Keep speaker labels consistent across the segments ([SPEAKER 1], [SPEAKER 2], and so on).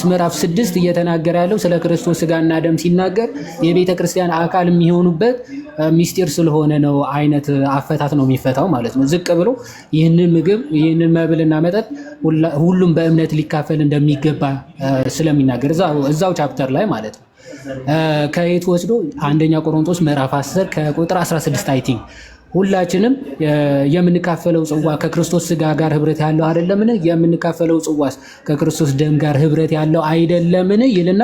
[SPEAKER 1] ምዕራፍ 6 እየተናገረ ያለው ስለ ክርስቶስ ስጋና ደም ሲናገር የቤተ ክርስቲያን አካል የሚሆኑበት ሚስጢር ስለሆነ ነው አይነት አፈታት ነው የሚፈታው ማለት ነው። ዝቅ ብሎ ይህንን ምግብ ይህንን መብልና መጠጥ ሁሉም በእምነት ሊካፈል እንደሚገባ ስለሚናገር እዛው chapter ላይ ማለት ነው። ከየት ወስዶ? አንደኛ ቆሮንቶስ ምዕራፍ 10 ከቁጥር 16 I think፣ ሁላችንም የምንካፈለው ጽዋ ከክርስቶስ ስጋ ጋር ህብረት ያለው አይደለምን? የምንካፈለው ጽዋስ ከክርስቶስ ደም ጋር ህብረት ያለው አይደለምን? ይልና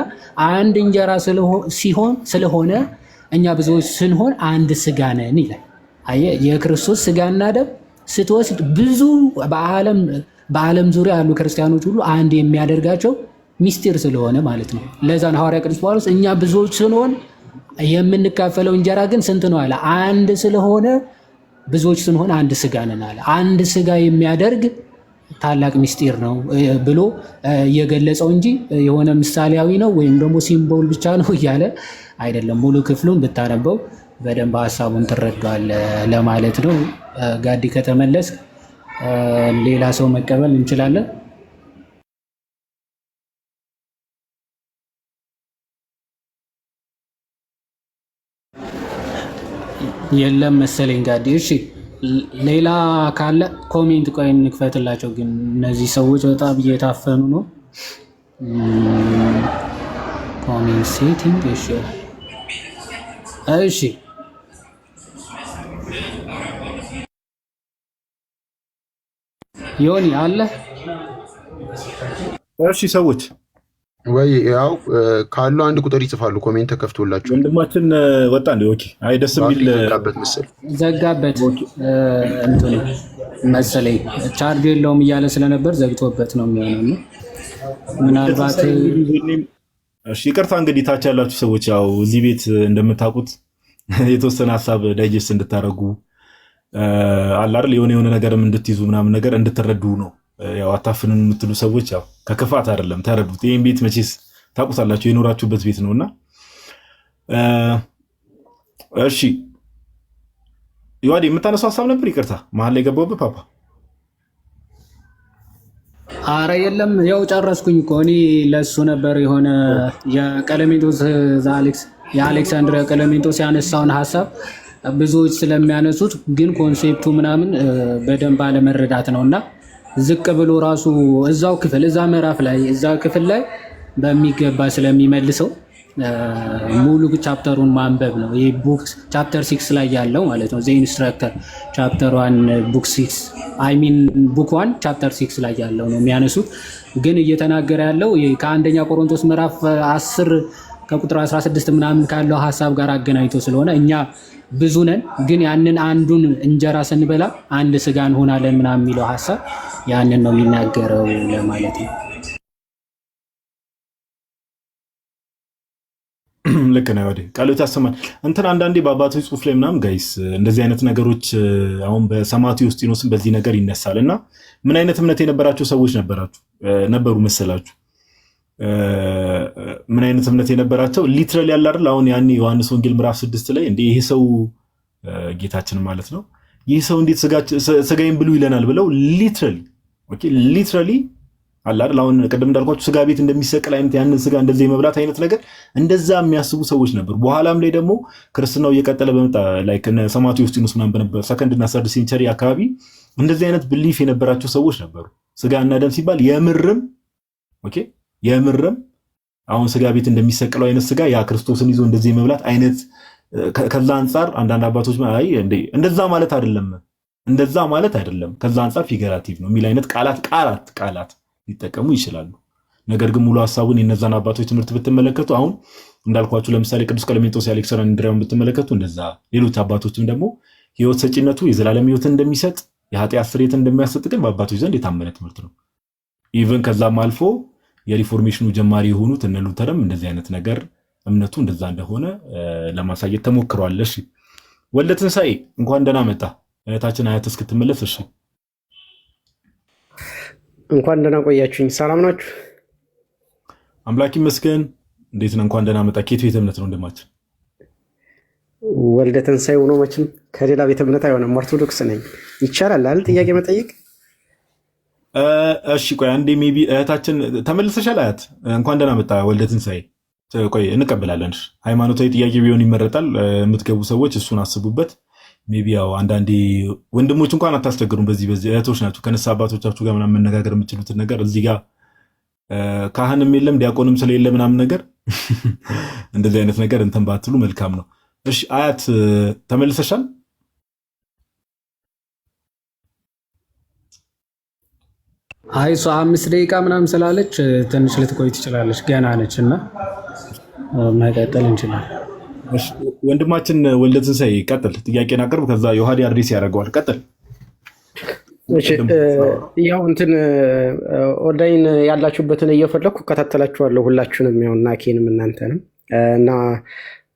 [SPEAKER 1] አንድ እንጀራ ሲሆን ስለሆነ እኛ ብዙዎች ስንሆን አንድ ስጋ ነን ይላል። አየህ፣ የክርስቶስ ስጋና ደም ስትወስድ ብዙ በዓለም ዙሪያ ያሉ ክርስቲያኖች ሁሉ አንድ የሚያደርጋቸው ሚስጢር ስለሆነ ማለት ነው። ለዛ ነው ሐዋርያ ቅዱስ ጳውሎስ እኛ ብዙዎች ስንሆን የምንካፈለው እንጀራ ግን ስንት ነው አለ? አንድ ስለሆነ ብዙዎች ስንሆን አንድ ስጋ ነን አለ። አንድ ስጋ የሚያደርግ ታላቅ ሚስጢር ነው ብሎ የገለጸው እንጂ የሆነ ምሳሌያዊ ነው ወይም ደግሞ symbol ብቻ ነው እያለ አይደለም። ሙሉ ክፍሉን ብታነበው በደንብ ሀሳቡን ትረዳዋለህ ለማለት ነው። ጋዲ ከተመለስ ሌላ ሰው መቀበል እንችላለን። የለም መሰለኝ ጋዲ። እሺ ሌላ ካለ comment ቆይ እንክፈትላቸው። ግን እነዚህ ሰዎች በጣም እየታፈኑ ነው። Comment setting። እሺ እሺ፣ ዮኒ አለ።
[SPEAKER 2] እሺ ሰዎች
[SPEAKER 3] ወይ ያው ካሉ አንድ ቁጥር ይጽፋሉ። Comment ተከፍቶላቸው
[SPEAKER 2] ወንድማችን ወጣ እንዴ? Okay። አይ ደስ የሚል
[SPEAKER 3] ዘጋበት መሰል።
[SPEAKER 1] ዘጋበት እንትኑ መሰለኝ፣ ቻርጅ የለውም እያለ ስለነበር ዘግቶበት ነው የሚሆነው። እና ምናልባት
[SPEAKER 2] እሺ ይቅርታ እንግዲህ ታች ያላችሁ ሰዎች፣ ያው እዚህ ቤት እንደምታውቁት የተወሰነ ሀሳብ digest እንድታደርጉ አለ አይደል፣ የሆነ የሆነ ነገርም እንድትይዙ ምናምን ነገር እንድትረዱ ነው። ያው አታፍንን የምትሉ ሰዎች ያው ከክፋት አይደለም፣ ተረዱት። ይህን ቤት መቼስ ታውቁታላችሁ፣ የኖራችሁበት ቤት ነውና። እሺ ዮሐዴ የምታነሳው ሀሳብ ነበር። ይቅርታ መሀል ላይ ገባሁብህ ፓፓ።
[SPEAKER 1] አረ የለም፣ ያው ጨረስኩኝ እኮ። እኔ ለእሱ ነበር የሆነ የቀለሜንጦስ ዘአሌክስ የአሌክሳንድሪያ ቀለሜንጦስ ያነሳውን ሀሳብ ብዙዎች ስለሚያነሱት ግን concept ኡ ምናምን በደንብ አለመረዳት ነው። እና ዝቅ ብሎ ራሱ እዛው ክፍል እዛ ምዕራፍ ላይ እዛ ክፍል ላይ በሚገባ ስለሚመልሰው ሙሉ chapter ኡን ማንበብ ነው። ይህ book chapter 6 ላይ ያለው ማለት ነው። The Instructor chapter 1 book 6፣ I mean book 1 chapter 6 ላይ ያለው ነው የሚያነሱት። ግን እየተናገረ ያለው ይህ ከአንደኛ ቆሮንቶስ ምዕራፍ 10 ከቁጥር 16 ምናምን ካለው ሀሳብ ጋር አገናኝቶ ስለሆነ እኛ ብዙ ነን፣ ግን ያንን አንዱን እንጀራ ስንበላ አንድ ስጋ እንሆናለን ምናምን የሚለው ሀሳብ ያንን ነው የሚናገረው ለማለት ነው።
[SPEAKER 2] ልክ ነው። ወዲህ ቃሎት ያሰማል። እንትን አንዳንዴ በአባቶች ጽሑፍ ላይ ምናምን guys እንደዚህ አይነት ነገሮች አሁን በሰማዕቱ ዮስጢኖስም በዚህ ነገር ይነሳል። እና ምን አይነት እምነት የነበራቸው ሰዎች ነበራችሁ ነበሩ መሰላችሁ? ምን አይነት እምነት የነበራቸው literally ያለ አይደል? አሁን ያኔ ዮሐንስ ወንጌል ምዕራፍ 6 ላይ እንዴ ይሄ ሰው፣ ጌታችን ማለት ነው፣ ይህ ሰው እንዴት ስጋዬን ብሉ ይለናል ብለው literally፣ okay፣ literally አለ አይደል? አሁን ቅድም እንዳልኳችሁ ስጋ ቤት እንደሚሰቅል አይነት ያንን ስጋ እንደዚህ የመብላት አይነት ነገር እንደዛ የሚያስቡ ሰዎች ነበሩ። በኋላም ላይ ደግሞ ክርስትናው እየቀጠለ በመጣ like እነ ሰማዕቱ ዮስጢኖስ ምናምን በነበር ሰከንድ እና third century አካባቢ እንደዚህ አይነት belief የነበራቸው ሰዎች ነበሩ። ስጋ እና ደም ሲባል የምርም፣ okay፣ የምርም አሁን ስጋ ቤት እንደሚሰቅለው አይነት ስጋ ያ ክርስቶስን ይዞ እንደዚህ የመብላት አይነት። ከዛ አንጻር አንዳንድ አባቶች አይ እንዴ እንደዛ ማለት አይደለም፣ እንደዛ ማለት አይደለም፣ ከዛ አንጻር figurative ነው የሚል አይነት ቃላት ሊጠቀሙ ይችላሉ። ነገር ግን ሙሉ ሀሳቡን የነዛን አባቶች ትምህርት ብትመለከቱ፣ አሁን እንዳልኳችሁ ለምሳሌ ቅዱስ ቀለሜንጦስ የአሌክሳንድሪያውን ብትመለከቱ እንደዛ፣ ሌሎች አባቶችም ደግሞ ህይወት ሰጪነቱ የዘላለም ህይወትን እንደሚሰጥ የኃጢአት ስርየትን እንደሚያሰጥ ግን በአባቶች ዘንድ የታመነ ትምህርት ነው። Even ከዛም አልፎ የ reformation ኑ ጀማሪ የሆኑት እነ ሉተርም እንደዚህ አይነት ነገር እምነቱ እንደዛ እንደሆነ ለማሳየት ተሞክሯል። እሺ ወልደ ትንሣኤ እንኳን ደህና መጣ። እህታችን አያት እስክትመለስ እሺ።
[SPEAKER 4] እንኳን ደህና ቆያችሁኝ። ሰላም ናችሁ?
[SPEAKER 2] አምላክ ይመስገን። እንዴት ነው? እንኳን ደህና መጣ። ከየት ቤተ እምነት ነው ወንድማችን?
[SPEAKER 4] ወልደ ትንሣኤ ሆኖ መቼም ከሌላ ቤተ እምነት አይሆንም። ኦርቶዶክስ ነኝ። ይቻላል አይደል? ጥያቄ መጠየቅ?
[SPEAKER 2] እሺ ቆይ አንዴ maybe እህታችን ተመልሰሻል። አያት እንኳን ደህና መጣ ወልደ ትንሣኤ። ቆይ እንቀበላለን። ሃይማኖታዊ ጥያቄ ቢሆን ይመረጣል። የምትገቡ ሰዎች እሱን አስቡበት። Maybe ያው አንዳንዴ ወንድሞች እንኳን አታስቸግሩም። በዚህ እህቶች ናቸው ከንስሐ አባቶቻችሁ ጋር ምናምን መነጋገር የምችሉትን ነገር እዚህ ጋር ካህንም የለም ዲያቆንም ስለሌለ ምናምን ነገር እንደዚህ አይነት ነገር እንትን ባትሉ መልካም ነው። እሺ አያት ተመልሰሻል?
[SPEAKER 1] አይ እሷ 5 ደቂቃ ምናምን ስላለች ትንሽ ልትቆይ ትችላለች። ገና ነች እና መቀጠል እንችላለን።
[SPEAKER 2] ወንድማችን ወልደ ትንሣኤ ቀጥል፣ ጥያቄን አቅርብ። ከዛ ዮሐዴ address ያደርገዋል። ቀጥል።
[SPEAKER 4] ያው እንትን ኦንላይን ያላችሁበትን እየፈለግኩ እከታተላችኋለሁ ሁላችሁንም፣ ያው እና ኬንም እናንተንም እና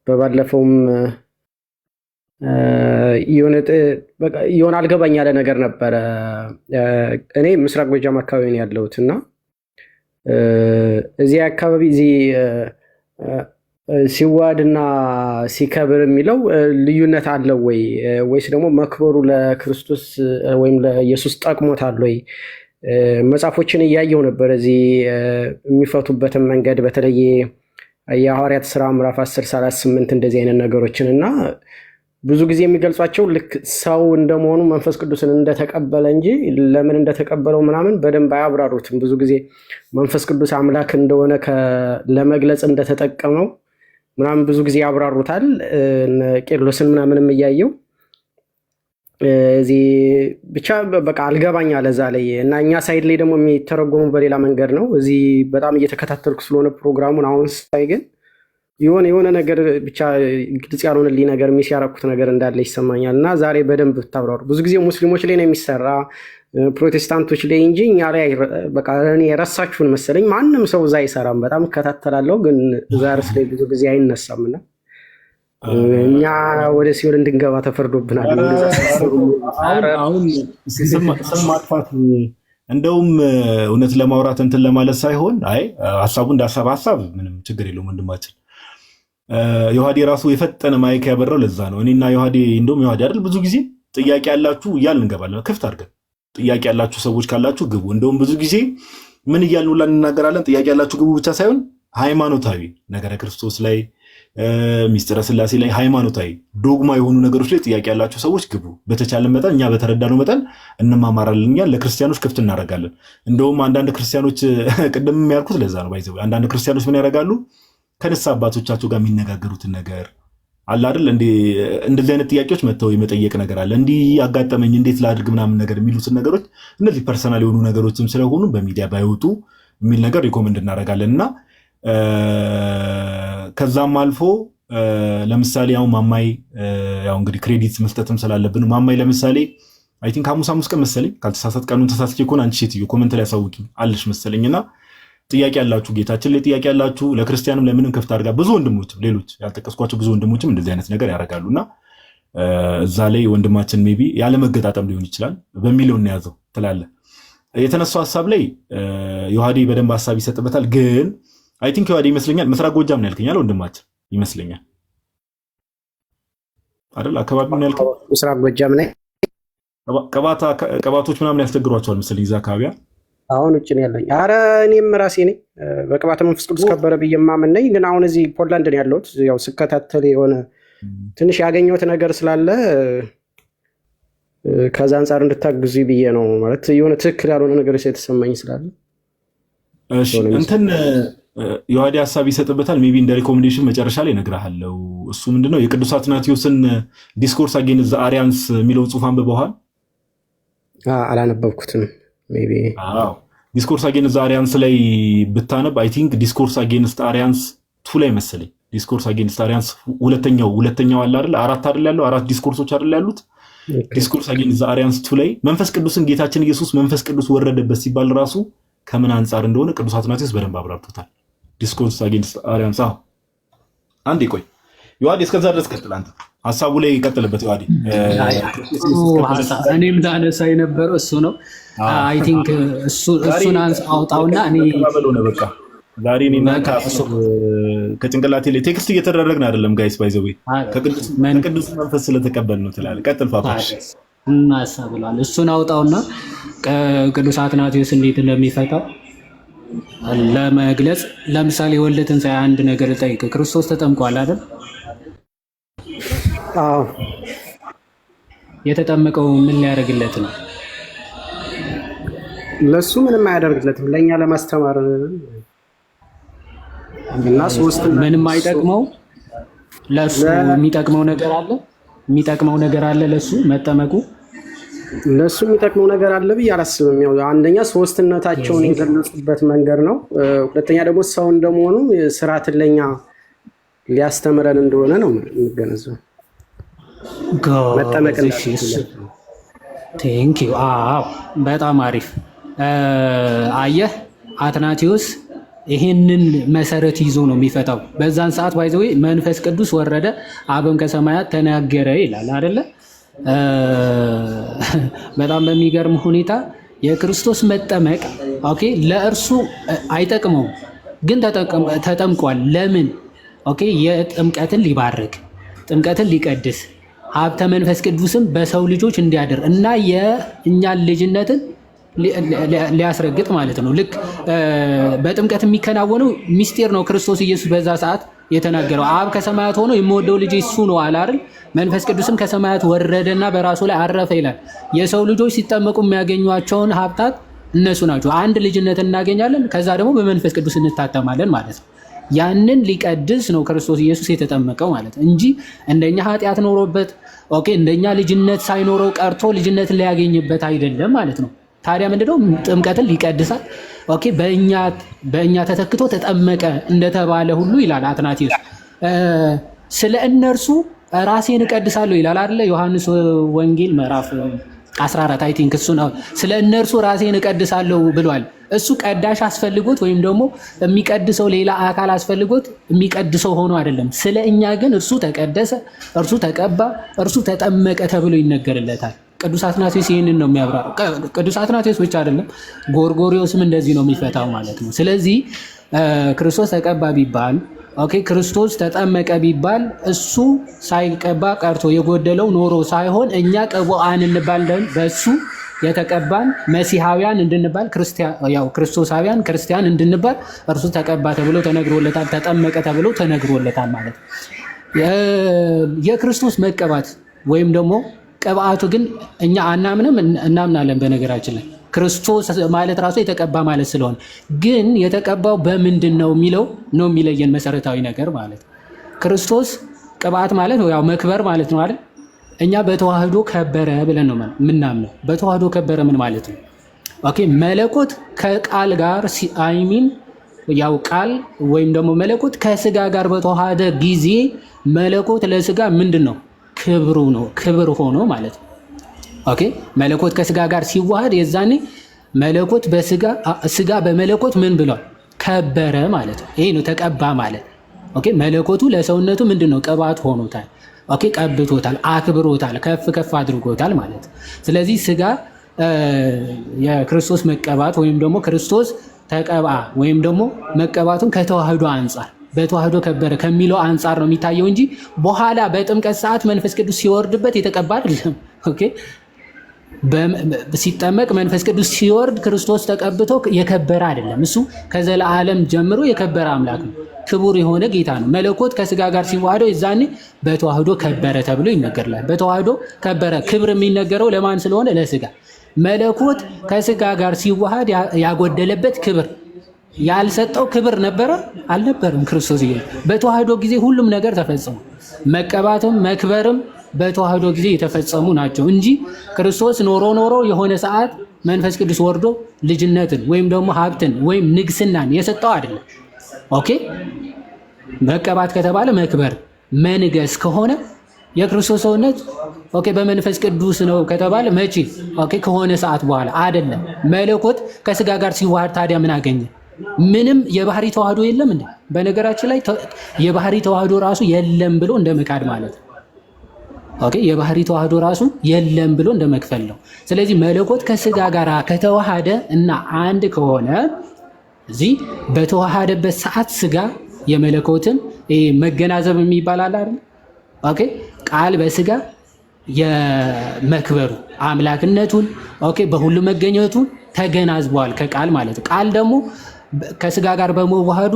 [SPEAKER 4] በባለፈውም የሆነ አልገባኝ ያለ ነገር ነበረ። እኔ ምስራቅ ጎጃም አካባቢ ነው ያለሁት እና እዚህ አካባቢ እዚህ ሲዋድና ሲከብር የሚለው ልዩነት አለው ወይ ወይስ ደግሞ መክበሩ ለክርስቶስ ወይም ለኢየሱስ ጠቅሞታል ወይ? መጽሐፎችን እያየው ነበር። እዚህ የሚፈቱበትን መንገድ በተለይ የሐዋርያት ስራ ምዕራፍ 10 38 እንደዚህ አይነት ነገሮችን እና ብዙ ጊዜ የሚገልጿቸው ልክ ሰው እንደመሆኑ መንፈስ ቅዱስን እንደተቀበለ እንጂ ለምን እንደተቀበለው ምናምን በደንብ አያብራሩትም። ብዙ ጊዜ መንፈስ ቅዱስ አምላክ እንደሆነ ለመግለጽ እንደተጠቀመው ምናምን ብዙ ጊዜ ያብራሩታል። ቄርሎስን ምናምንም እያየው እዚህ ብቻ በቃ አልገባኝ አለ እዛ ላይ እና እኛ side ላይ ደግሞ የሚተረጎሙ በሌላ መንገድ ነው። እዚህ በጣም እየተከታተልኩ ስለሆነ ፕሮግራሙን አሁን ሳይ ግን የሆነ የሆነ ነገር ብቻ ግልጽ ያልሆነልኝ ነገር miss ያረኩት ነገር እንዳለ ይሰማኛል። እና ዛሬ በደንብ ብታብራሩ። ብዙ ጊዜ ሙስሊሞች ላይ ነው የሚሰራ ፕሮቴስታንቶች ላይ እንጂ እኛ ላይ በቃ እኔ የረሳችሁን መሰለኝ። ማንም ሰው እዛ አይሰራም። በጣም እከታተላለሁ፣ ግን እዛ ርዕስ ላይ ብዙ ጊዜ አይነሳም እና እኛ ወደ ሲኦል እንድንገባ ተፈርዶብናል።
[SPEAKER 2] አሁን ስም ማጥፋት እንደውም እውነት ለማውራት እንትን ለማለት ሳይሆን አይ ሀሳቡ እንደ ሀሳብ ሀሳብ ምንም ችግር የለውም ወንድማችን ዮሐዴ ራሱ የፈጠነ mic ያበራው ለዛ ነው። እኔና ዮሐዴ እንደውም ዮሐዴ አይደል ብዙ ጊዜ ጥያቄ ያላችሁ እያልን እንገባለን። ክፍት አድርገን ጥያቄ ያላችሁ ሰዎች ካላችሁ ግቡ። እንደውም ብዙ ጊዜ ምን እያልን ሁላ እንናገራለን። ጥያቄ ያላችሁ ግቡ ብቻ ሳይሆን ሃይማኖታዊ ነገረ ክርስቶስ ላይ ሚስጥረ ስላሴ ላይ ሃይማኖታዊ ዶግማ የሆኑ ነገሮች ላይ ጥያቄ ያላችሁ ሰዎች ግቡ። በተቻለ መጠን እኛ በተረዳነው መጠን እንማማራለን። እኛ ለክርስቲያኖች ክፍት እናደርጋለን። እንደውም አንዳንድ ክርስቲያኖች ቅድም ያልኩት ለዛ ነው። by the way አንዳንድ ክርስቲያኖች ምን ያደርጋሉ? ከንስሐ አባቶቻቸው ጋር የሚነጋገሩትን ነገር አለ አይደል? እንደዚህ አይነት ጥያቄዎች መጥተው የመጠየቅ ነገር አለ። እንዲህ አጋጠመኝ እንዴት ላድርግ ምናምን ነገር የሚሉትን ነገሮች እነዚህ personal የሆኑ ነገሮችም ስለሆኑ በሚዲያ ባይወጡ የሚል ነገር recommend እናደርጋለን እና ከዛም አልፎ ለምሳሌ አሁን ማማይ ያው እንግዲህ credit መስጠትም ስላለብን ማማይ ለምሳሌ I think ሐሙስ ሐሙስ ቀን መሰለኝ ካልተሳሳት፣ ቀኑን ተሳስቼ ከሆነ አንቺ ሴትዮ comment ላይ አሳውቂኝ አለሽ መሰለኝ እና ጥያቄ ያላችሁ ጌታችን ላይ ጥያቄ ያላችሁ ለክርስቲያንም ለምንም ክፍት አድርጋ ብዙ ወንድሞችም ሌሎች ያልጠቀስኳቸው ብዙ ወንድሞችም እንደዚህ አይነት ነገር ያደርጋሉ እና እዛ ላይ ወንድማችን maybe ያለመገጣጠም ሊሆን ይችላል በሚለው እንያዘው ትላለህ። የተነሳው ሀሳብ ላይ ዮሐዴ በደንብ ሀሳብ ይሰጥበታል። ግን I think ዮሐዴ ይመስለኛል ምስራቅ ጎጃም ነው ያልከኛል ወንድማችን ይመስለኛል አይደል? አካባቢ ነው ያልከኝ።
[SPEAKER 4] ምስራቅ ጎጃም ላይ
[SPEAKER 2] ቅባቶች ምናምን ያስቸግሯቸዋል መሰለኝ እዛ አካባቢ።
[SPEAKER 4] አሁን ውጭ ነው ያለኝ። አረ እኔም ራሴ ነኝ በቅባተ መንፈስ ቅዱስ ከበረ ብዬ የማምን ነኝ። ግን አሁን እዚህ ፖላንድ ነው ያለሁት። ያው ስከታተል የሆነ ትንሽ ያገኘሁት ነገር ስላለ ከዛ አንጻር እንድታግዙ ብዬ ነው። ማለት የሆነ ትክክል ያልሆነ ነገር የተሰማኝ ስላለ
[SPEAKER 2] እንትን ዮሐዴ ሀሳብ ይሰጥበታል። Maybe እንደ recommendation መጨረሻ ላይ እነግርሃለሁ። እሱ ምንድነው የቅዱስ አትናቴዎስን Discourse Against the Arians የሚለውን ጽሑፍ አንብበዋል?
[SPEAKER 4] አላነበብኩትም። Maybe
[SPEAKER 2] Discourse Against the Arians ላይ ብታነብ I think Discourse Against Arians two ላይ መሰለኝ Discourse Against Arians ሁለተኛው አለ አይደል? አራት አይደል ያለው? አራት discourse ኦች አይደል ያሉት? Discourse Against the Arians two ላይ መንፈስ ቅዱስን ጌታችን ኢየሱስ መንፈስ ቅዱስ ወረደበት ሲባል ራሱ ከምን አንጻር እንደሆነ ቅዱስ አትናቴዎስ በደንብ አብራርቶታል። Discourse Against Arians። አዎ አንዴ ቆይ ዮሐዴ፣ እስከዛ ድረስ ቀጥል አንተ ሀሳቡ ላይ ቀጥልበት ዮሐዴ።
[SPEAKER 1] እኔም ላነሳ የነበረው እሱ ነው። I think እሱን አውጣውና እኔ
[SPEAKER 2] በቃ ዛሬ እኔ እናንተ ከጭንቅላቴ ላይ text እየተደረግን አይደለም guys፣ by the way ከቅዱስ መንፈስ ስለተቀበል ነው ትላለህ። ቀጥል ፓፓሽ
[SPEAKER 1] እናሳ ብሏል። እሱን አውጣውና ቅዱስ አትናቴዎስ እንዴት እንደሚፈታው ለመግለጽ ለምሳሌ ወልደ ትንሣኤ አንድ ነገር ልጠይቅ። ክርስቶስ ተጠምቋል አይደል?
[SPEAKER 4] አዎ።
[SPEAKER 1] የተጠመቀው ምን ሊያደርግለት ነው?
[SPEAKER 4] ለሱ ምንም አያደርግለትም፣ ለእኛ ለማስተማር እና ሶስት
[SPEAKER 1] ምንም አይጠቅመው። ለሱ የሚጠቅመው ነገር አለ? የሚጠቅመው ነገር አለ ለሱ መጠመቁ?
[SPEAKER 4] ለሱ የሚጠቅመው ነገር አለ ብዬ አላስብም። ያው አንደኛ ሶስትነታቸውን የገለጹበት መንገድ ነው። ሁለተኛ ደግሞ ሰው እንደመሆኑ ስርዓትን ለኛ ሊያስተምረን እንደሆነ ነው የምገነዘበው። መጠመቅ
[SPEAKER 1] Thank you። አዎ በጣም አሪፍ። አየህ አትናቴዎስ ይሄንን መሰረት ይዞ ነው የሚፈታው። በዛን ሰዓት by the way መንፈስ ቅዱስ ወረደ፣ አብም ከሰማያት ተናገረ ይላል አይደለ? በጣም በሚገርም ሁኔታ የክርስቶስ መጠመቅ okay ለእርሱ አይጠቅመውም፣ ግን ተጠምቋል። ለምን? Okay የጥምቀትን ሊባርክ፣ ጥምቀትን ሊቀድስ፣ ሀብተ መንፈስ ቅዱስም በሰው ልጆች እንዲያድር እና የእኛን ልጅነትን ሊያስረግጥ ማለት ነው። ልክ በጥምቀት የሚከናወነው ሚስጢር ነው። ክርስቶስ ኢየሱስ በዛ ሰዓት የተናገረው አብ ከሰማያት ሆኖ የምወደው ልጅ እሱ ነው አለ አይደል? መንፈስ ቅዱስም ከሰማያት ወረደና በራሱ ላይ አረፈ ይላል። የሰው ልጆች ሲጠመቁ የሚያገኟቸውን ሀብታት እነሱ ናቸው። አንድ ልጅነት እናገኛለን፣ ከዛ ደግሞ በመንፈስ ቅዱስ እንታተማለን ማለት ነው። ያንን ሊቀድስ ነው ክርስቶስ ኢየሱስ የተጠመቀው ማለት ነው እንጂ እንደኛ ኃጢአት ኖሮበት okay እንደኛ ልጅነት ሳይኖረው ቀርቶ ልጅነትን ሊያገኝበት አይደለም ማለት ነው። ታዲያ ምንድነው? ጥምቀትን ሊቀድሳት okay በእኛ ተተክቶ ተጠመቀ እንደተባለ ሁሉ ይላል አትናቴዎስ። ስለ እነርሱ ራሴን እቀድሳለሁ ይላል አይደለ? ዮሐንስ ወንጌል ምዕራፍ 14 I think እሱ ነው። ስለ እነርሱ ራሴን እቀድሳለሁ ብሏል። እሱ ቀዳሽ አስፈልጎት ወይም ደግሞ የሚቀድሰው ሌላ አካል አስፈልጎት የሚቀድሰው ሆኖ አይደለም። ስለ እኛ ግን እርሱ ተቀደሰ፣ እርሱ ተቀባ፣ እርሱ ተጠመቀ ተብሎ ይነገርለታል። ቅዱስ አትናቴዎስ ይህንን ነው የሚያብራራው። ቅዱስ አትናቴዎስ ብቻ አይደለም፣ ጎርጎሪዎስም እንደዚህ ነው የሚፈታው ማለት ነው። ስለዚህ ክርስቶስ ተቀባ ቢባል okay ክርስቶስ ተጠመቀ ቢባል እሱ ሳይቀባ ቀርቶ የጎደለው ኖሮ ሳይሆን እኛ ቅቡአን እንባል በእሱ የተቀባን መሲሐውያን እንድንባል፣ ያው ክርስቶሳውያን ክርስቲያን እንድንባል እርሱ ተቀባ ተብሎ ተነግሮለታል፣ ተጠመቀ ተብሎ ተነግሮለታል ማለት ነው። የክርስቶስ መቀባት ወይም ደግሞ ቅብአቱ ግን እኛ አናምንም፣ እናምናለን። በነገራችን ላይ ክርስቶስ ማለት ራሱ የተቀባ ማለት ስለሆነ፣ ግን የተቀባው በምንድን ነው የሚለው ነው የሚለየን መሰረታዊ ነገር ማለት ነው። ክርስቶስ ቅብአት ማለት ያው መክበር ማለት ነው አይደል? እኛ በተዋህዶ ከበረ ብለን ነው ምናምነው። በተዋህዶ ከበረ ምን ማለት ነው? Okay መለኮት ከቃል ጋር I mean ያው ቃል ወይም ደግሞ መለኮት ከስጋ ጋር በተዋሃደ ጊዜ መለኮት ለስጋ ምንድን ነው? ክብሩ ነው፣ ክብር ሆኖ ማለት ነው። Okay መለኮት ከስጋ ጋር ሲዋሃድ የዛኔ መለኮት በስጋ፣ ስጋ በመለኮት ምን ብሏል? ከበረ ማለት ነው። ይሄ ነው ተቀባ ማለት። Okay መለኮቱ ለሰውነቱ ምንድን ነው? ቅባት ሆኖታል። Okay ቀብቶታል፣ አክብሮታል፣ ከፍ ከፍ አድርጎታል ማለት ነው። ስለዚህ ስጋ የክርስቶስ መቀባት ወይም ደግሞ ክርስቶስ ተቀባ ወይም ደግሞ መቀባቱን ከተዋህዶ አንጻር በተዋህዶ ከበረ ከሚለው አንጻር ነው የሚታየው እንጂ በኋላ በጥምቀት ሰዓት መንፈስ ቅዱስ ሲወርድበት የተቀባ አይደለም። Okay ሲጠመቅ መንፈስ ቅዱስ ሲወርድ ክርስቶስ ተቀብቶ የከበረ አይደለም። እሱ ከዘላለም ጀምሮ የከበረ አምላክ ነው። ክቡር የሆነ ጌታ ነው። መለኮት ከስጋ ጋር ሲዋህደው የዛኔ በተዋህዶ ከበረ ተብሎ ይነገርላል። በተዋህዶ ከበረ። ክብር የሚነገረው ለማን ስለሆነ? ለስጋ። መለኮት ከስጋ ጋር ሲዋሃድ ያጎደለበት ክብር፣ ያልሰጠው ክብር ነበረ? አልነበረም። ክርስቶስ በተዋህዶ ጊዜ ሁሉም ነገር ተፈጽሞ መቀባትም መክበርም በተዋህዶ ጊዜ የተፈጸሙ ናቸው እንጂ ክርስቶስ ኖሮ ኖሮ የሆነ ሰዓት መንፈስ ቅዱስ ወርዶ ልጅነትን ወይም ደግሞ ሀብትን ወይም ንግስናን የሰጠው አይደለም። Okay መቀባት ከተባለ መክበር መንገስ ከሆነ የክርስቶስ ሰውነት okay በመንፈስ ቅዱስ ነው ከተባለ መቼ? Okay ከሆነ ሰዓት በኋላ አይደለም። መለኮት ከስጋ ጋር ሲዋሃድ ታዲያ ምን አገኘ? ምንም የባህሪ ተዋህዶ የለም እንዴ? በነገራችን ላይ የባህሪ ተዋህዶ ራሱ የለም ብሎ እንደ መካድ ማለት ነው። Okay የባህሪ ተዋህዶ ራሱ የለም ብሎ እንደ መክፈል ነው። ስለዚህ መለኮት ከስጋ ጋር ከተዋሃደ እና አንድ ከሆነ እዚህ በተዋሃደበት ሰዓት ስጋ የመለኮትን መገናዘብ የሚባል አለ አይደል? Okay ቃል በስጋ የመክበሩ አምላክነቱን okay በሁሉ መገኘቱን ተገናዝበዋል ከቃል ማለት ነው። ቃል ደግሞ ከስጋ ጋር በመዋሃዱ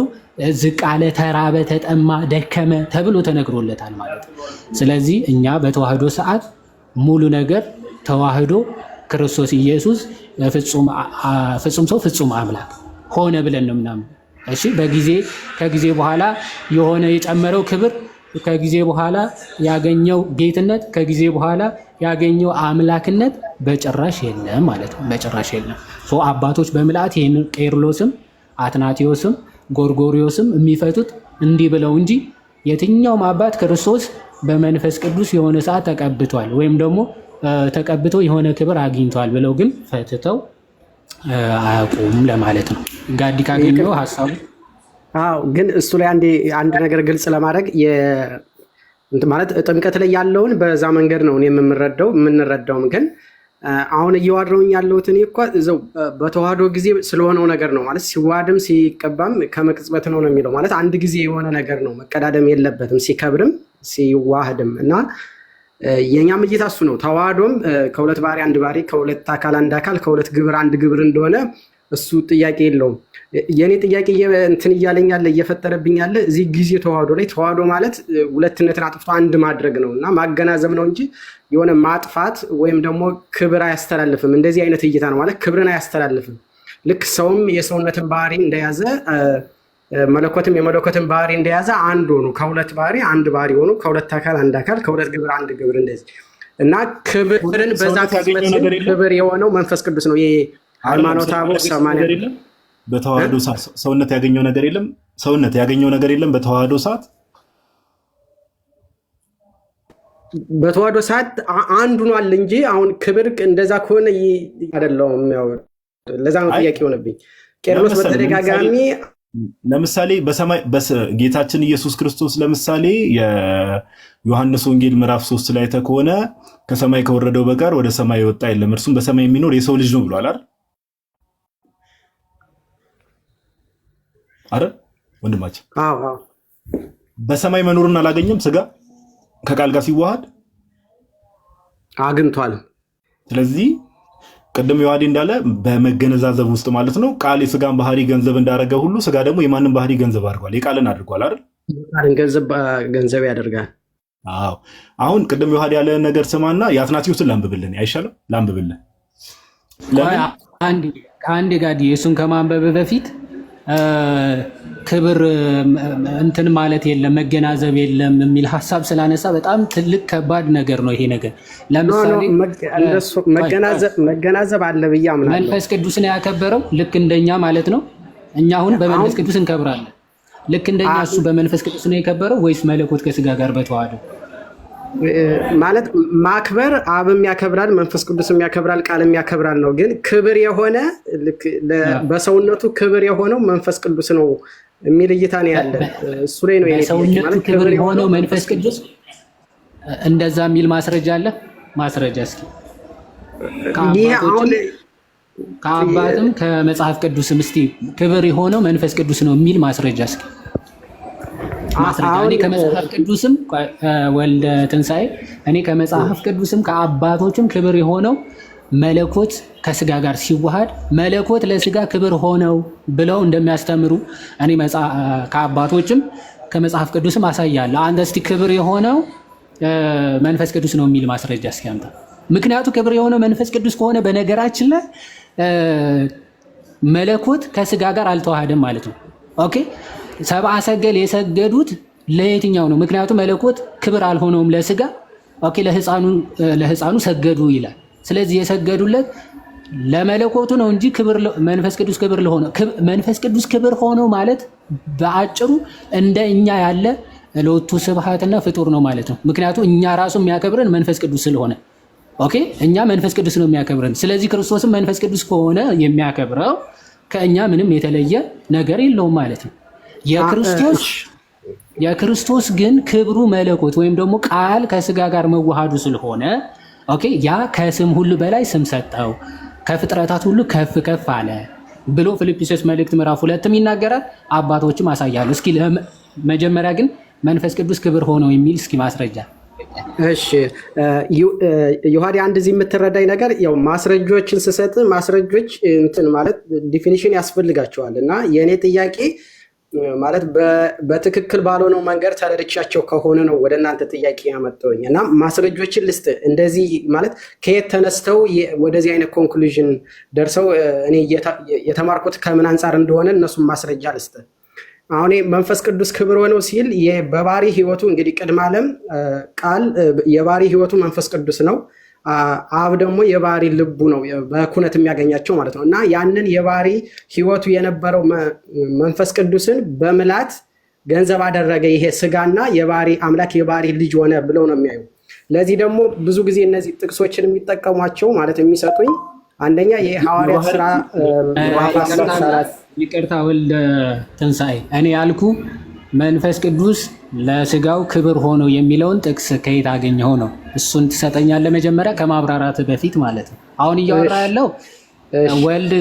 [SPEAKER 1] ዝቅ አለ፣ ተራበ፣ ተጠማ፣ ደከመ ተብሎ ተነግሮለታል ማለት ነው። ስለዚህ እኛ በተዋህዶ ሰዓት ሙሉ ነገር ተዋህዶ ክርስቶስ ኢየሱስ ፍጹም ሰው ፍጹም አምላክ ሆነ ብለን ነው ምናምን። እሺ በጊዜ ከጊዜ በኋላ የሆነ የጨመረው ክብር፣ ከጊዜ በኋላ ያገኘው ጌትነት፣ ከጊዜ በኋላ ያገኘው አምላክነት በጭራሽ የለም ማለት ነው። በጭራሽ የለም። So አባቶች በምልአት ይህን ቄርሎስም አትናቴዎስም ጎርጎሪዮስም የሚፈቱት እንዲህ ብለው እንጂ የትኛውም አባት ክርስቶስ በመንፈስ ቅዱስ የሆነ ሰዓት ተቀብቷል ወይም ደግሞ ተቀብቶ የሆነ ክብር አግኝቷል ብለው ግን ፈትተው አያውቁም ለማለት ነው። ጋዲ ካገኘው ሀሳቡ።
[SPEAKER 4] አዎ፣ ግን እሱ ላይ አንድ ነገር ግልጽ ለማድረግ ማለት ጥምቀት ላይ ያለውን በዛ መንገድ ነው እኔ የምንረዳው የምንረዳውም። ግን አሁን እየዋረውኝ ያለሁት እኔ እኮ እዛው በተዋህዶ ጊዜ ስለሆነው ነገር ነው። ማለት ሲዋድም ሲቀባም ከመቅጽበት ነው ነው የሚለው። ማለት አንድ ጊዜ የሆነ ነገር ነው፣ መቀዳደም የለበትም ሲከብርም ሲዋህድም። እና የእኛም እይታ እሱ ነው። ተዋህዶም ከሁለት ባህሪ አንድ ባህሪ፣ ከሁለት አካል አንድ አካል፣ ከሁለት ግብር አንድ ግብር እንደሆነ እሱ ጥያቄ የለውም። የእኔ ጥያቄ እንትን እያለኝ ያለ፣ እየፈጠረብኝ ያለ እዚህ ጊዜ ተዋህዶ ላይ ተዋህዶ ማለት ሁለትነትን አጥፍቶ አንድ ማድረግ ነው እና ማገናዘብ ነው እንጂ የሆነ ማጥፋት ወይም ደግሞ ክብር አያስተላልፍም። እንደዚህ አይነት እይታ ነው። ማለት ክብርን አያስተላልፍም። ልክ ሰውም የሰውነትን ባህሪ እንደያዘ መለኮትም የመለኮትን ባህሪ እንደያዘ አንድ ሆኑ። ከሁለት ባህሪ አንድ ባህሪ ሆኑ። ከሁለት አካል አንድ አካል፣ ከሁለት ግብር አንድ ግብር እንደዚህ እና ክብርን በዛ
[SPEAKER 2] ሰውነት ያገኘው
[SPEAKER 4] ቅጽበት
[SPEAKER 2] ነገር የለም።
[SPEAKER 4] ክብር የሆነው መንፈስ ቅዱስ ነው። ይሄ
[SPEAKER 2] አይደለም
[SPEAKER 4] ሃይማኖተ
[SPEAKER 2] ሰውነት
[SPEAKER 4] አበው
[SPEAKER 2] ያገኘው
[SPEAKER 4] 80
[SPEAKER 2] ነገር የለም። በተዋህዶ ሰዓት ሰውነት ያገኘው ነገር የለም። ሰውነት ያገኘው ነገር የለም በተዋህዶ ሰዓት።
[SPEAKER 4] በተዋህዶ ሰዓት አንዱ ኗል እንጂ አሁን ክብር እንደዛ ከሆነ አይደለውም። ያው ለዛ ነው
[SPEAKER 2] አይ
[SPEAKER 4] ጥያቄ የሆነብኝ። ቄርሎስ
[SPEAKER 2] ለምሳሌ ለምሳሌ
[SPEAKER 4] በተደጋጋሚ
[SPEAKER 2] ለምሳሌ በሰማይ ጌታችን ኢየሱስ ክርስቶስ ለምሳሌ የዮሐንስ ወንጌል ምዕራፍ 3 ላይ ከሆነ ከሰማይ ከወረደው በቀር ወደ ሰማይ የወጣ የለም፣ እርሱም በሰማይ የሚኖር የሰው ልጅ ነው ብሏል። አይደል አይደል ወንድማችን?
[SPEAKER 4] አዎ አዎ።
[SPEAKER 2] በሰማይ መኖርን አላገኘም ስጋ ከቃል ጋር ሲዋሃድ።
[SPEAKER 4] አግኝቷል።
[SPEAKER 2] ስለዚህ ቅድም ዮሐዴ እንዳለ በመገነዛዘብ ውስጥ ማለት ነው ቃል የስጋን ባህሪ ገንዘብ እንዳደረገ ሁሉ ስጋ ደግሞ የማንን ባህሪ ገንዘብ አድርጓል? የቃልን አድርጓል አይደል?
[SPEAKER 4] ቃልን ገንዘብ ያደርጋል።
[SPEAKER 2] አዎ። አሁን ቅድም ዮሐዴ ያለ ነገር ስማና የአትናቴዎስን ላንብብልን አይሻልም? ላንብብልን።
[SPEAKER 1] ቆይ
[SPEAKER 2] ለምን
[SPEAKER 1] አንድ አንድ ጋዲ እሱን ከማንበብ በፊት ክብር እንትን ማለት የለም መገናዘብ የለም የሚል ሀሳብ ስላነሳ በጣም ትልቅ ከባድ ነገር ነው ይሄ ነገር።
[SPEAKER 4] No no
[SPEAKER 1] ለምሳሌ
[SPEAKER 4] እንደሱ
[SPEAKER 1] ቆይ ቆይ
[SPEAKER 4] መገናዘብ አለ ብዬ አምናለሁ።
[SPEAKER 1] መንፈስ ቅዱስን ያከበረው ልክ እንደኛ ማለት ነው። እኛ አሁን
[SPEAKER 4] አሁን
[SPEAKER 1] በመንፈስ ቅዱስ እንከብራለን። ልክ እንደኛ እሱ በመንፈስ ቅዱስ ነው የከበረው ወይስ መለኮት ከስጋ ጋር በተዋህደው?
[SPEAKER 4] ማለት ማክበር አብም ያከብራል፣ መንፈስ ቅዱስም ያከብራል፣ ቃልም ያከብራል ነው። ግን ክብር የሆነ ልክ በሰውነቱ ክብር የሆነው መንፈስ ቅዱስ ነው የሚል እይታ ነው ያለን። እሱ ላይ ነው የኔ ጥያቄ።
[SPEAKER 1] በሰውነቱ
[SPEAKER 4] ማለት
[SPEAKER 1] ክብር
[SPEAKER 4] ክብር
[SPEAKER 1] የሆነው
[SPEAKER 4] የሆነው
[SPEAKER 1] መንፈስ ቅዱስ እንደዛ የሚል ማስረጃ አለ? ማስረጃ እስኪ
[SPEAKER 4] ይሄ አሁን
[SPEAKER 1] ከአባቶችም ከአባትም ከመጽሐፍ ቅዱስም እስቲ ክብር የሆነው መንፈስ ቅዱስ ነው የሚል ማስረጃ እስኪ ማስረጃ።
[SPEAKER 4] አሁን
[SPEAKER 1] እኔ ከመጽሐፍ ቅዱስም ወልደ ትንሣኤ እኔ ከመጽሐፍ ቅዱስም ከአባቶችም ክብር የሆነው መለኮት ከስጋ ጋር ሲዋሃድ መለኮት ለስጋ ክብር ሆነው ብለው እንደሚያስተምሩ እኔ ከአባቶችም ከመጽሐፍ ቅዱስም አሳያለሁ። አንተ እስቲ ክብር የሆነው መንፈስ ቅዱስ ነው የሚል ማስረጃ እስኪ አምጣ። ምክንያቱ ክብር የሆነው መንፈስ ቅዱስ ከሆነ በነገራችን ላይ መለኮት ከስጋ ጋር አልተዋሃደም ማለት ነው። Okay ሰብአ ሰገል የሰገዱት ለየትኛው ነው? ምክንያቱም መለኮት ክብር አልሆነውም ለስጋ። Okay ለህፃኑ ሰገዱ ይላል። ስለዚህ የሰገዱለት ለመለኮቱ ነው እንጂ ክብር መንፈስ ቅዱስ ክብር ለሆነ መንፈስ ቅዱስ ክብር ሆኖ ማለት በአጭሩ እንደ እኛ ያለ ሎቱ ስብሐትና ፍጡር ነው ማለት ነው። ምክንያቱም እኛ ራሱ የሚያከብረን መንፈስ ቅዱስ ስለሆነ okay እኛ መንፈስ ቅዱስ ነው የሚያከብረን። ስለዚህ ክርስቶስም መንፈስ ቅዱስ ከሆነ የሚያከብረው ከእኛ ምንም የተለየ ነገር የለውም ማለት ነው። የክርስቶስ የክርስቶስ ግን ክብሩ መለኮት ወይም ደግሞ ቃል ከስጋ ጋር መዋሃዱ ስለሆነ okay ያ ከስም ሁሉ በላይ ስም ሰጠው፣ ከፍጥረታት ሁሉ ከፍ ከፍ አለ ብሎ ፊልጵስዩስ መልእክት ምዕራፍ 2ም ይናገራል። አባቶችም አሳያሉ። እስኪ መጀመሪያ ግን መንፈስ ቅዱስ ክብር ሆነው የሚል እስኪ ማስረጃ።
[SPEAKER 4] እሺ ዮሐዲ፣ አንድ እዚህ የምትረዳኝ ነገር ያው ማስረጃዎችን ስሰጥ ማስረጆች እንትን ማለት definition ያስፈልጋቸዋል። እና የእኔ ጥያቄ ማለት በትክክል ባልሆነው መንገድ ተረድቻቸው ከሆነ ነው ወደ እናንተ ጥያቄ ያመጣሁኝ። እና ማስረጆችን ልስጥ። እንደዚህ ማለት ከየት ተነስተው ወደዚህ አይነት conclusion ደርሰው፣ እኔ የተማርኩት ከምን አንጻር እንደሆነ እነሱም ማስረጃ ልስጥ። አሁን መንፈስ ቅዱስ ክብር ሆነው ሲል በባህሪ ህይወቱ እንግዲህ ቅድመ ዓለም ቃል የባህሪ ህይወቱ መንፈስ ቅዱስ ነው። አብ ደግሞ የባህሪ ልቡ ነው፣ በኩነት የሚያገኛቸው ማለት ነው። እና ያንን የባህሪ ህይወቱ የነበረው መንፈስ ቅዱስን በምላት ገንዘብ አደረገ። ይሄ ስጋና የባህሪ አምላክ የባህሪ ልጅ ሆነ ብለው ነው የሚያዩ። ለዚህ ደግሞ ብዙ ጊዜ እነዚህ ጥቅሶችን የሚጠቀሟቸው ማለት የሚሰጡኝ አንደኛ የሐዋርያት ስራ ምዕራፍ 10።
[SPEAKER 1] ይቅርታ ወልደ ትንሣኤ፣ እኔ ያልኩ መንፈስ ቅዱስ ለስጋው ክብር ሆኖ የሚለውን ጥቅስ ከየት አገኘኸው ነው። እሱን ትሰጠኛለህ መጀመሪያ ከማብራራት በፊት ማለት ነው። አሁን እያወራ ያለው ወልድ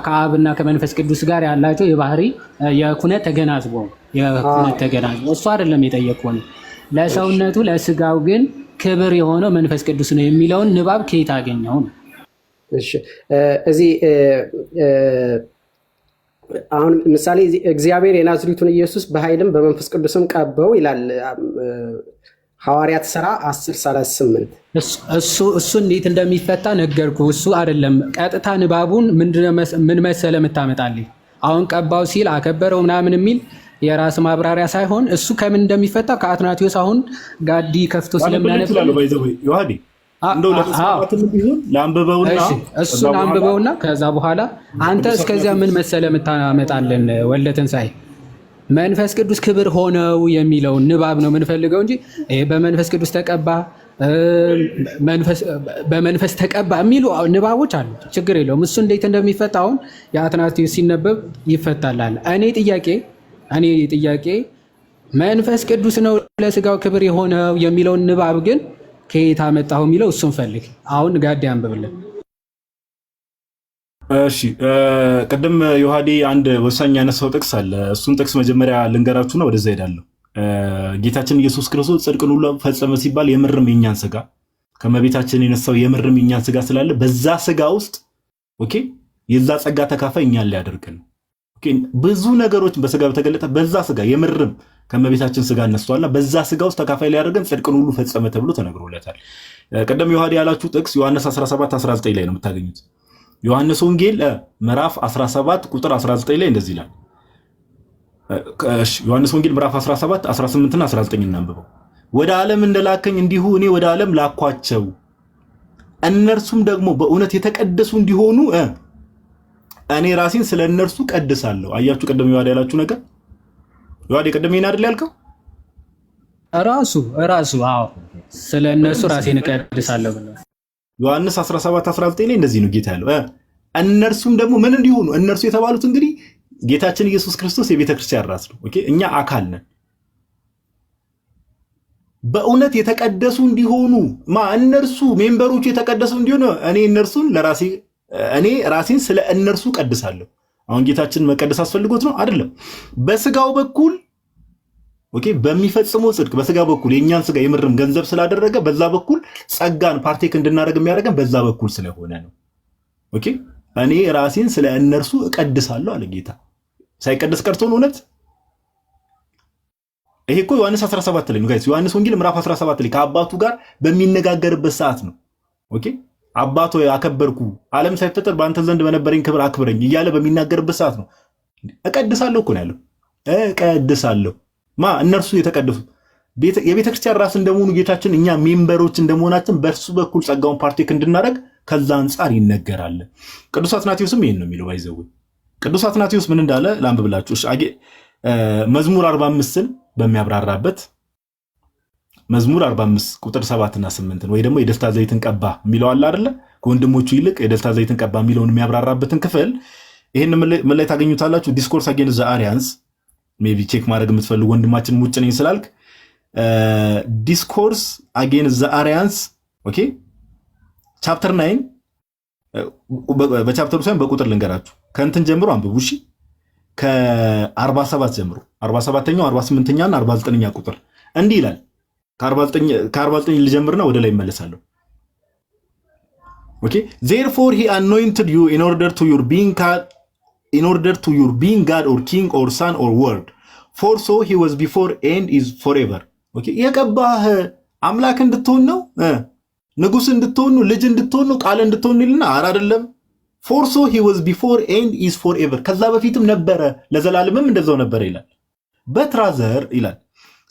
[SPEAKER 1] ከአብና ከመንፈስ ቅዱስ ጋር ያላቸው የባህሪ የኩነት ተገናዝቦ፣ የኩነት ተገናዝቦ እሱ አይደለም የጠየቅኩህ። ለሰውነቱ ለስጋው ግን ክብር የሆነው መንፈስ ቅዱስ ነው የሚለውን ንባብ ከየት አገኘኸው ነው።
[SPEAKER 4] እሺ፣ እዚህ አሁን ምሳሌ እግዚአብሔር የናዝሬቱን ኢየሱስ በኃይልም በመንፈስ ቅዱስም ቀባው ይላል፣ ሐዋርያት ሥራ 10:38።
[SPEAKER 1] እሱ እንዴት እንደሚፈታ ነገርኩ። እሱ አይደለም፣ ቀጥታ ንባቡን ምን መሰለ የምታመጣልኝ፣ አሁን ቀባው ሲል አከበረው ምናምን የሚል የራስ ማብራሪያ ሳይሆን እሱ ከምን እንደሚፈታ ከአትናቴዎስ አሁን ጋዲ ከፍቶ ስለሚያነብ
[SPEAKER 2] እንደው ለመስማማትም ቢሆን ለአንብበውና
[SPEAKER 1] እሱን አንብበውና ከዛ በኋላ አንተ እስከዚያ ምን መሰለ የምታመጣልን ወልደ ትንሣኤ፣ መንፈስ ቅዱስ ክብር ሆነው የሚለውን ንባብ ነው የምንፈልገው እንጂ ይሄ በመንፈስ ቅዱስ ተቀባ፣ በመንፈስ ተቀባ የሚሉ ንባቦች አሉ። ችግር የለውም። እሱ እንዴት እንደሚፈታ አሁን የአትናቴዎስ ሲነበብ ይፈታላል። እኔ ጥያቄ መንፈስ ቅዱስ ነው ለስጋው ክብር የሆነው የሚለውን ንባብ ግን ከየት አመጣሁ የሚለው እሱን ፈልግ። አሁን ጋዲ አንብብልን።
[SPEAKER 2] እሺ፣ ቅድም ዮሐዴ አንድ ወሳኝ ያነሳው ጥቅስ አለ። እሱን ጥቅስ መጀመሪያ ልንገራችሁና ወደዛ ሄዳለሁ። ጌታችን ኢየሱስ ክርስቶስ ጽድቅን ሁሉ ፈጸመ ሲባል የምርም የኛን ስጋ ከመቤታችን የነሳው የምርም የኛን ስጋ ስላለ በዛ ስጋ ውስጥ okay የዛ ጸጋ ተካፋይ እኛን ሊያደርገን ነው። Okay፣ ብዙ ነገሮች በስጋ በተገለጠ በዛ ስጋ የምርም ከመቤታችን ስጋ ነስቷልና በዛ ስጋ ውስጥ ተካፋይ ሊያደርገን ጽድቅን ሁሉ ፈጸመ ተብሎ ተነግሮለታል። ቅድም ዮሐዴ ያላችሁ ጥቅስ ዮሐንስ 17 19 ላይ ነው የምታገኙት። ዮሐንስ ወንጌል ምዕራፍ 17 ቁጥር 19 ላይ እንደዚህ ይላል። ዮሐንስ ወንጌል ምዕራፍ 17 18 እና 19 እናንብበው። ወደ ዓለም እንደላከኝ እንዲሁ እኔ ወደ ዓለም ላኳቸው፣ እነርሱም ደግሞ በእውነት የተቀደሱ እንዲሆኑ እኔ ራሴን ስለ እነርሱ ቀድሳለሁ። አያችሁ፣ ቅድም ዮሐዴ ያላችሁ ነገር፣ ዮሐዴ ቅድም ይሄን አይደል ያልከው?
[SPEAKER 1] ራሱ ራሱ፣ አዎ፣ ስለ እነርሱ ራሴን እቀድሳለሁ ብሎ።
[SPEAKER 2] ዮሐንስ 17 19 ላይ እንደዚህ ነው ጌታ ያለው። እነርሱም ደግሞ ምን እንዲሆኑ? እነርሱ የተባሉት እንግዲህ ጌታችን ኢየሱስ ክርስቶስ የቤተ ክርስቲያን ራስ ነው። Okay፣ እኛ አካል ነን። በእውነት የተቀደሱ እንዲሆኑ ማ እነርሱ member ኦቹ የተቀደሱ እንዲሆኑ እኔ እነርሱን ለራሴ እኔ ራሴን ስለ እነርሱ ቀድሳለሁ። አሁን ጌታችን መቀደስ አስፈልጎት ነው አይደለም። በስጋው በኩል okay በሚፈጽመው ጽድቅ በስጋ በኩል የእኛን ስጋ የምርም ገንዘብ ስላደረገ በዛ በኩል ጸጋን partake እንድናደርግ የሚያደርገን በዛ በኩል ስለሆነ ነው። Okay፣ እኔ ራሴን ስለ እነርሱ እቀድሳለሁ አለ ጌታ። ሳይቀደስ ቀርቶ ነው እውነት? ይሄ እኮ ዮሐንስ 17 ላይ ነው guys። ዮሐንስ ወንጌል ምዕራፍ 17 ላይ ከአባቱ ጋር በሚነጋገርበት ሰዓት ነው። Okay፣ አባቶ አከበርኩ፣ ዓለም ሳይፈጠር በአንተ ዘንድ በነበረኝ ክብር አክብረኝ እያለ በሚናገርበት ሰዓት ነው። እቀድሳለሁ እኮ ነው ያለው። እቀድሳለሁ ማ እነርሱ የተቀደሱ። የቤተ ክርስቲያን ራስ እንደመሆኑ ጌታችን እኛ member ኦች እንደመሆናችን በእርሱ በኩል ጸጋውን partake እንድናደርግ ከዛ አንጻር ይነገራል። ቅዱስ አትናቴዎስም ይሄን ነው የሚለው። By the way ቅዱስ አትናቴዎስ ምን እንዳለ ላንብብላችሁ። መዝሙር 45ን በሚያብራራበት መዝሙር 45 ቁጥር 7 እና 8 ወይ ደግሞ የደስታ ዘይትን ቀባ የሚለው አለ አይደለ? ከወንድሞቹ ይልቅ የደስታ ዘይትን ቀባ የሚለውን የሚያብራራበትን ክፍል ይህን ምን ላይ ታገኙታላችሁ? Discourse Against the Arians፣ maybe check ማድረግ የምትፈልጉ ወንድማችን ውጭ ነኝ ስላልክ Discourse Against the Arians፣ okay፣ chapter 9፣ በ chapter ኡ ሳይሆን በቁጥር ልንገራችሁ። ከእንትን ጀምሮ አንብቡ እሺ። ከ47 ጀምሮ፣ 47ኛው፣ 48ኛና 49ኛ ቁጥር እንዲህ ይላል። ከ49 ልጀምርና ወደ ላይ እመለሳለሁ። Okay, therefore he anointed you in order to your being God or king or son or word, for so he was before and is forever። Okay, የቀባህ አምላክ እንድትሆን ነው፣ ንጉስ እንድትሆን ነው፣ ልጅ እንድትሆን ነው፣ ቃል እንድትሆን ይልና ኧረ አይደለም። For so he was before and is forever፣ ከዛ በፊትም ነበረ ለዘላለምም እንደዛው ነበረ ይላል። But rather ይላል፣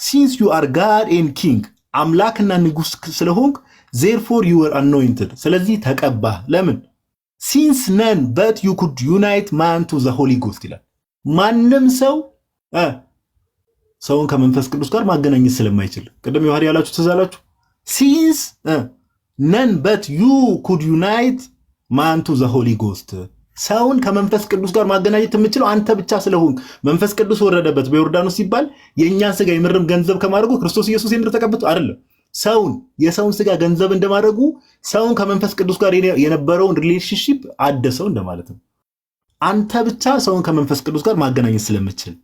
[SPEAKER 2] since you are God and king፣ አምላክና ንጉስ ስለሆንክ፣ therefore you were anointed፣ ስለዚህ ተቀባህ። ለምን? Since none but you could unite man to the Holy Ghost ይላል። ማንም ሰው ሰውን ከመንፈስ ቅዱስ ጋር ማገናኘት ስለማይችል፣ ቅድም ዮሐድ ያላችሁ ትዝ አላችሁ። Since none but you could unite man to the Holy Ghost፣ ሰውን ከመንፈስ ቅዱስ ጋር ማገናኘት የምትችለው አንተ ብቻ ስለሆንክ፣ መንፈስ ቅዱስ ወረደበት በዮርዳኖስ ሲባል የእኛን ስጋ የምርም ገንዘብ ከማድረጉ ክርስቶስ ኢየሱስ የምር ተቀብቶ አይደለም። ሰውን የሰውን ስጋ ገንዘብ እንደማድረጉ ሰውን ከመንፈስ ቅዱስ ጋር የነበረውን relationship አደሰው እንደማለት ነው። አንተ ብቻ ሰውን ከመንፈስ ቅዱስ ጋር ማገናኘት ስለምትችል።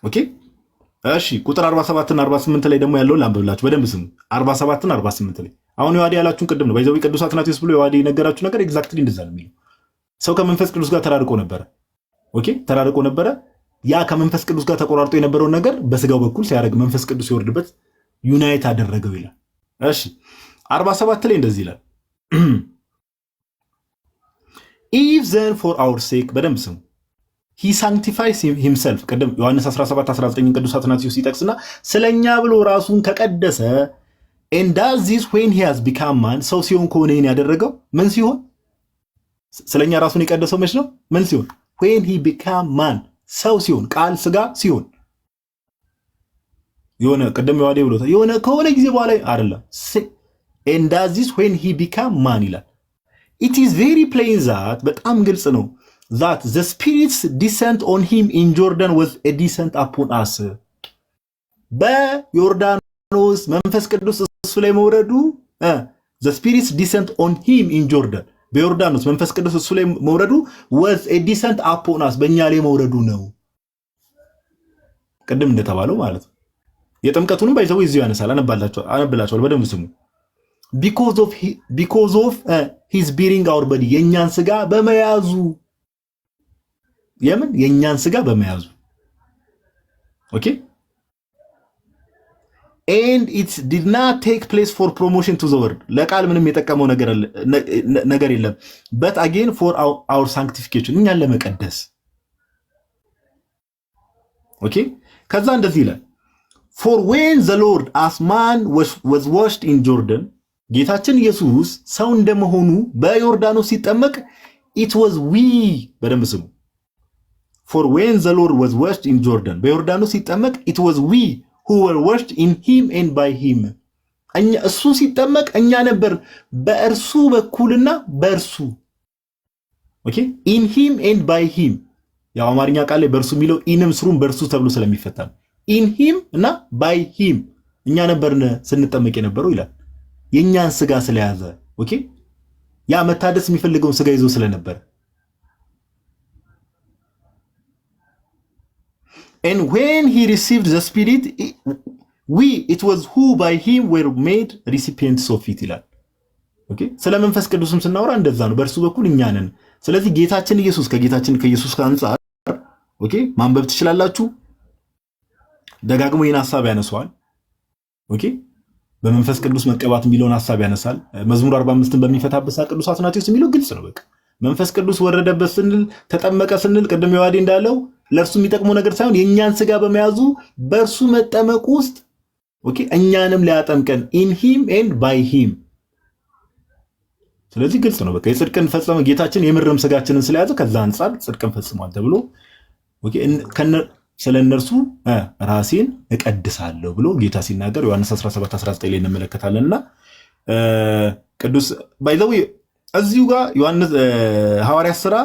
[SPEAKER 2] Okay፣ እሺ፣ ቁጥር 47 እና 48 ላይ ደግሞ ያለውን ላንብብላችሁ፣ በደንብ ስሙ። 47 እና 48 ላይ አሁን የዋዲ ያላችሁን ቅድም ነው by the way። ቅዱስ አትናቴዎስ ብሎ የዋዲ የነገራችሁ ነገር exactly እንደዛ ነው የሚለው። ሰው ከመንፈስ ቅዱስ ጋር ተራርቆ ነበረ። Okay፣ ተራርቆ ነበረ። ያ ከመንፈስ ቅዱስ ጋር ተቆራርጦ የነበረውን ነገር በስጋው በኩል ሲያደርግ መንፈስ ቅዱስ ሲወርድበት unite አደረገው ይላል። እሺ፣ 47 ላይ እንደዚህ ይላል። If then for our sake፣ በደንብ ስሙ፣ he sanctifies himself፣ ቅድም ዮሐንስ 17 19 ቅዱስ አትናቴዎስ ሲጠቅስና ስለኛ ብሎ ራሱን ከቀደሰ፣ and does this when he has become man፣ ሰው ሲሆን ከሆነ ይህን ያደረገው፣ ምን ሲሆን? ስለኛ ራሱን የቀደሰው መች ነው? ምን ሲሆን? When he become man፣ ሰው ሲሆን፣ ቃል ስጋ ሲሆን፣ የሆነ ቅድም የዋዴ ብሎታል። የሆነ ከሆነ ጊዜ በኋላ አይደለም። And does this when he become man ይላል። It is very plain that፣ በጣም ግልጽ ነው፣ that the Spirit's descent on him in Jordan was a descent upon us። በዮርዳኖስ መንፈስ ቅዱስ እሱ ላይ መውረዱ፣ the Spirit's descent on him in Jordan፣ በዮርዳኖስ መንፈስ ቅዱስ እሱ ላይ መውረዱ was a descent upon us፣ በእኛ ላይ መውረዱ ነው። ቅድም እንደተባለው ማለት ነው። የጥምቀቱንም by the way እዚሁ ያነሳል። አነብላችኋለሁ፣ በደንብ ስሙ። Because of his bearing our body፣ የእኛን ስጋ በመያዙ፣ የምን የእኛን ስጋ በመያዙ። Okay, and it did not take place for promotion to the word፣ ለቃል ምንም የጠቀመው ነገር የለም። But again for our sanctification፣ እኛን ለመቀደስ። Okay፣ ከዛ እንደዚህ ይላል፣ for when the Lord as man was washed in Jordan፣ ጌታችን ኢየሱስ ሰው እንደመሆኑ በዮርዳኖስ ሲጠመቅ፣ it was we፣ በደንብ ስሙ፣ for when the Lord was washed in Jordan፣ በዮርዳኖስ ሲጠመቅ፣ it was we who were washed in him and by him፣ እሱ ሲጠመቅ እኛ ነበር በእርሱ በኩልና በእርሱ። Okay, in him and by him፣ ያው አማርኛ ቃል ላይ በእርሱ የሚለው in ም through ም በእርሱ ተብሎ ስለሚፈታ ነው። In him እና by him እኛ ነበርን ስንጠመቅ የነበረው ይላል። የእኛን ስጋ ስለያዘ፣ okay፣ ያ መታደስ የሚፈልገውን ስጋ ይዞ ስለነበረ። And when he received the Spirit, we it was who by him were made recipients of it ይላል። Okay፣ ስለ መንፈስ ቅዱስም ስናወራ እንደዛ ነው። በእርሱ በኩል እኛ ነን። ስለዚህ ጌታችን ኢየሱስ ከጌታችን ከኢየሱስ አንጻር okay ማንበብ ትችላላችሁ። ደጋግሞ ይህን ሀሳብ ያነሰዋል። Okay፣ በመንፈስ ቅዱስ መቀባት የሚለውን ሀሳብ ያነሳል። መዝሙር 45ን በሚፈታበት ሰዓት ቅዱስ አትናቴዎስ የሚለው ግልጽ ነው። በቃ መንፈስ ቅዱስ ወረደበት ስንል፣ ተጠመቀ ስንል፣ ቅድም የዋዴ እንዳለው ለእርሱ የሚጠቅመው ነገር ሳይሆን የእኛን ስጋ በመያዙ በእርሱ መጠመቅ ውስጥ okay እኛንም ሊያጠምቀን in him and by him። ስለዚህ ግልጽ ነው። በቃ የጽድቅን ፈጸመ፣ ጌታችን የምርም ስጋችንን ስለያዘ ከዛ አንጻር ጽድቅን ፈጽሟል ተብሎ okay ስለ እነርሱ ራሴን እቀድሳለሁ ብሎ ጌታ ሲናገር ዮሐንስ 17 19 ላይ እንመለከታለን። እና ቅዱስ by the way እዚሁ ጋር ዮሐንስ ሐዋርያት ሥራ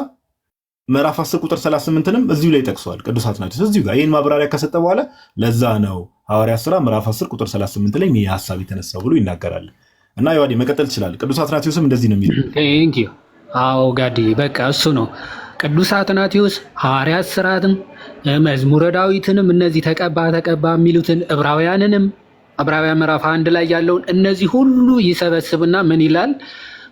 [SPEAKER 2] ምዕራፍ 10 ቁጥር 38ንም እዚሁ ላይ ጠቅሰዋል። ቅዱስ አትናቴዎስ እዚሁ ጋር ይህን ማብራሪያ ከሰጠ በኋላ ለዛ ነው ሐዋርያት ሥራ ምዕራፍ 10 ቁጥር 38 ላይ ይህ ሀሳብ የተነሳው ብሎ ይናገራል። እና ዮሐዴ መቀጠል ትችላለህ። ቅዱስ አትናቴዎስም እንደዚህ ነው የሚለው።
[SPEAKER 1] Thank you። አዎ ጋዲ፣ በቃ እሱ ነው። ቅዱስ አትናቴዎስ ሐዋርያት ሥራትም መዝሙረ ዳዊትንም እነዚህ ተቀባ ተቀባ የሚሉትን ዕብራውያንንም ዕብራውያን ምዕራፍ 1 ላይ ያለውን እነዚህ ሁሉ ይሰበስብና ምን ይላል?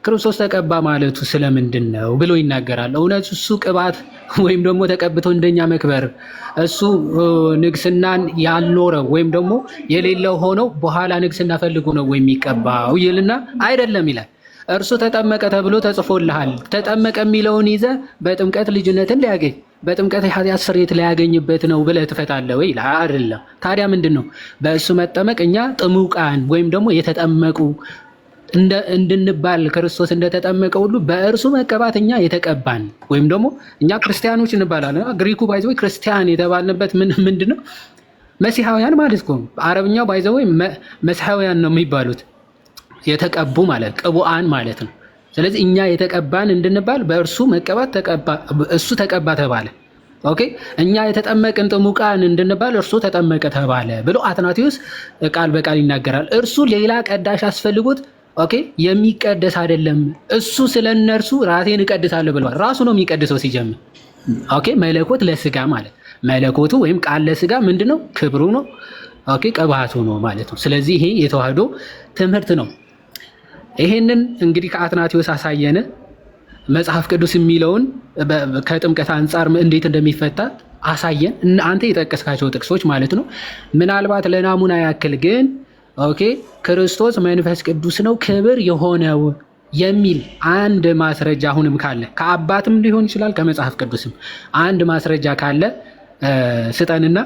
[SPEAKER 1] ክርስቶስ ተቀባ ማለቱ ስለምንድን ነው ብሎ ይናገራል። እውነት እሱ ቅባት ወይም ደግሞ ተቀብቶ እንደኛ መክበር እሱ ንግስናን ያልኖረው ወይም ደግሞ የሌለው ሆኖ በኋላ ንግስና ፈልጎ ነው ወይ የሚቀባው ይልና አይደለም ይላል። እርሱ ተጠመቀ ተብሎ ተጽፎልሃል። ተጠመቀ የሚለውን ይዘ በጥምቀት ልጅነትን ሊያገኝ በጥምቀት የኃጢአት ስርየት ሊያገኝበት ነው ብለህ ትፈታለህ ወይ? አይደለም። ታዲያ ምንድን ነው በእሱ መጠመቅ? እኛ ጥሙቃን ወይም ደግሞ የተጠመቁ እንድንባል ክርስቶስ እንደተጠመቀ ሁሉ በእርሱ መቀባት እኛ የተቀባን ወይም ደግሞ እኛ ክርስቲያኖች እንባላለን። ግሪኩ by the way ክርስቲያን የተባልንበት ምንድን ነው? መሲሐውያን ማለት እኮ ነው። አረብኛው by the way መሲሐውያን ነው የሚባሉት፣ የተቀቡ ማለት ቅቡአን ማለት ነው። ስለዚህ እኛ የተቀባን እንድንባል በእርሱ መቀባት እሱ ተቀባ ተባለ። Okay፣ እኛ የተጠመቅን ጥሙቃን እንድንባል እርሱ ተጠመቀ ተባለ ብሎ አትናቴዎስ ቃል በቃል ይናገራል። እርሱ ሌላ ቀዳሽ አስፈልጎት okay የሚቀደስ አይደለም። እሱ ስለ እነርሱ ራሴን እቀድሳለሁ ብለዋል። ራሱ ነው የሚቀድሰው ሲጀምር። Okay፣ መለኮት ለስጋ ማለት መለኮቱ ወይም ቃል ለስጋ ምንድነው? ክብሩ ነው። Okay፣ ቅባቱ ነው ማለት ነው። ስለዚህ ይሄ የተዋህዶ ትምህርት ነው። ይሄንን እንግዲህ ከአትናቴዎስ አሳየን። መጽሐፍ ቅዱስ የሚለውን ከጥምቀት አንጻር እንዴት እንደሚፈታ አሳየን። አንተ የጠቀስካቸው ጥቅሶች ማለት ነው። ምናልባት ለናሙና ያክል ግን okay ክርስቶስ መንፈስ ቅዱስ ነው ክብር የሆነው የሚል አንድ ማስረጃ አሁንም ካለ ከአባትም ሊሆን ይችላል ከመጽሐፍ ቅዱስም አንድ ማስረጃ ካለ ስጠንና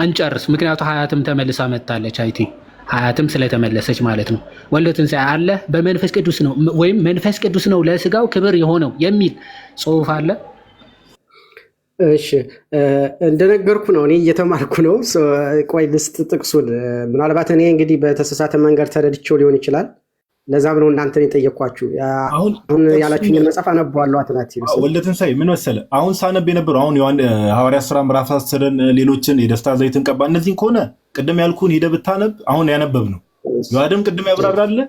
[SPEAKER 1] እንጨርስ። ምክንያቱ ሀያትም ተመልሳ መጥታለች። I think ሀያትም ስለተመለሰች ማለት ነው። ወልደ ትንሣኤ አለ በመንፈስ ቅዱስ ነው ወይም መንፈስ ቅዱስ ነው ለስጋው ክብር የሆነው የሚል ጽሑፍ አለ።
[SPEAKER 4] እሺ፣ እንደነገርኩ ነው፣ እኔ እየተማርኩ ነው። ቆይ ልስጥ ጥቅሱን። ምናልባት እኔ እንግዲህ በተሳሳተ መንገድ ተረድቼው ሊሆን ይችላል። ለዛም ነው እናንተን የጠየኳችሁ።
[SPEAKER 2] አሁን
[SPEAKER 4] አሁን ያላችሁኝን መጽሐፍ አነበዋለሁ። አትናቴዎስ
[SPEAKER 2] ወልደ ትንሣኤ ምን መሰለህ፣ አሁን ሳነብ የነበረው አሁን ሐዋርያት ሥራ ምዕራፍ 10ን ሌሎችን የደስታ ዘይትን ቀባ እነዚህን ከሆነ ቅድም ያልኩህን ሄደህ ብታነብ አሁን ያነበብ ነው። ዮሐድም ቅድም ያብራራለ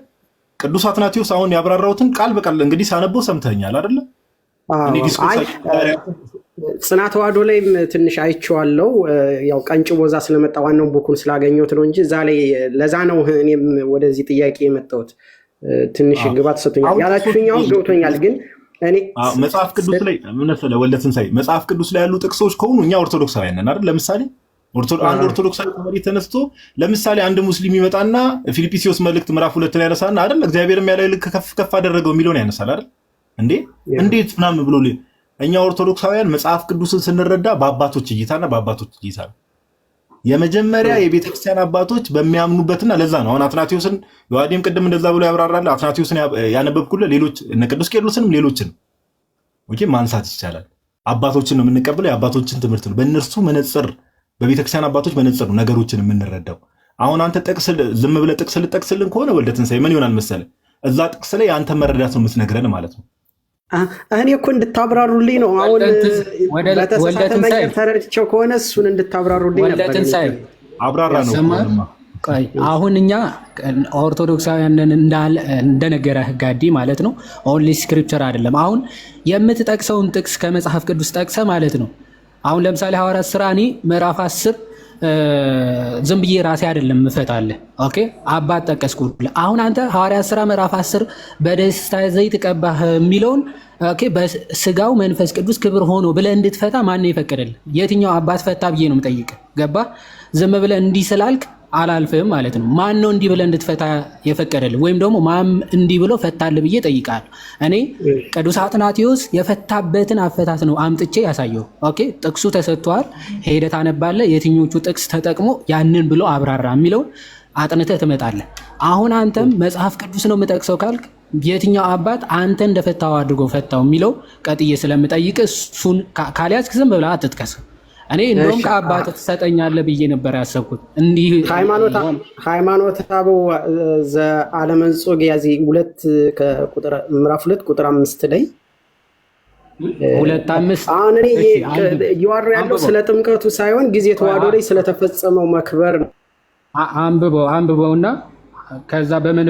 [SPEAKER 2] ቅዱስ አትናቴዎስ አሁን ያብራራውትን ቃል በቃል እንግዲህ ሳነበው ሰምተኸኛል አይደለ? እኔ discourse
[SPEAKER 4] ጽና ተዋህዶ ላይም ትንሽ አይቼዋለሁ። ያው ቀንጭቦ እዛ ስለመጣ ዋናውን book ኡን ስላገኘሁት ነው እንጂ እዛ ላይ ለዛ ነው እኔም ወደዚህ ጥያቄ የመጣሁት። ትንሽ ግባት ሰጥቶኛል ያላችሁኝ አሁን ገብቶኛል። ግን እኔ
[SPEAKER 2] መጽሐፍ ቅዱስ ላይ ምን መሰለህ ወልደ ትንሣኤ፣ መጽሐፍ ቅዱስ ላይ ያሉ ጥቅሶች ከሆኑ እኛ ኦርቶዶክሳውያን ነን አይደል? ለምሳሌ አንድ ኦርቶዶክሳዊ ከመሬት ተነስቶ ለምሳሌ አንድ ሙስሊም ይመጣና ፊልጵስዩስ መልእክት ምዕራፍ 2 ላይ ያነሳና አይደል እግዚአብሔርም ያለ ልክ ከፍ ከፍ አደረገው የሚለውን ያነሳል አይደል? እንዴ እንዴት ምናምን ብሎ እኛ ኦርቶዶክሳውያን መጽሐፍ ቅዱስን ስንረዳ በአባቶች እይታና በአባቶች እይታ ነው። የመጀመሪያ የቤተክርስቲያን አባቶች በሚያምኑበትና ለዛ ነው አሁን አትናቴዎስን ዮሐዴም ቅድም እንደዛ ብሎ ያብራራል። አትናቴዎስን ያነበብኩልህ ሌሎች እነ ቅዱስ ቄርሎስንም ሌሎችንም okay ማንሳት ይቻላል። አባቶችን ነው የምንቀበለው፣ የአባቶችን ትምህርት ነው። በእነርሱ መነጽር፣ በቤተክርስቲያን አባቶች መነጽር ነው ነገሮችን የምንረዳው። አሁን አንተ ጥቅስ ዝም ብለህ ጥቅስ ልጠቅስልን ከሆነ ወልደ ትንሣኤ ምን ይሆናል መሰለህ፣ እዛ ጥቅስ ላይ የአንተ መረዳት ነው የምትነግረን ማለት ነው።
[SPEAKER 4] እኔ እኮ እንድታብራሩልኝ ነው። አሁን በተሳሳተ መንገድ ተረድቼው ከሆነ እሱን እንድታብራሩልኝ
[SPEAKER 1] ወልደ
[SPEAKER 4] ነበር።
[SPEAKER 1] ትንሣኤ
[SPEAKER 2] አብራራ ነው።
[SPEAKER 1] ያሰማል። ቆይ አሁን እኛ ኦርቶዶክሳውያን እንደነገረ ጋዲ ማለት ነው። Only scripture አይደለም። አሁን የምትጠቅሰውን ጥቅስ ከመጽሐፍ ቅዱስ ጠቅሰ ማለት ነው። አሁን ለምሳሌ ሐዋርያት ሥራ እኔ ምዕራፍ 10 ዝም ብዬ ራሴ አይደለም እፈታለህ። Okay አባት ጠቀስኩልህ። አሁን አንተ ሐዋርያት ሥራ ምዕራፍ 10 በደስታ ዘይት ቀባህ የሚለውን okay በስጋው መንፈስ ቅዱስ ክብር ሆኖ ብለህ እንድትፈታ ማን ነው የፈቀደልህ? የትኛው አባት ፈታ ብዬ ነው የምጠይቅህ። ገባ? ዝም ብለህ እንዲህ ስላልክ አላልፍህም ማለት ነው። ማን ነው እንዲህ ብለህ እንድትፈታ የፈቀደልህ? ወይም ደግሞ ማን እንዲህ ብሎ ፈታልህ ብዬ ጠይቃለሁ። እኔ ቅዱስ አትናቴዎስ የፈታበትን አፈታት ነው አምጥቼ ያሳየው። Okay ጥቅሱ ተሰጥቷል፣ ሄደህ ታነባለህ። የትኞቹ ጥቅስ ተጠቅሞ ያንን ብሎ አብራራ የሚለውን አጥንተህ ትመጣለህ። አሁን አንተም መጽሐፍ ቅዱስ ነው የምጠቅሰው ካልክ የትኛው አባት አንተ እንደፈታው አድርጎ ፈታው የሚለው ቀጥዬ ስለምጠይቅ እሱን ካልያዝክ ዝም ብለህ አትጥቀስ። እኔ እንደውም ከአባት ትሰጠኛለህ ብዬ ነበር ያሰብኩት። እንዲህ
[SPEAKER 4] ሃይማኖተ አበው ዘአለመንጾግ ያዚ ሁለት ከቁጥር ምዕራፍ 2 ቁጥር 5 ላይ
[SPEAKER 1] 2:5።
[SPEAKER 4] አሁን እኔ
[SPEAKER 1] እሺ፣ አንብብ።
[SPEAKER 4] እያወራሁ ያለው
[SPEAKER 1] አንብበው።
[SPEAKER 4] ስለ ጥምቀቱ ሳይሆን ጊዜ ተዋህዶ ላይ ስለተፈጸመው መክበር ነው።
[SPEAKER 1] አንብበው አንብበውና ከዛ በምን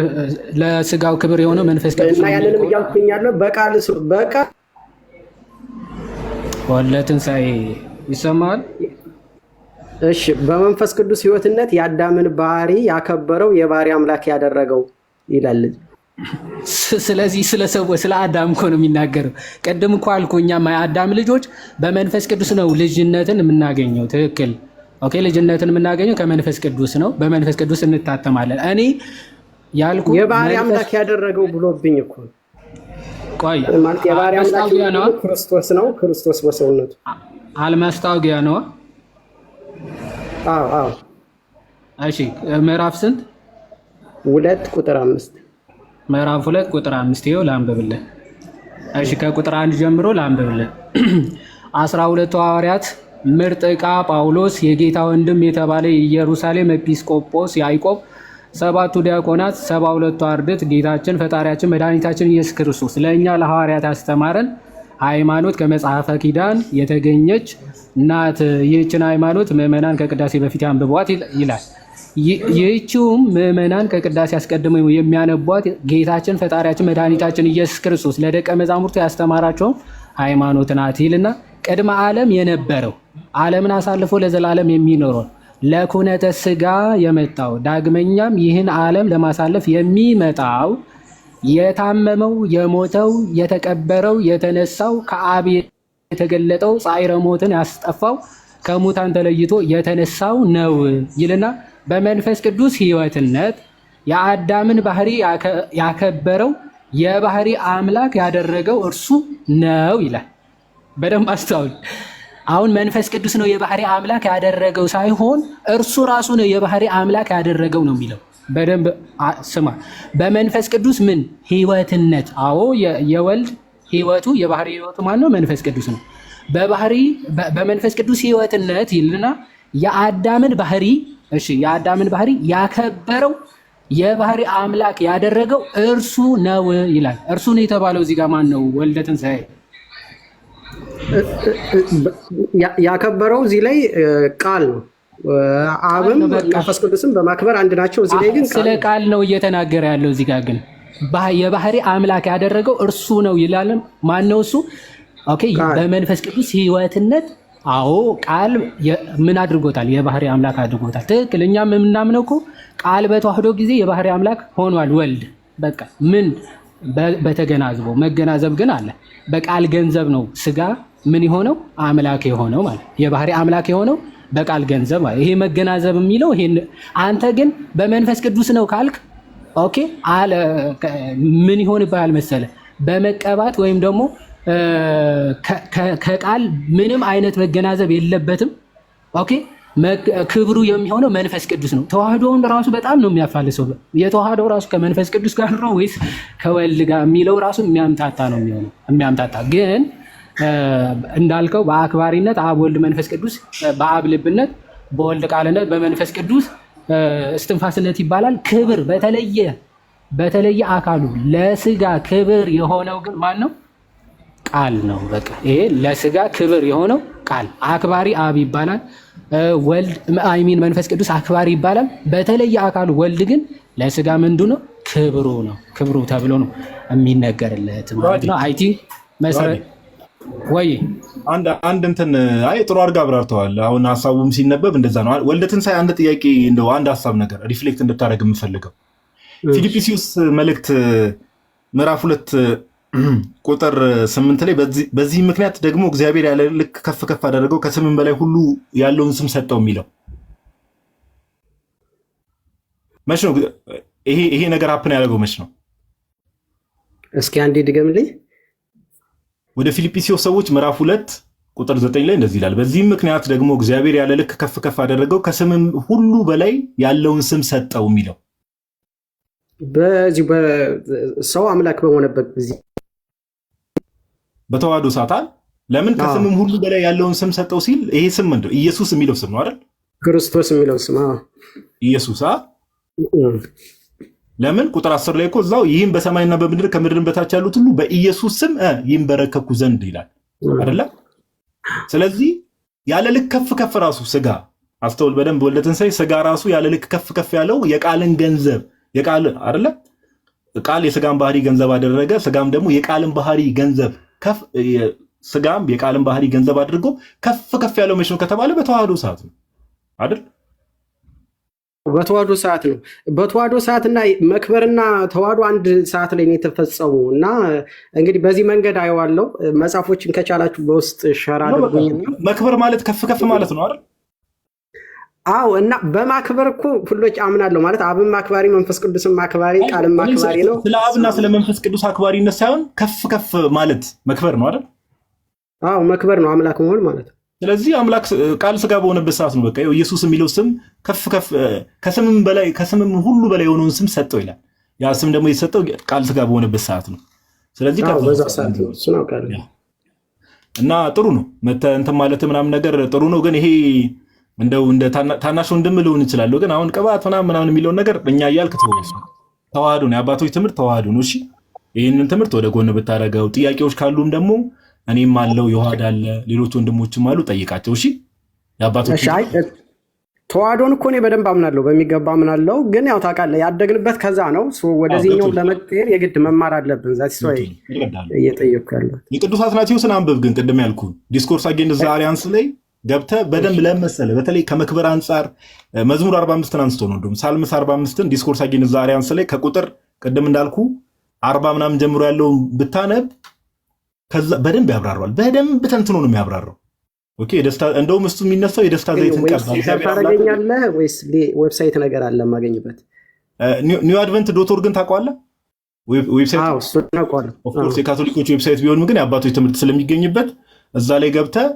[SPEAKER 1] ለስጋው ክብር የሆነው መንፈስ ቅዱስ
[SPEAKER 4] እና
[SPEAKER 1] ነው የሚል
[SPEAKER 4] ያንንም
[SPEAKER 1] ከሆነ
[SPEAKER 4] እያልኩኝ ያለው በቃል በቃል
[SPEAKER 1] ወልደ ትንሣኤ ይሰማል።
[SPEAKER 4] እሺ፣ በመንፈስ ቅዱስ ሕይወትነት የአዳምን ባህሪ ያከበረው የባህሪ አምላክ ያደረገው ይላል።
[SPEAKER 1] ስለዚህ ስለ ሰው ስለ አዳም እኮ ነው የሚናገረው። ቅድም እኮ አልኩህ፣ እኛም የአዳም ልጆች በመንፈስ ቅዱስ ነው ልጅነትን የምናገኘው። ትክክል። Okay፣ ልጅነትን የምናገኘው ከመንፈስ ቅዱስ ነው። በመንፈስ ቅዱስ እንታተማለን። እኔ ያልኩህ
[SPEAKER 4] የባህሪ
[SPEAKER 1] መንፈስ
[SPEAKER 4] አምላክ ያደረገው ብሎብኝ እኮ ነው።
[SPEAKER 1] ቆይ
[SPEAKER 4] ማለት የባህሪ አምላክ
[SPEAKER 1] አልመስታወቂያ ነዋ።
[SPEAKER 4] የሚሆነው ክርስቶስ ነው። ክርስቶስ በሰውነቱ
[SPEAKER 1] አልመስታወቂያ ነዋ።
[SPEAKER 4] አዎ።
[SPEAKER 1] እሺ፣ ምዕራፍ ስንት?
[SPEAKER 4] 2 ቁጥር 5።
[SPEAKER 1] ምዕራፍ 2 ቁጥር 5፣ ይኸው ላንብብልህ። እሺ፣ ከቁጥር 1 ጀምሮ ላንብብልህ። 12ቱ ሐዋርያት ምርጥ ዕቃ ጳውሎስ፣ የጌታ ወንድም የተባለ የኢየሩሳሌም ኤጲስቆጶስ ያዕቆብ፣ ሰባቱ ዲያቆናት፣ 72ቱ አርድእት ጌታችን ፈጣሪያችን መድኃኒታችን ኢየሱስ ክርስቶስ ለእኛ ለሐዋርያት ያስተማረን ሃይማኖት ከመጽሐፈ ኪዳን የተገኘች ናት። ይህችን ሃይማኖት ምዕመናን ከቅዳሴ በፊት ያንብቧት ይላል። ይህችውም ምዕመናን ከቅዳሴ አስቀድመው የሚያነቧት ጌታችን ፈጣሪያችን መድኃኒታችን ኢየሱስ ክርስቶስ ለደቀ መዛሙርቱ ያስተማራቸውም ሃይማኖት ናት ይልና ቅድመ ዓለም የነበረው ዓለምን አሳልፎ ለዘላለም የሚኖረው ለኩነተ ስጋ የመጣው ዳግመኛም ይህን ዓለም ለማሳለፍ የሚመጣው የታመመው የሞተው የተቀበረው የተነሳው ከአብ የተገለጠው ጻዕረ ሞትን ያስጠፋው ከሙታን ተለይቶ የተነሳው ነው ይልና በመንፈስ ቅዱስ ሕይወትነት የአዳምን ባህሪ ያከበረው የባህሪ አምላክ ያደረገው እርሱ ነው ይላል። በደንብ አስተውል። አሁን መንፈስ ቅዱስ ነው የባህሪ አምላክ ያደረገው ሳይሆን እርሱ ራሱ ነው የባህሪ አምላክ ያደረገው ነው የሚለው። በደንብ ስማ። በመንፈስ ቅዱስ ምን ሕይወትነት። አዎ፣ የወልድ ሕይወቱ የባህሪ ሕይወቱ ማን ነው? መንፈስ ቅዱስ ነው። በባህሪ በመንፈስ ቅዱስ ሕይወትነት ይልና የአዳምን ባህሪ፣ እሺ፣ የአዳምን ባህሪ ያከበረው የባህሪ አምላክ ያደረገው እርሱ ነው ይላል። እርሱ ነው የተባለው እዚህ ጋር ማን ነው? ወልደ ትንሣኤ።
[SPEAKER 4] ያከበረው እዚህ ላይ ቃል ነው። አብም
[SPEAKER 1] ነው በቃ።
[SPEAKER 4] መንፈስ ቅዱስም በማክበር አንድ ናቸው። እዚህ ላይ ግን
[SPEAKER 1] ስለ
[SPEAKER 4] ቃል ነው።
[SPEAKER 1] ቃል ነው እየተናገረ ያለው። እዚህ ጋር ግን የባህሪ አምላክ ያደረገው እርሱ ነው ይላል። ማን ነው እሱ? Okay፣
[SPEAKER 4] ቃል።
[SPEAKER 1] በመንፈስ ቅዱስ ሕይወትነት። አዎ፣ ቃል ምን አድርጎታል? የባህሪ አምላክ አድርጎታል። ትክክል። እኛም የምናምነው እኮ ቃል በተዋህዶ ጊዜ የባህሪ አምላክ ሆኗል ወልድ። በቃ ምን በተገናዝቦ መገናዘብ ግን አለ። በቃል ገንዘብ ነው ስጋ ምን የሆነው አምላክ የሆነው ማለት የባህሪ አምላክ የሆነው በቃል ገንዘብ ማለት ይሄ መገናዘብ የሚለው ይሄን። አንተ ግን በመንፈስ ቅዱስ ነው ካልክ okay አለ ምን ይሆንብሃል መሰለ፣ በመቀባት ወይም ደግሞ ከቃል ምንም አይነት መገናዘብ የለበትም። Okay፣ ክብሩ የሚሆነው መንፈስ ቅዱስ ነው። ተዋህዶውን ራሱ በጣም ነው የሚያፋልሰው። የተዋህዶው ራሱ ከመንፈስ ቅዱስ ጋር ነው ወይስ ከወልድ ጋር የሚለው ራሱ የሚያምታታ ነው የሚሆነው። የሚያምታታ ግን እንዳልከው በአክባሪነት አብ፣ ወልድ፣ መንፈስ ቅዱስ፣ በአብ ልብነት፣ በወልድ ቃልነት፣ በመንፈስ ቅዱስ እስትንፋስነት ይባላል። ክብር በተለየ አካሉ ለስጋ ክብር የሆነው ግን ማን ነው? ቃል ነው። በቃ ይሄ ለስጋ ክብር የሆነው ቃል አክባሪ አብ ይባላል። ወልድ፣ I mean መንፈስ ቅዱስ አክባሪ ይባላል። በተለየ አካሉ ወልድ ግን ለስጋ ምንዱ ነው? ክብሩ ነው። ክብሩ ተብሎ ነው የሚነገርለት ማለት ነው። I think መሰረት ወይ
[SPEAKER 2] አንድ አንድ እንትን አይ ጥሩ አድርጋ አብራርተዋል። አሁን ሀሳቡም ሲነበብ እንደዛ ነው። ወልደ ትንሳኤ፣ አንድ ጥያቄ እንደው አንድ ሀሳብ ነገር reflect እንድታደርግ የምፈልገው ፊልጵስዩስ መልእክት ምዕራፍ 2 ቁጥር 8 ላይ በዚህ ምክንያት ደግሞ እግዚአብሔር ያለ ልክ ከፍ ከፍ አደረገው ከስምም በላይ ሁሉ ያለውን ስም ሰጠው የሚለው መች ነው? ይሄ ነገር happen ያደረገው መች ነው?
[SPEAKER 4] እስኪ አንዴ ድገምልኝ።
[SPEAKER 2] ወደ ፊልጵስዩስ ሰዎች ምዕራፍ 2 ቁጥር 9 ላይ እንደዚህ ይላል። በዚህም ምክንያት ደግሞ እግዚአብሔር ያለ ልክ ከፍ ከፍ አደረገው ከስምም ሁሉ በላይ ያለውን ስም ሰጠው የሚለው
[SPEAKER 4] በዚሁ ሰው አምላክ በሆነበት ጊዜ።
[SPEAKER 2] በተዋህዶ ሰዓት። ለምን ከስምም ሁሉ በላይ ያለውን ስም ሰጠው ሲል ይሄ ስም ምንድን ነው? ኢየሱስ የሚለው ስም ነው አይደል?
[SPEAKER 4] ክርስቶስ የሚለው ስም፣ አዎ።
[SPEAKER 2] ኢየሱስ ለምን ቁጥር 10 ላይ እኮ እዛው ይህም በሰማይና በምድር ከምድርም በታች ያሉት ሁሉ በኢየሱስ ስም ይንበረከኩ ዘንድ ይላል አይደለ? ስለዚህ ያለ ልክ ከፍ ከፍ ራሱ ስጋ፣ አስተውል በደንብ ወልደ ትንሣኤ፣ ስጋ ራሱ ያለ ልክ ከፍ ከፍ ያለው የቃልን ገንዘብ የቃል አይደለ? ቃል የስጋን ባህሪ ገንዘብ አደረገ። ስጋም ደግሞ የቃልን ባህሪ ገንዘብ ከፍ ስጋም የቃልን ባህሪ ገንዘብ አድርጎ ከፍ ከፍ ያለው መች ነው ከተባለ በተዋህዶ ሰዓት ነው። አይደል?
[SPEAKER 4] በተዋህዶ ሰዓት ነው። በተዋህዶ ሰዓት እና መክበርና ተዋህዶ አንድ ሰዓት ላይ ነው የተፈጸሙ። እና እንግዲህ በዚህ መንገድ አየዋለሁ። መጽሐፎችን ከቻላችሁ በውስጥ share
[SPEAKER 2] ነው በቃ።
[SPEAKER 4] አድርጉኝና
[SPEAKER 2] መክበር ማለት ከፍ ከፍ ማለት ነው አይደል?
[SPEAKER 4] አዎ፣ እና በማክበር እኮ ሁሎች አምናለሁ ማለት አብም አክባሪ፣ መንፈስ ቅዱስም አክባሪ፣ ቃልም
[SPEAKER 2] እኔ
[SPEAKER 4] አክባሪ ነው።
[SPEAKER 2] ስለ አብና ስለ መንፈስ ቅዱስ አክባሪነት ሳይሆን ከፍ ከፍ ማለት መክበር ነው አይደል?
[SPEAKER 4] አዎ፣ መክበር ነው፣ አምላክ መሆን ማለት ነው።
[SPEAKER 2] ስለዚህ አምላክ ቃል ስጋ በሆነበት ሰዓት ነው። በቃ ይኸው ኢየሱስ የሚለው ስም ከፍ ከፍ፣ ከስምም በላይ፣ ከስምም ሁሉ በላይ የሆነውን ስም ሰጠው ይላል። ያ ስም ደግሞ የተሰጠው ቃል ስጋ በሆነበት ሰዓት ነው። ስለዚህ
[SPEAKER 4] አዎ
[SPEAKER 2] ከፍ
[SPEAKER 4] በዛ ሰዓት ነው። እሱን አውቃለሁ።
[SPEAKER 2] እና ጥሩ ነው፣ እንትን ማለት ምናምን ነገር ጥሩ ነው። ግን ይሄ እንደው እንደ ታናሽ ወንድም ልሆን እችላለሁ። ግን አሁን ቅባት ምናምን ምናምን የሚለውን ነገር እኛ እያልክ ተወው። ተዋህዶ ነው፣ የአባቶች ትምህርት ተዋህዶ ነው። እሺ፣ ይህንን ትምህርት ወደ ጎን ብታደርገው፣ ጥያቄዎች ካሉም ደግሞ እኔም አለው፣ የዋህድ አለ፣ ሌሎች ወንድሞችም አሉ፣ ጠይቃቸው። እሺ፣ የአባቶች
[SPEAKER 4] እሺ፣ አይ ተዋህዶን እኮ እኔ በደንብ አምናለሁ፣ በሚገባ አምናለሁ። ግን ያው ታውቃለህ ያደግንበት ከዛ ነው። So ወደዚህኛው ለመቀየር የግድ መማር አለብን። That's why
[SPEAKER 2] እረዳለሁ።
[SPEAKER 4] እየጠየቅኩ ያለሁት።
[SPEAKER 2] የቅዱስ አትናቴዎስን አንብብ። ግን ቅድም ያልኩህ Discourse Against the Arians ላይ ገብተህ በደንብ ለመሰለ በተለይ ከመክበር አንጻር መዝሙር 45ን አንስቶ ነው፣ እንደውም Psalms 45ን Discourse Against the Arians ላይ ከቁጥር ቅድም እንዳልኩ 40 ምናምን ጀምሮ ያለውን ብታነብ ከዛ በደንብ ያብራራዋል። በደንብ ተንትኖ ነው የሚያብራራው። Okay፣ የደስታ እንደውም እሱ የሚነሳው የደስታ ዘይትን ቀባ
[SPEAKER 4] ወይስ
[SPEAKER 2] እግዚአብሔር አምላክ
[SPEAKER 4] ታደርገኛለህ ወይስ website ነገር አለ የማገኝበት?
[SPEAKER 2] NewAdvent.org ን ታውቀዋለህ? Website?
[SPEAKER 4] አዎ፣ እሱን አውቀዋለሁ።
[SPEAKER 2] Of course የካቶሊኮች website ቢሆንም ግን የአባቶች ትምህርት ስለሚገኝበት እዛ ላይ ገብተህ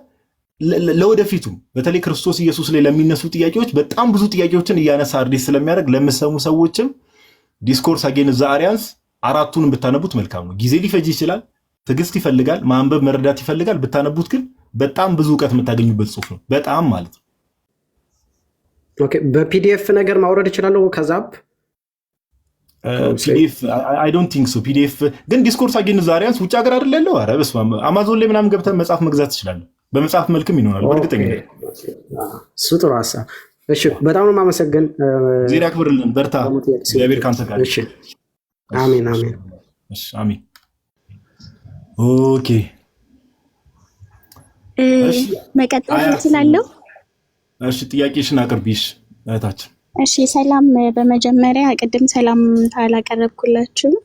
[SPEAKER 2] ለወደፊቱ በተለይ ክርስቶስ ኢየሱስ ላይ ለሚነሱ ጥያቄዎች በጣም ብዙ ጥያቄዎችን እያነሳ address ስለሚያደርግ ለምሰሙ ሰዎችም Discourse Against the Arians አራቱንም ብታነቡት መልካም ነው። ጊዜ ሊፈጅ ይችላል፣ ትዕግስት ይፈልጋል፣ ማንበብ መረዳት ይፈልጋል። ብታነቡት ግን በጣም ብዙ እውቀት የምታገኙበት ጽሁፍ ነው። በጣም ማለት ነው።
[SPEAKER 4] Okay፣ በ PDF ነገር ማውረድ እችላለሁ ከዛብ?
[SPEAKER 2] PDF I don't think so። PDF ግን Discourse Against the Arians ውጭ ሀገር አይደል ያለው? ኧረ በስመ አብ፣ አማዞን ላይ ምናምን ገብተህ መጽሐፍ መግዛት ትችላለህ። በመጽሐፍ መልክም ይኖራል በእርግጠኝነት።
[SPEAKER 4] እሱ ጥሩ ሀሳብ። እሺ፣ በጣም ነው የማመሰግን።
[SPEAKER 2] እግዚአብሔር ያክብርልን። በርታ። እግዚአብሔር ከአንተ ጋር።
[SPEAKER 4] እሺ፣ አሜን አሜን።
[SPEAKER 2] እሺ፣ አሜን። Okay፣ እሺ።
[SPEAKER 5] መቀጠል
[SPEAKER 2] አያት
[SPEAKER 5] እችላለሁ?
[SPEAKER 2] እሺ፣ ጥያቄሽን አቅርቢሽ እህታችን።
[SPEAKER 5] እሺ፣ ሰላም። በመጀመሪያ ቅድም ሰላምታ አላቀረብኩላችሁም።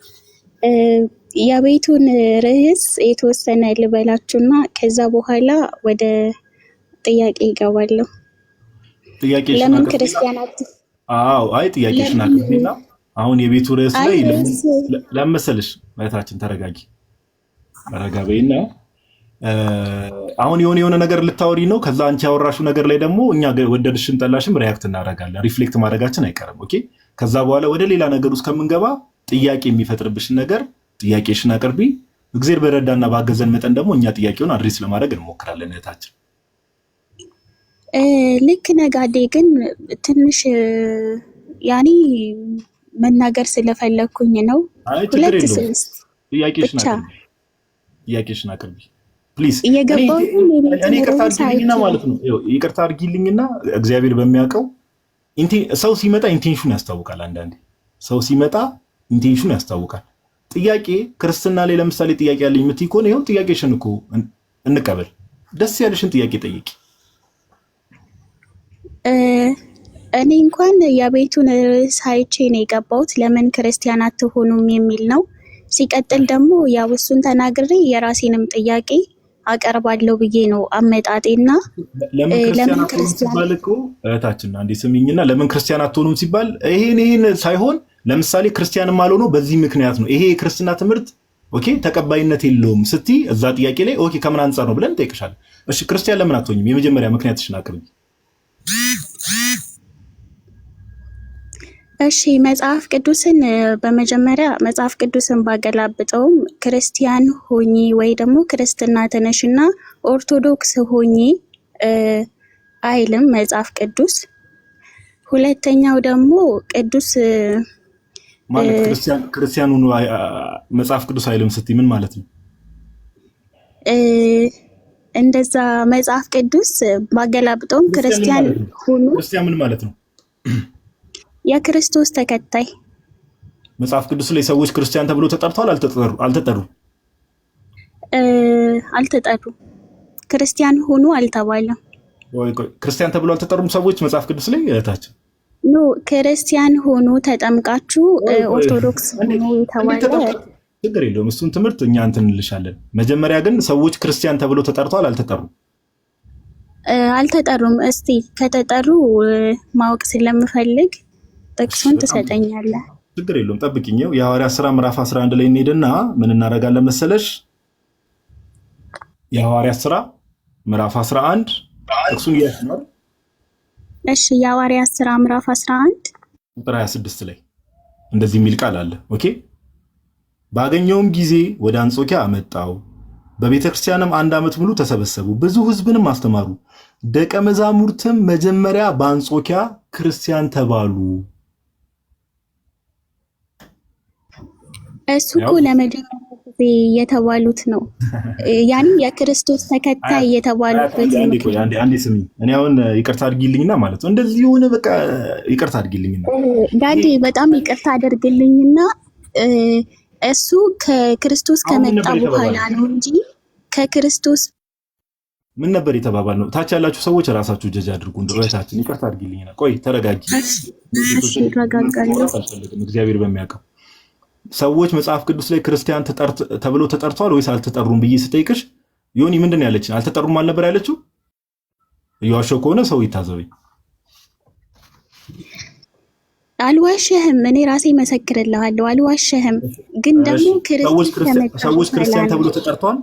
[SPEAKER 5] የቤቱን ርዕስ የተወሰነ ልበላችሁና ከዛ በኋላ ወደ ጥያቄ ይገባለሁ።
[SPEAKER 2] ጥያቄሽን
[SPEAKER 5] ለምን
[SPEAKER 2] አቅርቢና
[SPEAKER 5] ክርስቲያናት
[SPEAKER 2] አዎ፣ አይ ጥያቄሽን
[SPEAKER 5] ለምን
[SPEAKER 2] አቅርቢና አሁን የቤቱ ርዕስ
[SPEAKER 5] አይ
[SPEAKER 2] ላይ
[SPEAKER 5] ርዕስ
[SPEAKER 2] ለመሰልሽ እህታችን ተረጋጊ፣ ረጋ በይና አሁን የሆነ የሆነ ነገር ልታወሪ ነው። ከዛ አንቺ ያወራሽው ነገር ላይ ደግሞ እኛ ወደድሽም ጠላሽም react እናደርጋለን። Reflect ማድረጋችን አይቀርም። Okay። ከዛ በኋላ ወደ ሌላ ነገር ውስጥ ከምንገባ ጥያቄ የሚፈጥርብሽን ነገር ጥያቄሽን አቅርቢ። እግዜር በረዳና ባገዘን መጠን ደግሞ እኛ ጥያቄውን address ለማድረግ እንሞክራለን። እህታችን።
[SPEAKER 5] ልክ ነጋዴ ግን ትንሽ ያኔ መናገር ስለፈለግኩኝ ነው።
[SPEAKER 2] አይ ችግር
[SPEAKER 5] ሁለት
[SPEAKER 2] የለውም።
[SPEAKER 5] ሶስት
[SPEAKER 2] ጥያቄሽን
[SPEAKER 5] ብቻ
[SPEAKER 2] አቅርቢ። ጥያቄሽን አቅርቢ please። እኔ
[SPEAKER 5] እየገባሁኝ
[SPEAKER 2] እኔ
[SPEAKER 5] የቤቱን
[SPEAKER 2] ይቅርታ
[SPEAKER 5] ርዕስ
[SPEAKER 2] አድርጊልኝና
[SPEAKER 5] አይቼ
[SPEAKER 2] ማለት ነው፣ ይኸው ይቅርታ አድርጊልኝና እግዚአብሔር በሚያውቀው ሰው ሲመጣ intention ያስታውቃል። አንዳንዴ ሰው ሲመጣ intention ያስታውቃል። ጥያቄ ክርስትና ላይ ለምሳሌ ጥያቄ ያለኝ የምትይ ከሆነ ይኸው ጥያቄሽን እኮ እንቀበል። ደስ ያለሽን ጥያቄ ጠይቂ።
[SPEAKER 5] እኔ እንኳን የቤቱን ርዕስ አይቼ ነው የገባሁት። ለምን ክርስቲያን አትሆኑም የሚል ነው። ሲቀጥል ደግሞ ያው እሱን ተናግሬ የራሴንም ጥያቄ አቀርባለሁ ብዬ ነው አመጣጤና
[SPEAKER 2] ለምን ክርስቲያን
[SPEAKER 5] ለምን
[SPEAKER 2] አትሆኑም
[SPEAKER 5] ክርስቲያን
[SPEAKER 2] ሲባል እኮ እህታችን አንዴ ስሚኝና፣ ለምን ክርስቲያን አትሆኑም ሲባል ይሄን ይሄን ሳይሆን ለምሳሌ ክርስቲያንም አልሆነው በዚህ ምክንያት ነው፣ ይሄ የክርስትና ትምህርት okay ተቀባይነት የለውም ስትይ እዛ ጥያቄ ላይ okay ከምን አንጻር ነው ብለን እንጠይቅሻለን። እሺ፣ ክርስቲያን ለምን አትሆኝም? የመጀመሪያ ምክንያትሽን አቅርቢ።
[SPEAKER 5] እሺ፣ መጽሐፍ ቅዱስን በመጀመሪያ መጽሐፍ ቅዱስን ባገላብጠውም ክርስቲያን ሆኚ ወይ ደግሞ ክርስትና ተነሽና ኦርቶዶክስ ሆኚ አይልም መጽሐፍ ቅዱስ። ሁለተኛው ደግሞ ቅዱስ
[SPEAKER 2] ማለት ክርስቲያን ክርስቲያን ሁኑ መጽሐፍ ቅዱስ አይልም ስትይ ምን ማለት ነው?
[SPEAKER 5] እንደዛ መጽሐፍ ቅዱስ ባገላብጠውም
[SPEAKER 2] ክርስቲያን ምን
[SPEAKER 5] ክርስቲያን
[SPEAKER 2] ማለት ነው?
[SPEAKER 5] ሁኑ
[SPEAKER 2] ክርስቲያን ምን ማለት ነው?
[SPEAKER 5] የክርስቶስ ተከታይ።
[SPEAKER 2] መጽሐፍ ቅዱስ ላይ ሰዎች ክርስቲያን ተብሎ ተጠርተዋል? አልተጠሩም?
[SPEAKER 5] አልተጠሩም። ክርስቲያን ሁኑ አልተባለም።
[SPEAKER 2] ቆይ ቆይ፣ ክርስቲያን ተብሎ አልተጠሩም ሰዎች መጽሐፍ ቅዱስ ላይ እህታችን?
[SPEAKER 5] No፣ ክርስቲያን ሆኑ ተጠምቃችሁ
[SPEAKER 2] ቆይ ቆይ፣
[SPEAKER 5] ኦርቶዶክስ ሆኑ
[SPEAKER 2] እንዴት
[SPEAKER 5] የተባለ
[SPEAKER 2] ተጠምቃችሁ? ችግር የለውም እሱን ትምህርት እኛ እንትን እንልሻለን። መጀመሪያ ግን ሰዎች ክርስቲያን ተብሎ ተጠርተዋል አልተጠሩም?
[SPEAKER 5] አልተጠሩም። እስቲ ከተጠሩ ማወቅ ስለምፈልግ
[SPEAKER 2] እሺ፣
[SPEAKER 5] ጥቅሱን
[SPEAKER 2] በጣም
[SPEAKER 5] ትሰጠኛለህ።
[SPEAKER 2] ችግር የለውም ጠብቂኝ። የሐዋርያት ስራ ምዕራፍ 11 ላይ እንሄድና ምን እናደርጋለን መሰለሽ? የሐዋርያት ስራ ምዕራፍ 11 ጥቅሱን እያስማር
[SPEAKER 5] እሺ፣ የሐዋርያት ስራ ምዕራፍ 11
[SPEAKER 2] ቁጥር 26 ላይ እንደዚህ የሚል ቃል አለ። Okay፣ ባገኘውም ጊዜ ወደ አንጾኪያ አመጣው። በቤተ ክርስቲያንም አንድ ዓመት ሙሉ ተሰበሰቡ፣ ብዙ ሕዝብንም አስተማሩ። ደቀ መዛሙርትም መጀመሪያ በአንጾኪያ ክርስቲያን ተባሉ።
[SPEAKER 5] እሱ እኮ
[SPEAKER 2] ያው
[SPEAKER 5] ለመጀመሪያ ጊዜ የተባሉት ነው። ያኔ የክርስቶስ ተከታይ
[SPEAKER 2] አያት አያት
[SPEAKER 5] የተባሉበት
[SPEAKER 2] አንዴ አንዴ ቆይ
[SPEAKER 5] ምክንያት
[SPEAKER 2] አንዴ አንዴ ስሚኝ። እኔ አሁን ይቅርታ አድርጊልኝና ማለት ነው እንደዚህ የሆነ በቃ ይቅርታ አድርጊልኝና
[SPEAKER 5] ዳዴ በጣም ይቅርታ አድርግልኝና እ፣ እሱ ከክርስቶስ
[SPEAKER 2] አሁን ምን
[SPEAKER 5] ከመጣ
[SPEAKER 2] ነበር
[SPEAKER 5] በኋላ
[SPEAKER 2] የተባባልነው?
[SPEAKER 5] ነው እንጂ ከክርስቶስ
[SPEAKER 2] ምን ነበር የተባባልነው? ታች ያላችሁ ሰዎች ራሳችሁ ጀጅ አድርጉ። እንደው እህታችን ይቅርታ አድርጊልኝና ቆይ ተረጋጊ።
[SPEAKER 5] እሺ፣ እሺ፣
[SPEAKER 2] ሴቶችን
[SPEAKER 5] እረጋጋለሁ።
[SPEAKER 2] ማውራት አልፈልግም፣ እግዚአብሔር በሚያውቀው ሰዎች መጽሐፍ ቅዱስ ላይ ክርስቲያን ተብሎ ተጠርተዋል ወይስ አልተጠሩም ብዬ ስጠይቅሽ ዮኒ ምንድን ነው ያለችን? አልተጠሩም አልነበር ያለችው? እየዋሸሁ ከሆነ ሰው ይታዘበኝ።
[SPEAKER 5] አልዋሸህም። እኔ ራሴ መሰክርልሃለሁ፣ አልዋሸህም። ግን
[SPEAKER 2] እሺ
[SPEAKER 5] ደግሞ
[SPEAKER 2] ሰዎች
[SPEAKER 5] ክርስቶስ
[SPEAKER 2] ክርስቲያን
[SPEAKER 5] ከመጣ
[SPEAKER 2] ሰዎች
[SPEAKER 5] በኋላ
[SPEAKER 2] ክርስቲያን
[SPEAKER 5] ነው
[SPEAKER 2] ተብሎ ተጠርተዋል?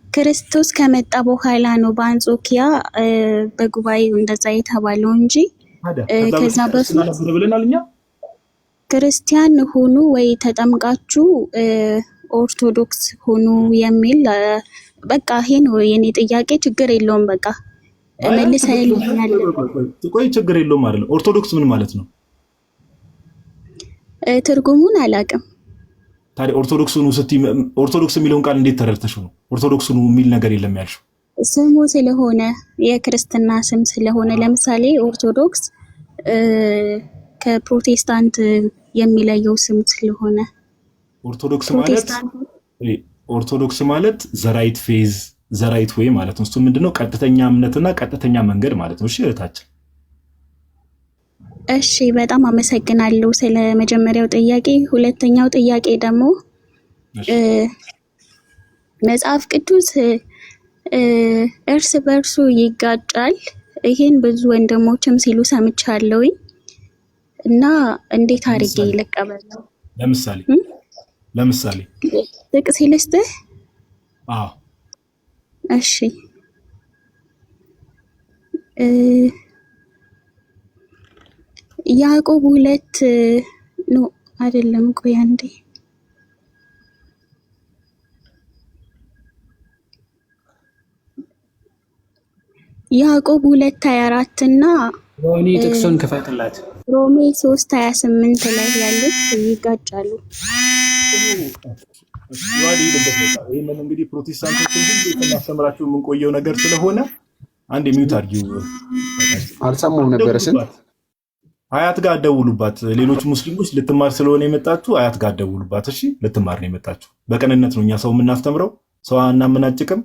[SPEAKER 5] ክርስቶስ ከመጣ በኋላ ነው በአንጾኪያ በጉባኤው እንደዛ የተባለው እንጂ
[SPEAKER 2] ታዲያ ከዛ
[SPEAKER 5] ከዛ
[SPEAKER 2] በፊት ክርስትና
[SPEAKER 5] በፊት
[SPEAKER 2] ነበር ብለናል እኛ።
[SPEAKER 5] ክርስቲያን ሁኑ ወይ ተጠምቃችሁ ኦርቶዶክስ ሁኑ የሚል በቃ ይሄ ነው የኔ ጥያቄ። ችግር የለውም በቃ
[SPEAKER 2] አይ አይ ችግር የለውም።
[SPEAKER 5] መልሰህልኛል።
[SPEAKER 2] ቆይ ቆይ ቆይ ቆይ፣ ችግር የለውም አይደለም። ኦርቶዶክስ ምን ማለት ነው
[SPEAKER 5] ትርጉሙን አላውቅም።
[SPEAKER 2] ታዲያ? ኦርቶዶክስ ሁኑ ስትይ ኦርቶዶክስ የሚለውን ቃል እንዴት ተረድተሽው ነው ኦርቶዶክስ ሁኑ የሚል ነገር የለም ያልሽው?
[SPEAKER 5] ስሙ ስለሆነ የክርስትና ስም ስለሆነ ለምሳሌ ኦርቶዶክስ እ፣ ከፕሮቴስታንት የሚለየው ስም ስለሆነ
[SPEAKER 2] ኦርቶዶክስ ማለት
[SPEAKER 5] ፕሮቴስታንት
[SPEAKER 2] ኦርቶዶክስ ማለት the right faith the right way ማለት ነው። እሱ ምንድነው? ቀጥተኛ እምነትና ቀጥተኛ መንገድ ማለት ነው። እሺ እህታችን፣
[SPEAKER 5] እሺ፣ በጣም አመሰግናለሁ ስለ መጀመሪያው ጥያቄ። ሁለተኛው ጥያቄ ደግሞ
[SPEAKER 2] እሺ
[SPEAKER 5] እ፣ መጽሐፍ ቅዱስ እ፣ እርስ በእርሱ ይጋጫል። ይሄን ብዙ ወንድሞችም ሲሉ ሰምቻለሁኝ እና እንዴት አድርጌ
[SPEAKER 2] ለምሳሌ
[SPEAKER 5] ልቀበለው?
[SPEAKER 2] ለምሳሌ
[SPEAKER 5] እም?
[SPEAKER 2] ለምሳሌ
[SPEAKER 5] ጥቅስ ልስጥህ?
[SPEAKER 2] አዎ
[SPEAKER 5] እሺ እ፣ ያዕቆብ 2 no አይደለም፣ ቆይ አንዴ። ያዕቆብ 2:24 እና
[SPEAKER 1] ሮኒ
[SPEAKER 5] እ፣
[SPEAKER 1] ጥቅሱን ክፈትላት።
[SPEAKER 5] ሮሜ 3:28 ላይ ያሉት ይጋጫሉ።
[SPEAKER 2] ይዋል ይሄድበት በቃ። ይህንን እንግዲህ ፕሮቴስታንቶችን ሁሉ ስናስተምራቸው የምንቆየው ነገር ስለሆነ አንድ mute አድርጊው።
[SPEAKER 3] አልሰማሁም ነበረ። ስንት
[SPEAKER 2] አትደውሉባት፣ አያት ጋር አትደውሉባት። ሌሎች ሙስሊሞች ልትማር ስለሆነ የመጣችሁ አያት ጋር አትደውሉባት። እሺ ልትማር ነው የመጣችሁ። በቅንነት ነው እኛ ሰው የምናስተምረው፣ ሰው አናመናጭቅም።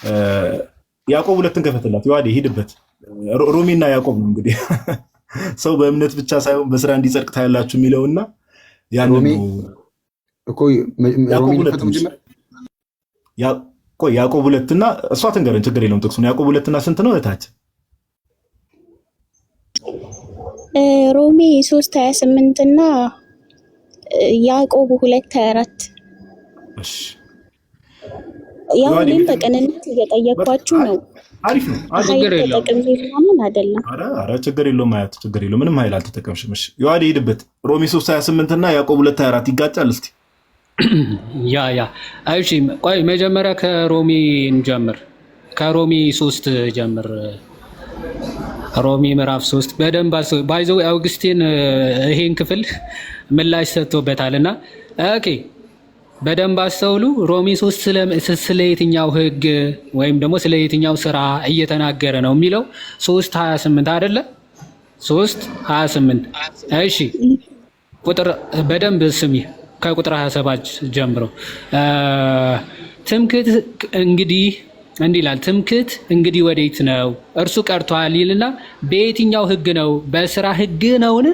[SPEAKER 2] እ፣ ያዕቆብ 2ን ከፈትላት። ይዋል ሂድበት። ሮሜና ያዕቆብ ነው እንግዲህ ሰው በእምነት ብቻ ሳይሆን በስራ እንዲጸድቅ ታያላችሁ የሚለውና ያንን
[SPEAKER 3] ሮሜ
[SPEAKER 2] ነው
[SPEAKER 3] እኮ
[SPEAKER 2] ያዕቆብ
[SPEAKER 3] ሮሜ
[SPEAKER 2] 2
[SPEAKER 3] ልክፈተው
[SPEAKER 2] ነው።
[SPEAKER 3] መጀመሪያ።
[SPEAKER 2] ቆይ ያዕቆብ 2ና እሷ ትንገረን፣ ችግር የለውም ጥቅሱን። ያዕቆብ 2ና ስንት ነው እህታችን?
[SPEAKER 5] ሮሜ 3:28 እና ያዕቆብ 2:24።
[SPEAKER 2] እሺ
[SPEAKER 5] ያው
[SPEAKER 2] ዮሐን
[SPEAKER 5] እኔም
[SPEAKER 2] የቤተ
[SPEAKER 5] በቅንነት እየጠየኳችሁ ነው።
[SPEAKER 2] አሪፍ ነው አሪፍ
[SPEAKER 5] ኃይል
[SPEAKER 1] ችግር የለውም።
[SPEAKER 5] ተጠቅሜ ምናምን አይደለም።
[SPEAKER 2] ኧረ ኧረ ችግር የለውም አያት ችግር የለውም። ምንም ኃይል አልተጠቀምሽም። እሺ ዮሐን ይሄድበት። ሮሜ 3:28 እና ያዕቆብ 2:24 ይጋጫል። እስቲ
[SPEAKER 1] Yeah እሺ፣ ቆይ መጀመሪያ ከሮሜ እንጀምር። ከሮሜ 3 ጀምር። ሮሜ ምዕራፍ 3 በደንብ by the way አውግስቲን ይሄን ክፍል ምላሽ ሰጥቶበታል እና okay በደንብ አስተውሉ። ሮሜ 3 ስለ የትኛው ህግ ወይም ደግሞ ስለ የትኛው ስራ እየተናገረ ነው የሚለው 3:28 አይደለ? 3:28 እሺ ቁጥር በደንብ ስሚ። ከቁጥር 27 ጀምሮ ትምክህት እንግዲህ እንዲህ ይላል፣ ትምክህት እንግዲህ ወዴት ነው? እርሱ ቀርቷል ይልና በየትኛው ሕግ ነው? በስራ ሕግ ነውን?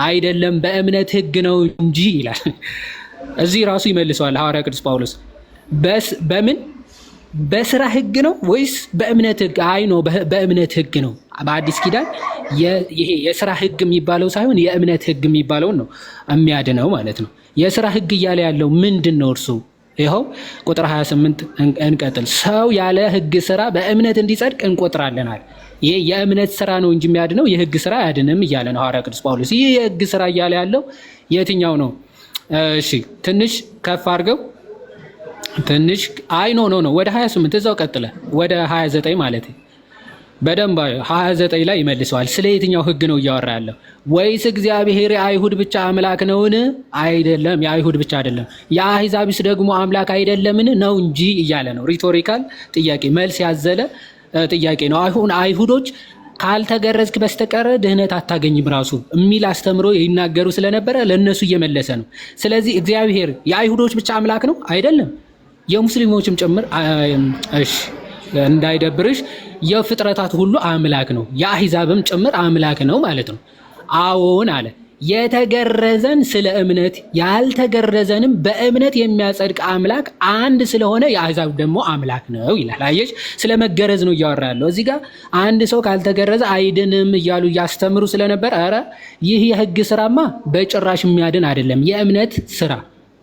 [SPEAKER 1] አይደለም፣ በእምነት ሕግ ነው እንጂ ይላል። እዚህ ራሱ ይመልሰዋል ሐዋርያ ቅዱስ ጳውሎስ። በምን በስራ ሕግ ነው ወይስ በእምነት ሕግ? አይ ነው፣ በእምነት ሕግ ነው። በአዲስ ኪዳን ይሄ የስራ ሕግ የሚባለው ሳይሆን የእምነት ሕግ የሚባለውን ነው የሚያድነው ማለት ነው። የስራ ሕግ እያለ ያለው ምንድን ነው እርሱ? ይኸው ቁጥር 28 እንቀጥል። ሰው ያለ ሕግ ስራ በእምነት እንዲጸድቅ እንቆጥራለን አለ። ይሄ የእምነት ስራ ነው እንጂ የሚያድነው የሕግ ስራ አያድንም እያለ ነው ሐዋርያ ቅዱስ ጳውሎስ። ይህ የሕግ ስራ እያለ ያለው የትኛው ነው? እሺ ትንሽ ከፍ አድርገው ትንሽ፣ አይ no no no፣ ወደ 28 እዛው ቀጥለ ወደ 29 ማለት በደንብ 29 ላይ ይመልሰዋል። ስለ የትኛው ህግ ነው እያወራ ያለው? ወይስ እግዚአብሔር የአይሁድ ብቻ አምላክ ነውን? አይደለም፣ የአይሁድ ብቻ አይደለም። የአሕዛብስ ደግሞ አምላክ አይደለምን? ነው እንጂ እያለ ነው። Rhetorical ጥያቄ፣ መልስ ያዘለ ጥያቄ ነው። አሁን አይሁዶች ካልተገረዝክ በስተቀር ድህነት አታገኝም ራሱ የሚል አስተምሮ ይናገሩ ስለነበረ ለእነሱ እየመለሰ ነው። ስለዚህ እግዚአብሔር የአይሁዶች ብቻ አምላክ ነው? አይደለም፣ የሙስሊሞችም ጭምር። እሺ እንዳይደብርሽ፣ የፍጥረታት ሁሉ አምላክ ነው፣ የአሕዛብም ጭምር አምላክ ነው ማለት ነው። አዎን አለ። የተገረዘን ስለ እምነት ያልተገረዘንም በእምነት የሚያጸድቅ አምላክ አንድ ስለሆነ የአሕዛብ ደግሞ አምላክ ነው ይላል። አየሽ፣ ስለ መገረዝ ነው እያወራ ያለው እዚህ ጋር። አንድ ሰው ካልተገረዘ አይድንም እያሉ እያስተምሩ ስለነበር፣ ኧረ ይህ የሕግ ስራማ በጭራሽ የሚያድን አይደለም፣ የእምነት ስራ፣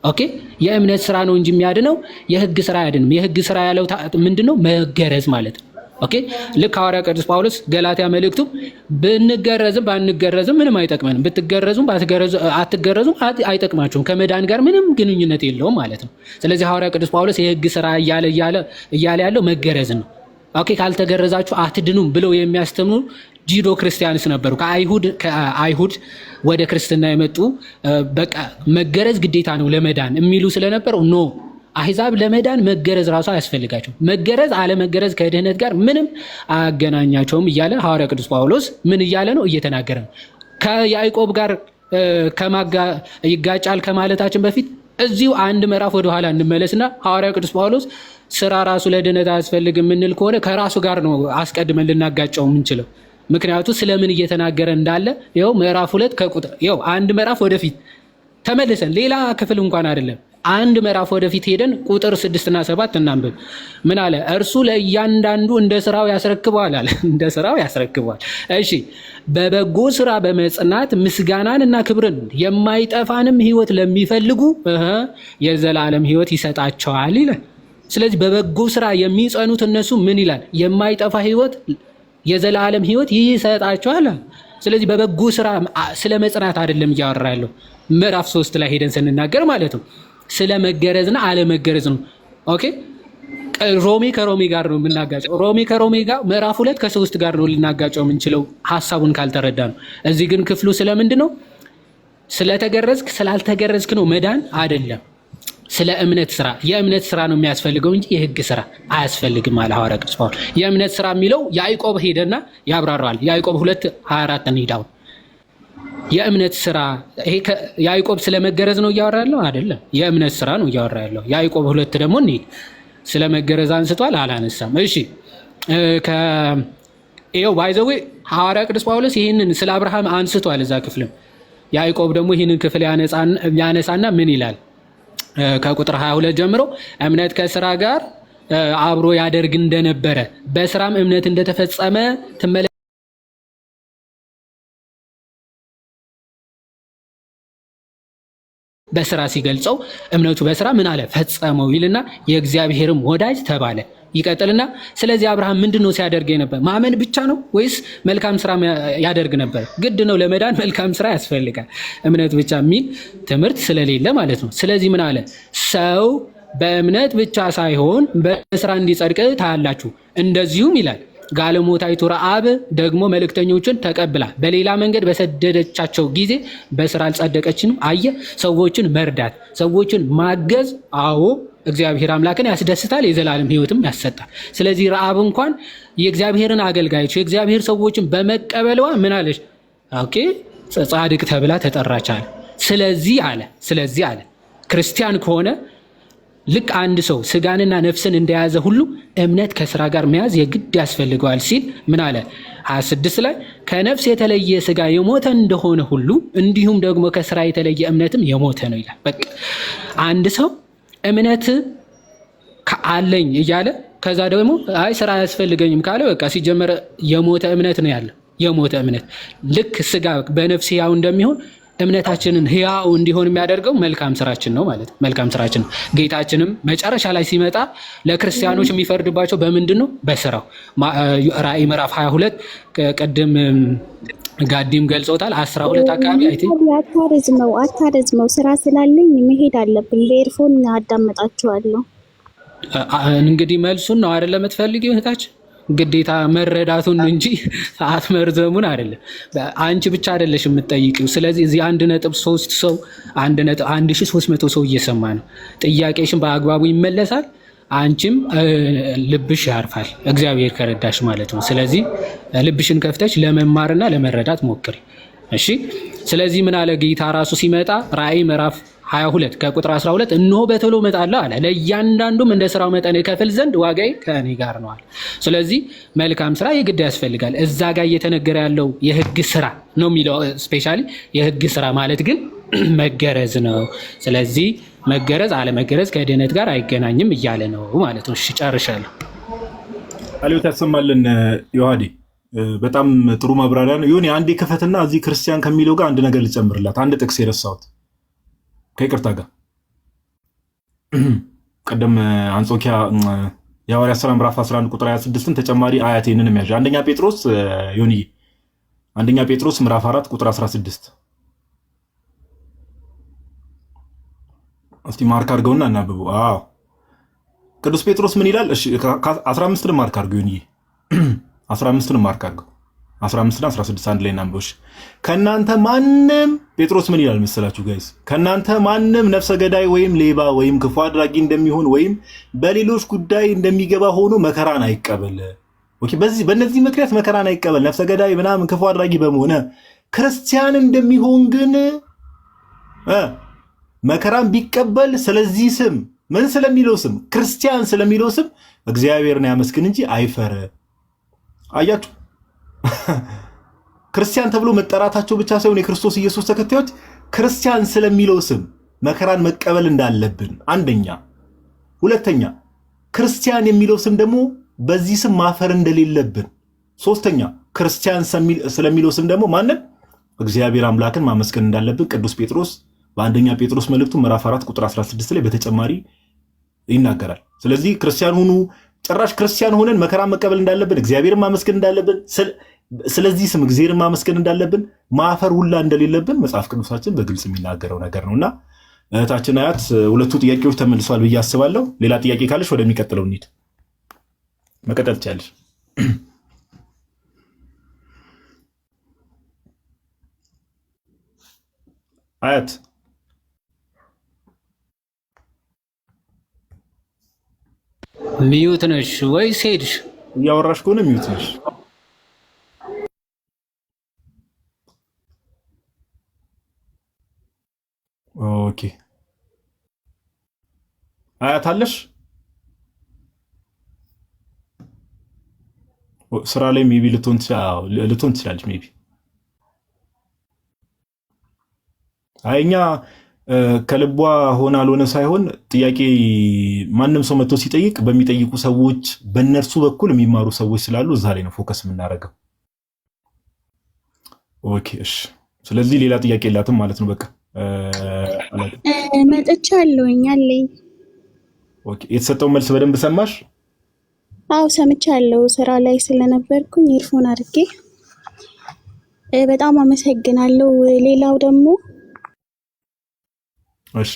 [SPEAKER 1] okay፣ የእምነት ስራ ነው እንጂ የሚያድነው የህግ ስራ አያድንም። የህግ ስራ ያለው ምንድነው? መገረዝ ማለት ነው። Okay፣ ልክ ሐዋርያ ቅዱስ ጳውሎስ ገላትያ መልእክቱ ብንገረዝም ባንገረዝም ምንም አይጠቅመንም፣ ብትገረዙም አትገረዙም አይጠቅማችሁም፣ ከመዳን ጋር ምንም ግንኙነት የለውም ማለት ነው። ስለዚህ ሐዋርያ ቅዱስ ጳውሎስ የህግ ስራ እያለ እያለ እያለ ያለው መገረዝ ነው። Okay፣ ካልተገረዛችሁ አትድኑም ብለው የሚያስተምሩ Judeo Christians ነበሩ። ከአይሁድ ወደ ክርስትና የመጡ፣ በቃ መገረዝ ግዴታ ነው ለመዳን የሚሉ ስለነበሩ፣ no፣ አሕዛብ ለመዳን መገረዝ ራሱ አያስፈልጋቸው፣ መገረዝ አለመገረዝ ከድህነት ጋር ምንም አያገናኛቸውም እያለ ሐዋርያ ቅዱስ ጳውሎስ ምን እያለ ነው? እየተናገረ ነው። ከያዕቆብ ጋር ከማጋ ይጋጫል ከማለታችን በፊት እዚሁ አንድ ምዕራፍ ወደኋላ እንመለስና ሐዋርያ ቅዱስ ጳውሎስ ስራ ራሱ ለድህነት አያስፈልግም የምንል ከሆነ ከራሱ ጋር ነው አስቀድመን ልናጋጨው የምንችለው። ምክንያቱ ስለምን እየተናገረ እንዳለ ይኸው ምዕራፍ 2 ከቁጥር፣ ይኸው አንድ ምዕራፍ ወደፊት ተመልሰን፣ ሌላ ክፍል እንኳን አይደለም፣ አንድ ምዕራፍ ወደፊት ሄደን ቁጥር 6ና 7 እናንብብ። ምን አለ? እርሱ ለእያንዳንዱ እንደ ስራው ያስረክበዋል አለ። እንደ ስራው ያስረክበዋል። እሺ፣ በበጎ ስራ በመጽናት ምስጋናን እና ክብርን የማይጠፋንም ሕይወት ለሚፈልጉ የዘላለም ሕይወት ይሰጣቸዋል ይላል። ስለዚህ በበጎ ስራ የሚጸኑት እነሱ ምን ይላል? የማይጠፋ ሕይወት፣ የዘላለም ሕይወት ይሰጣቸዋል። ስለዚህ በበጎ ስራ ስለ መጽናት አይደለም እያወራ ያለው፣ ምዕራፍ 3 ላይ ሄደን ስንናገር ማለት ነው። ስለ መገረዝና አለመገረዝ ነው። Okay፣ ሮሜ ከሮሜ ጋር ነው የምናጋጨው። ሮሜ ከሮሜ ጋር፣ ምዕራፍ 2 ከ3 ጋር ነው ልናጋጨው የምንችለው ሀሳቡን ካልተረዳ ነው። እዚህ ግን ክፍሉ ስለምንድን ነው? ስለተገረዝክ ስላልተገረዝክ ነው መዳን አይደለም። ስለ እምነት ስራ፣ የእምነት ስራ ነው የሚያስፈልገው እንጂ የህግ ስራ አያስፈልግም አለ ሐዋርያ ቅዱስ ጳውሎስ። የእምነት ስራ የሚለው ያዕቆብ ሄደና ያብራራዋል። ያዕቆብ 2:24 እንሂድ አሁን። የእምነት ስራ ይሄ ያዕቆብ ስለ መገረዝ ነው እያወራ ያለው? አይደለም። የእምነት ስራ ነው እያወራ ያለው። ያዕቆብ 2 ደግሞ እንሂድ። ስለ መገረዝ አንስቷል? አላነሳም። እሺ፣ ይኸው by the way ሐዋርያ ቅዱስ ጳውሎስ ይህንን ስለ አብርሃም አንስቷል እዛ ክፍልም። ያዕቆብ ደግሞ ይህንን ክፍል ያነሳና ምን ይላል? ከቁጥር 22 ጀምሮ እምነት ከስራ ጋር አብሮ ያደርግ እንደነበረ በስራም እምነት እንደተፈጸመ ትመለ በስራ ሲገልጸው እምነቱ በስራ ምን አለ? ፈጸመው ይልና የእግዚአብሔርም ወዳጅ ተባለ። ይቀጥልና ስለዚህ አብርሃም ምንድን ነው ሲያደርግ የነበር? ማመን ብቻ ነው ወይስ መልካም ስራ ያደርግ ነበር? ግድ ነው፣ ለመዳን መልካም ስራ ያስፈልጋል። እምነት ብቻ የሚል ትምህርት ስለሌለ ማለት ነው። ስለዚህ ምን አለ? ሰው በእምነት ብቻ ሳይሆን በስራ እንዲጸድቅ ታያላችሁ። እንደዚሁም ይላል፣ ጋለሞታይቱ ረዓብ ደግሞ መልእክተኞችን ተቀብላ በሌላ መንገድ በሰደደቻቸው ጊዜ በስራ አልጸደቀችም። አየ፣ ሰዎችን መርዳት፣ ሰዎችን ማገዝ፣ አዎ እግዚአብሔር አምላክን ያስደስታል፣ የዘላለም ሕይወትም ያሰጣል። ስለዚህ ረዓብ እንኳን የእግዚአብሔርን አገልጋዮች፣ የእግዚአብሔር ሰዎችን በመቀበልዋ ምን አለች? Okay፣ ጻድቅ ተብላ ተጠራች አለ። ስለዚህ አለ፣ ስለዚህ አለ፣ ክርስቲያን ከሆነ ልክ አንድ ሰው ስጋንና ነፍስን እንደያዘ ሁሉ እምነት ከስራ ጋር መያዝ የግድ ያስፈልገዋል ሲል ምን አለ? 26 ላይ ከነፍስ የተለየ ስጋ የሞተ እንደሆነ ሁሉ እንዲሁም ደግሞ ከስራ የተለየ እምነትም የሞተ ነው ይላል። በቃ አንድ ሰው እምነት አለኝ እያለ ከዛ ደግሞ አይ ስራ አያስፈልገኝም ካለ በቃ ሲጀመር የሞተ እምነት ነው ያለው። የሞተ እምነት ልክ ስጋ በነፍስ ሕያው እንደሚሆን እምነታችንን ሕያው እንዲሆን የሚያደርገው መልካም ስራችን ነው ማለት ነው። መልካም ስራችን ነው። ጌታችንም መጨረሻ ላይ ሲመጣ ለክርስቲያኖች የሚፈርድባቸው በምንድን ነው? በስራው። ራእይ ምዕራፍ 22 ቅድም ጋዲም ገልጾታል። 12 አካባቢ I think።
[SPEAKER 5] አታረዝመው፣ አታረዝመው። ስራ ስላለኝ መሄድ አለብኝ። በ earphone አዳምጣችኋለሁ።
[SPEAKER 1] እንግዲህ መልሱን ነው አይደለም የምትፈልጊው እህታችን? ግዴታ መረዳቱን እንጂ ሰዓት መርዘሙን አይደለም። አንቺ ብቻ አይደለሽ የምትጠይቂው። ስለዚህ እዚህ 1.3 ሰው 1.1300 ሰው እየሰማ ነው። ጥያቄሽን በአግባቡ ይመለሳል። አንቺም ልብሽ ያርፋል፣ እግዚአብሔር ከረዳሽ ማለት ነው። ስለዚህ ልብሽን ከፍተሽ ለመማርና ለመረዳት ሞክሪ። እሺ። ስለዚህ ምን አለ ጌታ ራሱ ሲመጣ ራእይ ምዕራፍ 22 ከቁጥር 12 እነሆ በቶሎ እመጣለሁ አለ፣ ለእያንዳንዱም እንደ ስራው መጠን እከፍል ዘንድ ዋጋዬ ከእኔ ጋር ነው አለ። ስለዚህ መልካም ስራ የግድ ያስፈልጋል። እዛ ጋር እየተነገረ ያለው የህግ ስራ ነው የሚለው፣ specially የህግ ስራ ማለት ግን መገረዝ ነው። ስለዚህ መገረዝ አለመገረዝ ከድህነት ጋር አይገናኝም እያለ ነው ማለት ነው። እሺ ጨርሻለሁ።
[SPEAKER 2] ቃልዮት ያሰማልን። ዮሐዴ በጣም ጥሩ ማብራሪያ ነው። ይሁን አንዴ ክፈትና እዚህ ክርስቲያን ከሚለው ጋር አንድ ነገር ልጨምርላት፣ አንድ ጥቅስ የረሳሁት ከይቅርታ ጋር። ቅድም አንጾኪያ የሐዋርያት ሥራ ምዕራፍ 11 ቁጥር 26ን ተጨማሪ አያቴንን የሚያዥ አንደኛ ጴጥሮስ ዮኒ፣ አንደኛ ጴጥሮስ ምዕራፍ 4 ቁጥር 16 እስቲ mark አድርገውና እናብቡ። አዎ ቅዱስ ጴጥሮስ ምን ይላል? እሺ 15ን mark አድርገው ዮኒ፣ 15ን mark አድርገው፣ 15 እና 16 አንድ ላይ እናንብበው። እሺ ከእናንተ ማንም፣ ጴጥሮስ ምን ይላል መሰላችሁ guys? ከእናንተ ማንም ነፍሰ ገዳይ ወይም ሌባ ወይም ክፉ አድራጊ እንደሚሆን ወይም በሌሎች ጉዳይ እንደሚገባ ሆኖ መከራን አይቀበል። Okay፣ በዚህ በእነዚህ ምክንያት መከራን አይቀበል፣ ነፍሰ ገዳይ ምናምን ክፉ አድራጊ በመሆነ። ክርስቲያን እንደሚሆን ግን መከራን ቢቀበል ስለዚህ ስም፣ ምን ስለሚለው ስም? ክርስቲያን ስለሚለው ስም እግዚአብሔርን ያመስግን እንጂ አይፈር። አያችሁ፣ ክርስቲያን ተብሎ መጠራታቸው ብቻ ሳይሆን የክርስቶስ ኢየሱስ ተከታዮች ክርስቲያን ስለሚለው ስም መከራን መቀበል እንዳለብን አንደኛ፣ ሁለተኛ ክርስቲያን የሚለው ስም ደግሞ በዚህ ስም ማፈር እንደሌለብን፣ ሶስተኛ ክርስቲያን ስለሚለው ስም ደግሞ ማንን? እግዚአብሔር አምላክን ማመስገን እንዳለብን ቅዱስ ጴጥሮስ በአንደኛ ጴጥሮስ መልእክቱ ምዕራፍ 4 ቁጥር 16 ላይ በተጨማሪ ይናገራል። ስለዚህ ክርስቲያን ሁኑ፣ ጭራሽ ክርስቲያን ሆነን መከራን መቀበል እንዳለብን፣ እግዚአብሔርን ማመስገን እንዳለብን፣ ስለዚህ ስም እግዚአብሔርን ማመስገን እንዳለብን፣ ማፈር ሁላ እንደሌለብን መጽሐፍ ቅዱሳችን በግልጽ የሚናገረው ነገር ነውና እህታችን አያት ሁለቱ ጥያቄዎች ተመልሷል ብዬ አስባለሁ። ሌላ ጥያቄ ካለሽ ወደሚቀጥለው እንሂድ። መቀጠል ትችያለሽ። አያት።
[SPEAKER 1] Mute ነሽ ወይስ ሄድሽ?
[SPEAKER 2] እያወራሽ ከሆነ mute ነሽ። Okay አያት አለሽ? ስራ ላይ maybe ልትሆን ትችላለች። Maybe። አይ እኛ ከልቧ ሆነ አልሆነ ሳይሆን ጥያቄ ማንም ሰው መጥቶ ሲጠይቅ በሚጠይቁ ሰዎች በእነርሱ በኩል የሚማሩ ሰዎች ስላሉ እዛ ላይ ነው focus የምናደርገው። Okay እሺ። ስለዚህ ሌላ ጥያቄ የላትም ማለት ነው። በቃ
[SPEAKER 5] መጥቻለሁኝ አለኝ።
[SPEAKER 2] Okay የተሰጠውን መልስ በደንብ ሰማሽ?
[SPEAKER 5] አዎ ሰምቻለሁ። ስራ ላይ ስለነበርኩኝ earphone አድርጌ። በጣም አመሰግናለሁ። ሌላው ደግሞ
[SPEAKER 2] እሺ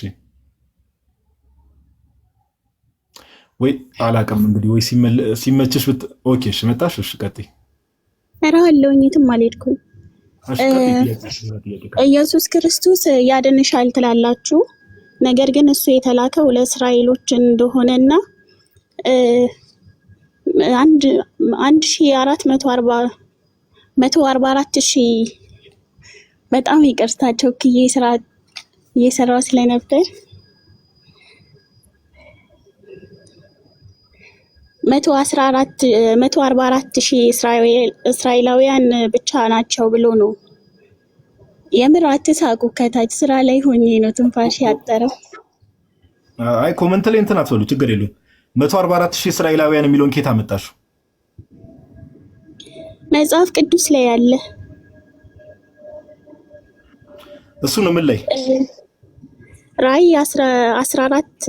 [SPEAKER 2] ወይ አላውቅም እንግዲህ ወይ ሲመችሽ okay እሺ መጣሽ። እሺ ቀጥይ።
[SPEAKER 5] ኧረ አለሁኝ የትም አልሄድኩም።
[SPEAKER 2] እሺ ቀጥይ። ጥያቄ ካለ።
[SPEAKER 5] ኢየሱስ ክርስቶስ ያድንሻል ትላላችሁ፣ ነገር ግን እሱ የተላከው ለእስራኤሎች እንደሆነና አንድ 1440 144,000፣ በጣም ይቅርታ ቸኩዬ ስራ እየሰራው ስለነበር። 114 144,000 እስራኤላውያን ብቻ ናቸው ብሎ ነው። የምር አትሳቁ። ከታች ስራ ላይ ሆኜ ነው ትንፋሽ ያጠረው።
[SPEAKER 2] አይ comment ላይ እንትን አትበሉ፣ ችግር የለውም። 144,000 እስራኤላውያን የሚለውን ኬት አመጣሽው?
[SPEAKER 5] መጽሐፍ ቅዱስ ላይ ያለ።
[SPEAKER 2] እሱ ነው ምን ላይ?
[SPEAKER 5] ራእይ 14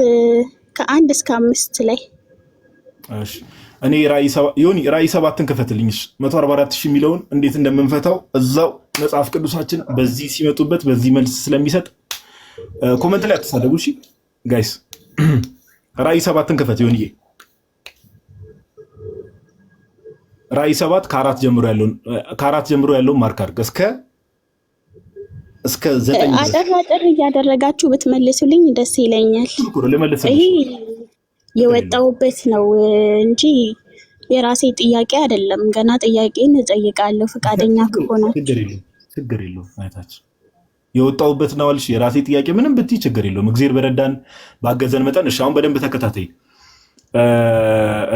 [SPEAKER 5] ከ1 እስከ 5 ላይ።
[SPEAKER 2] እሺ እኔ ዮኒ ራእይ 7ን ክፈትልኝ። እሺ 144,000 የሚለውን እንዴት እንደምንፈታው እዛው መጽሐፍ ቅዱሳችን በዚህ ሲመጡበት በዚህ መልስ ስለሚሰጥ comment ላይ አትሳደቡ። እሺ guys፣ ራእይ 7ን ክፈት ዮኒዬ። ራእይ 7 ከ4 ጀምሮ ያለውን mark አድርግ እስከ 9 ድረስ።
[SPEAKER 5] አጠር አጠር እያደረጋችሁ ብትመልሱልኝ ደስ ይለኛል።
[SPEAKER 2] ልመልስልሽ።
[SPEAKER 5] ይሄ የወጣሁበት ነው እንጂ የራሴ ጥያቄ አይደለም። ገና ጥያቄን እጠይቃለሁ ፈቃደኛ ከሆናችሁ።
[SPEAKER 2] ችግር የለውም፣ ችግር የለውም። አይታች የወጣሁበት ነው አልሽ። የራሴ ጥያቄ ምንም ብትይ ችግር የለውም። እግዚአብሔር በረዳን ባገዘን መጠን። እሺ አሁን በደንብ ተከታተይ።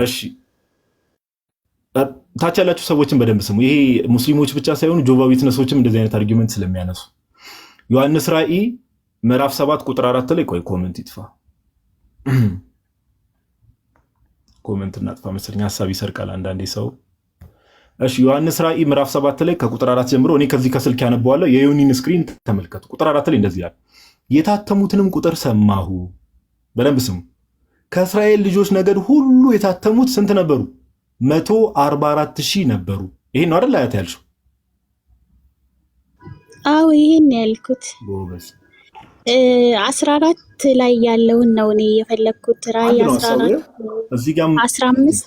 [SPEAKER 2] እሺ ታች ያላችሁ ሰዎችን በደንብ ስሙ። ይሄ ሙስሊሞች ብቻ ሳይሆኑ Jehovah Witness ኦችም እንደዚህ አይነት argument ስለሚያነሱ ዮሐንስ ራእይ ምዕራፍ 7 ቁጥር 4 ላይ፣ ቆይ comment ይጥፋ፣ comment እናጥፋ መሰለኝ ሀሳብ ይሰርቃል አንዳንዴ ሰው። እሺ ዮሐንስ ራእይ ምዕራፍ 7 ላይ ከቁጥር 4 ጀምሮ እኔ ከዚህ ከስልክ ያነበዋለሁ። የዮኒን screen ተመልከቱ። ቁጥር 4 ላይ እንደዚህ ይላል፣ የታተሙትንም ቁጥር ሰማሁ። በደንብ ስሙ። ከእስራኤል ልጆች ነገድ ሁሉ የታተሙት ስንት ነበሩ? 144,000 ነበሩ። ይሄን ነው አይደል አያት ያልሽው?
[SPEAKER 5] አዎ ይሄን ያልኩት።
[SPEAKER 2] ጎበዝ።
[SPEAKER 5] 14 ላይ ያለውን ነው እኔ የፈለግኩት። ራእይ
[SPEAKER 2] አንድ ነው
[SPEAKER 5] አስራ
[SPEAKER 2] ሀሳቡ።
[SPEAKER 5] አራት
[SPEAKER 2] እዚህ ጋም
[SPEAKER 5] 15።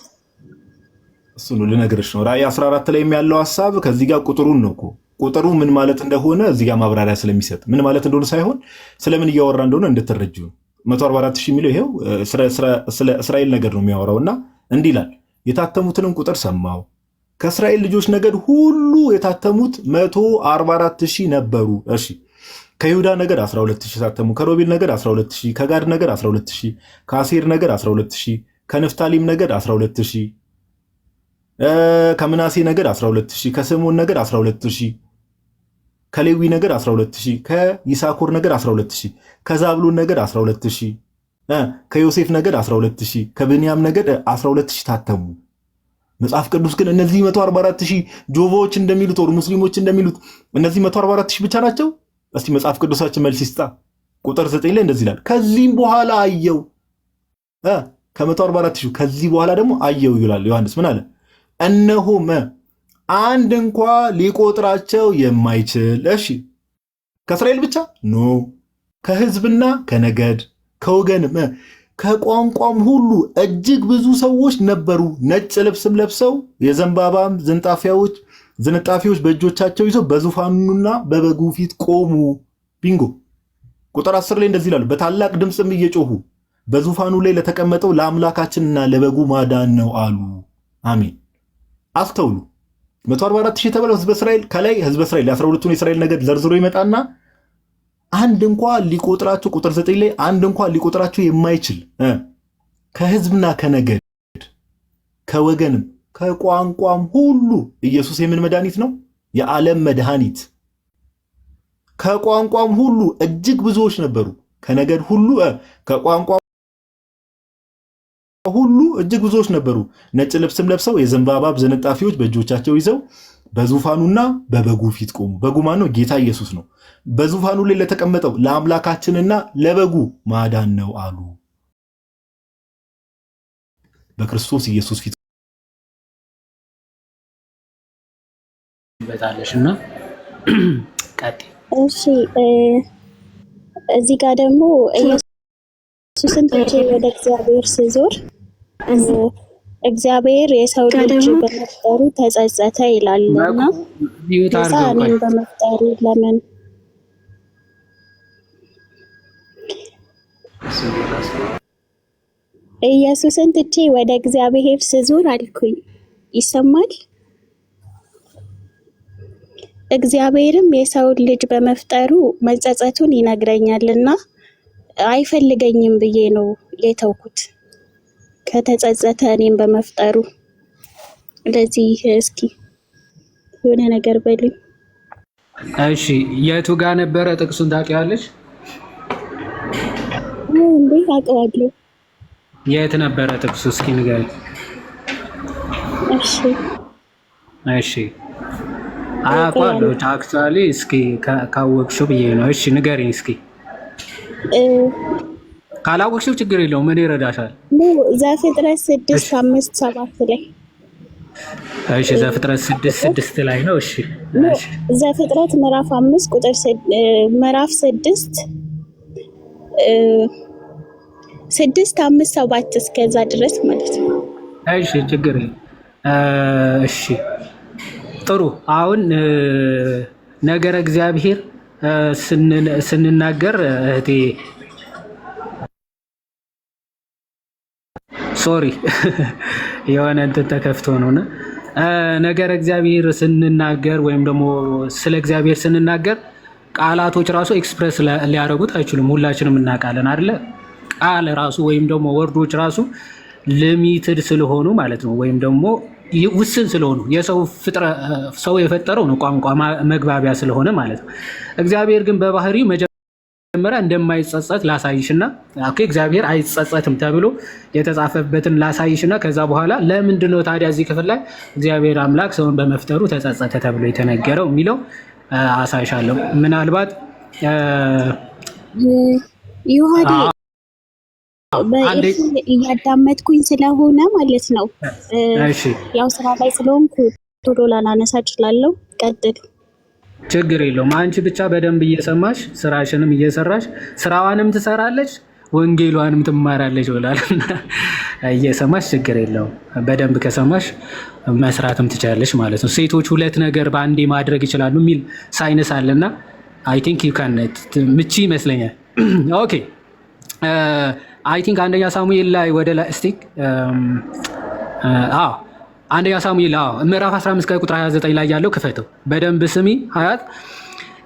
[SPEAKER 2] እሱ ነው ልነግርሽ ነው። ራእይ 14 ላይ ያለው ሀሳብ ከዚህ ጋር ቁጥሩን ነው እኮ፣ ቁጥሩ ምን ማለት እንደሆነ እዚህ ጋር ማብራሪያ ስለሚሰጥ ምን ማለት እንደሆነ ሳይሆን ስለምን እያወራ እንደሆነ እንድትረጁ ነው። 144 ሺህ የሚለው ይሄው ስለ እስራኤል ነገር ነው የሚያወራው እና እንዲህ ይላል፣ የታተሙትንም ቁጥር ሰማሁ፣ ከእስራኤል ልጆች ነገድ ሁሉ የታተሙት 144 ሺህ ነበሩ። እሺ ከይሁዳ ነገድ 12 ሺህ ታተሙ፣ ከሮቤል ነገድ 12 ሺህ፣ ከጋድ ነገድ 12 ሺህ፣ ከአሴር ነገድ 12 ሺህ፣ ከንፍታሊም ነገድ 12 ሺህ፣ ከምናሴ ነገድ 12 ሺህ፣ ከስምዖን ነገድ 12 ሺህ፣ ከሌዊ ነገድ 12 ሺህ፣ ከይሳኮር ነገድ 12 ሺህ፣ ከዛብሎን ነገድ 12 ሺህ፣ ከዮሴፍ ነገድ 12 ሺህ፣ ከብንያም ነገድ 12 ሺህ ታተሙ። መጽሐፍ ቅዱስ ግን እነዚህ 144 ሺህ ጆቫዎች እንደሚሉት or ሙስሊሞች እንደሚሉት እነዚህ 144 ሺህ ብቻ ናቸው? እስቲ መጽሐፍ ቅዱሳችን መልስ ይስጣ። ቁጥር 9 ላይ እንደዚህ ይላል፣ ከዚህም በኋላ አየሁ፣ ከ144 ሺህ ከዚህ በኋላ ደግሞ አየሁ ይላል ዮሐንስ። ምን አለ? እነሆም አንድ እንኳ ሊቆጥራቸው የማይችል፣ እሺ ከእስራኤል ብቻ no፣ ከሕዝብና ከነገድ ከወገንም ከቋንቋም ሁሉ እጅግ ብዙ ሰዎች ነበሩ። ነጭ ልብስም ለብሰው የዘንባባም ዝንጣፊዎች በእጆቻቸው ይዘው በዙፋኑና በበጉ ፊት ቆሙ። ቢንጎ። ቁጥር 10 ላይ እንደዚህ ይላሉ፣ በታላቅ ድምፅም እየጮሁ በዙፋኑ ላይ ለተቀመጠው ለአምላካችንና ለበጉ ማዳን ነው አሉ። አሜን። አስተውሉ። 144 ሺህ የተባለው ህዝበ እስራኤል ከላይ ህዝበ እስራኤል የ12ቱን የእስራኤል ነገድ ዘርዝሮ ይመጣና አንድ እንኳ ሊቆጥራቸው፣ ቁጥር 9 ላይ አንድ እንኳ ሊቆጥራቸው የማይችል ከህዝብና ከነገድ ከወገንም ከቋንቋም ሁሉ። ኢየሱስ የምን መድኃኒት ነው? የዓለም መድኃኒት። ከቋንቋም ሁሉ እጅግ ብዙዎች ነበሩ። ከነገድ ሁሉ ከቋንቋ ሁሉ እጅግ ብዙዎች ነበሩ። ነጭ ልብስም ለብሰው የዘንባባ ዝንጣፊዎች በእጆቻቸው ይዘው በዙፋኑና በበጉ ፊት ቆሙ። በጉ ማን ነው? ጌታ ኢየሱስ ነው። በዙፋኑ ላይ ለተቀመጠው ለአምላካችንና ለበጉ ማዳን ነው አሉ። በክርስቶስ ኢየሱስ ፊት
[SPEAKER 1] በታለሽ እና ቀጥይ።
[SPEAKER 5] እሺ እዚህ ጋር ደግሞ ኢየሱስን ትቼ ወደ እግዚአብሔር ስዞር እግዚአብሔር የሰው ልጅ በመፍጠሩ ተጸጸተ ይላል እና
[SPEAKER 1] mute
[SPEAKER 5] ለዛ
[SPEAKER 1] አድርገው ቆይ።
[SPEAKER 5] እኔን በመፍጠሩ ለምን ኢየሱስን ትቼ ወደ እግዚአብሔር ስዞር አልኩኝ። ይሰማል? እግዚአብሔርም የሰውን ልጅ በመፍጠሩ መጸጸቱን ይነግረኛልና አይፈልገኝም ብዬ ነው የተውኩት። ከተጸጸተ እኔም በመፍጠሩ። ለዚህ እስኪ የሆነ ነገር በሉኝ።
[SPEAKER 1] እሺ የቱ ጋር ነበረ ጥቅሱን ታውቂዋለሽ?
[SPEAKER 5] እንዴ አውቀዋለሁ።
[SPEAKER 1] የት ነበረ ጥቅሱ? እስኪ ንገሪኝ።
[SPEAKER 5] እሺ
[SPEAKER 1] እሺ አውቀዋለሁ actually፣ እስኪ ካወቅሽው ብዬ ነው። እሺ ንገሪኝ እስኪ። ካላወቅሽው ችግር የለውም እኔ እረዳሻለሁ።
[SPEAKER 5] ዘፍጥረት 6:5-7 ላይ።
[SPEAKER 1] እሺ ዘፍጥረት 6:6 ላይ ነው። እሺ
[SPEAKER 5] ዘፍጥረት ምዕራፍ 5 ቁጥር ምዕራፍ 6 6:5-7 እስከዛ ድረስ ማለት ነው።
[SPEAKER 1] እሺ ችግር እሺ ጥሩ። አሁን ነገረ እግዚአብሔር ስንናገር እህቴ sorry የሆነ እንትን ተከፍቶ ነውና ነገረ እግዚአብሔር ስንናገር ወይም ደግሞ ስለ እግዚአብሔር ስንናገር ቃላቶች ራሱ express ሊያደርጉት አይችሉም። ሁላችንም እናውቃለን አይደለ? ቃል ራሱ ወይም ደግሞ word ኦች ራሱ limited ስለሆኑ ማለት ነው፣ ወይም ደግሞ ውስን ስለሆኑ የሰው ሰው የፈጠረው ነው ቋንቋ መግባቢያ ስለሆነ ማለት ነው። እግዚአብሔር ግን በባህሪው መጀመሪያ እንደማይጸጸት ላሳይሽና okay እግዚአብሔር አይጸጸትም ተብሎ የተጻፈበትን ላሳይሽና ከዛ በኋላ ለምንድን ነው ታዲያ እዚህ ክፍል ላይ እግዚአብሔር አምላክ ሰውን በመፍጠሩ ተጸጸተ ተብሎ የተነገረው የሚለው አሳይሻለሁ። ምናልባት
[SPEAKER 5] ዮሐዴ በ earphone እያዳመጥኩኝ ስለሆነ ማለት ነው። ያው ስራ ላይ ስለሆንኩ ቶሎ ላላነሳ እችላለሁ። ቀጥል።
[SPEAKER 1] ችግር የለውም። አንቺ ብቻ በደንብ እየሰማሽ ስራሽንም እየሰራሽ ስራዋንም ትሰራለች ወንጌሏንም ትማራለች ብላል። እየሰማሽ ችግር የለውም። በደንብ ከሰማሽ መስራትም ትችላለች ማለት ነው። ሴቶች ሁለት ነገር በአንዴ ማድረግ ይችላሉ የሚል ሳይንስ አለና I think you can ምቺ ይመስለኛል። Okay I think አንደኛ ሳሙኤል ላይ ወደ ላይ እስቲ አዎ አንደኛ ሳሙኤል አዎ ምዕራፍ 15 ከቁጥር 29 ላይ ያለው ክፈተው በደንብ ስሚ። ሀያት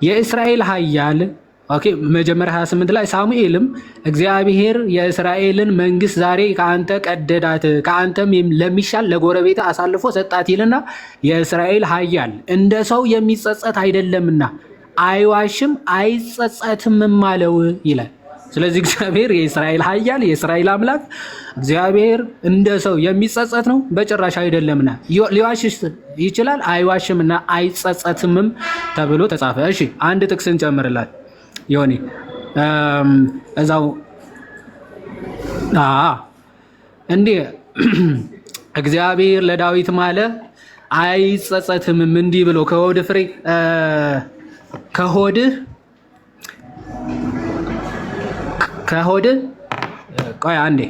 [SPEAKER 1] የእስራኤል ኃያል okay መጀመሪያ 28 ላይ ሳሙኤልም እግዚአብሔር የእስራኤልን መንግስት ዛሬ ከአንተ ቀደዳት፣ ከአንተም ለሚሻል ለጎረቤት አሳልፎ ሰጣት ይልና የእስራኤል ኃያል እንደ ሰው የሚጸጸት አይደለምና አይዋሽም አይጸጸትምም አለው ይላል። ስለዚህ እግዚአብሔር የእስራኤል ኃያል የእስራኤል አምላክ እግዚአብሔር እንደ ሰው የሚጸጸት ነው? በጭራሽ አይደለምና ሊዋሽ ይችላል፣ አይዋሽምና አይጸጸትምም ተብሎ ተጻፈ። እሺ አንድ ጥቅስ እንጨምርላት ዮኒ እዛው እንዲህ እግዚአብሔር ለዳዊት ማለ አይጸጸትምም እንዲህ ብሎ ከሆድ ፍሬ ከሆድህ ከሆድህ ቆይ አንዴ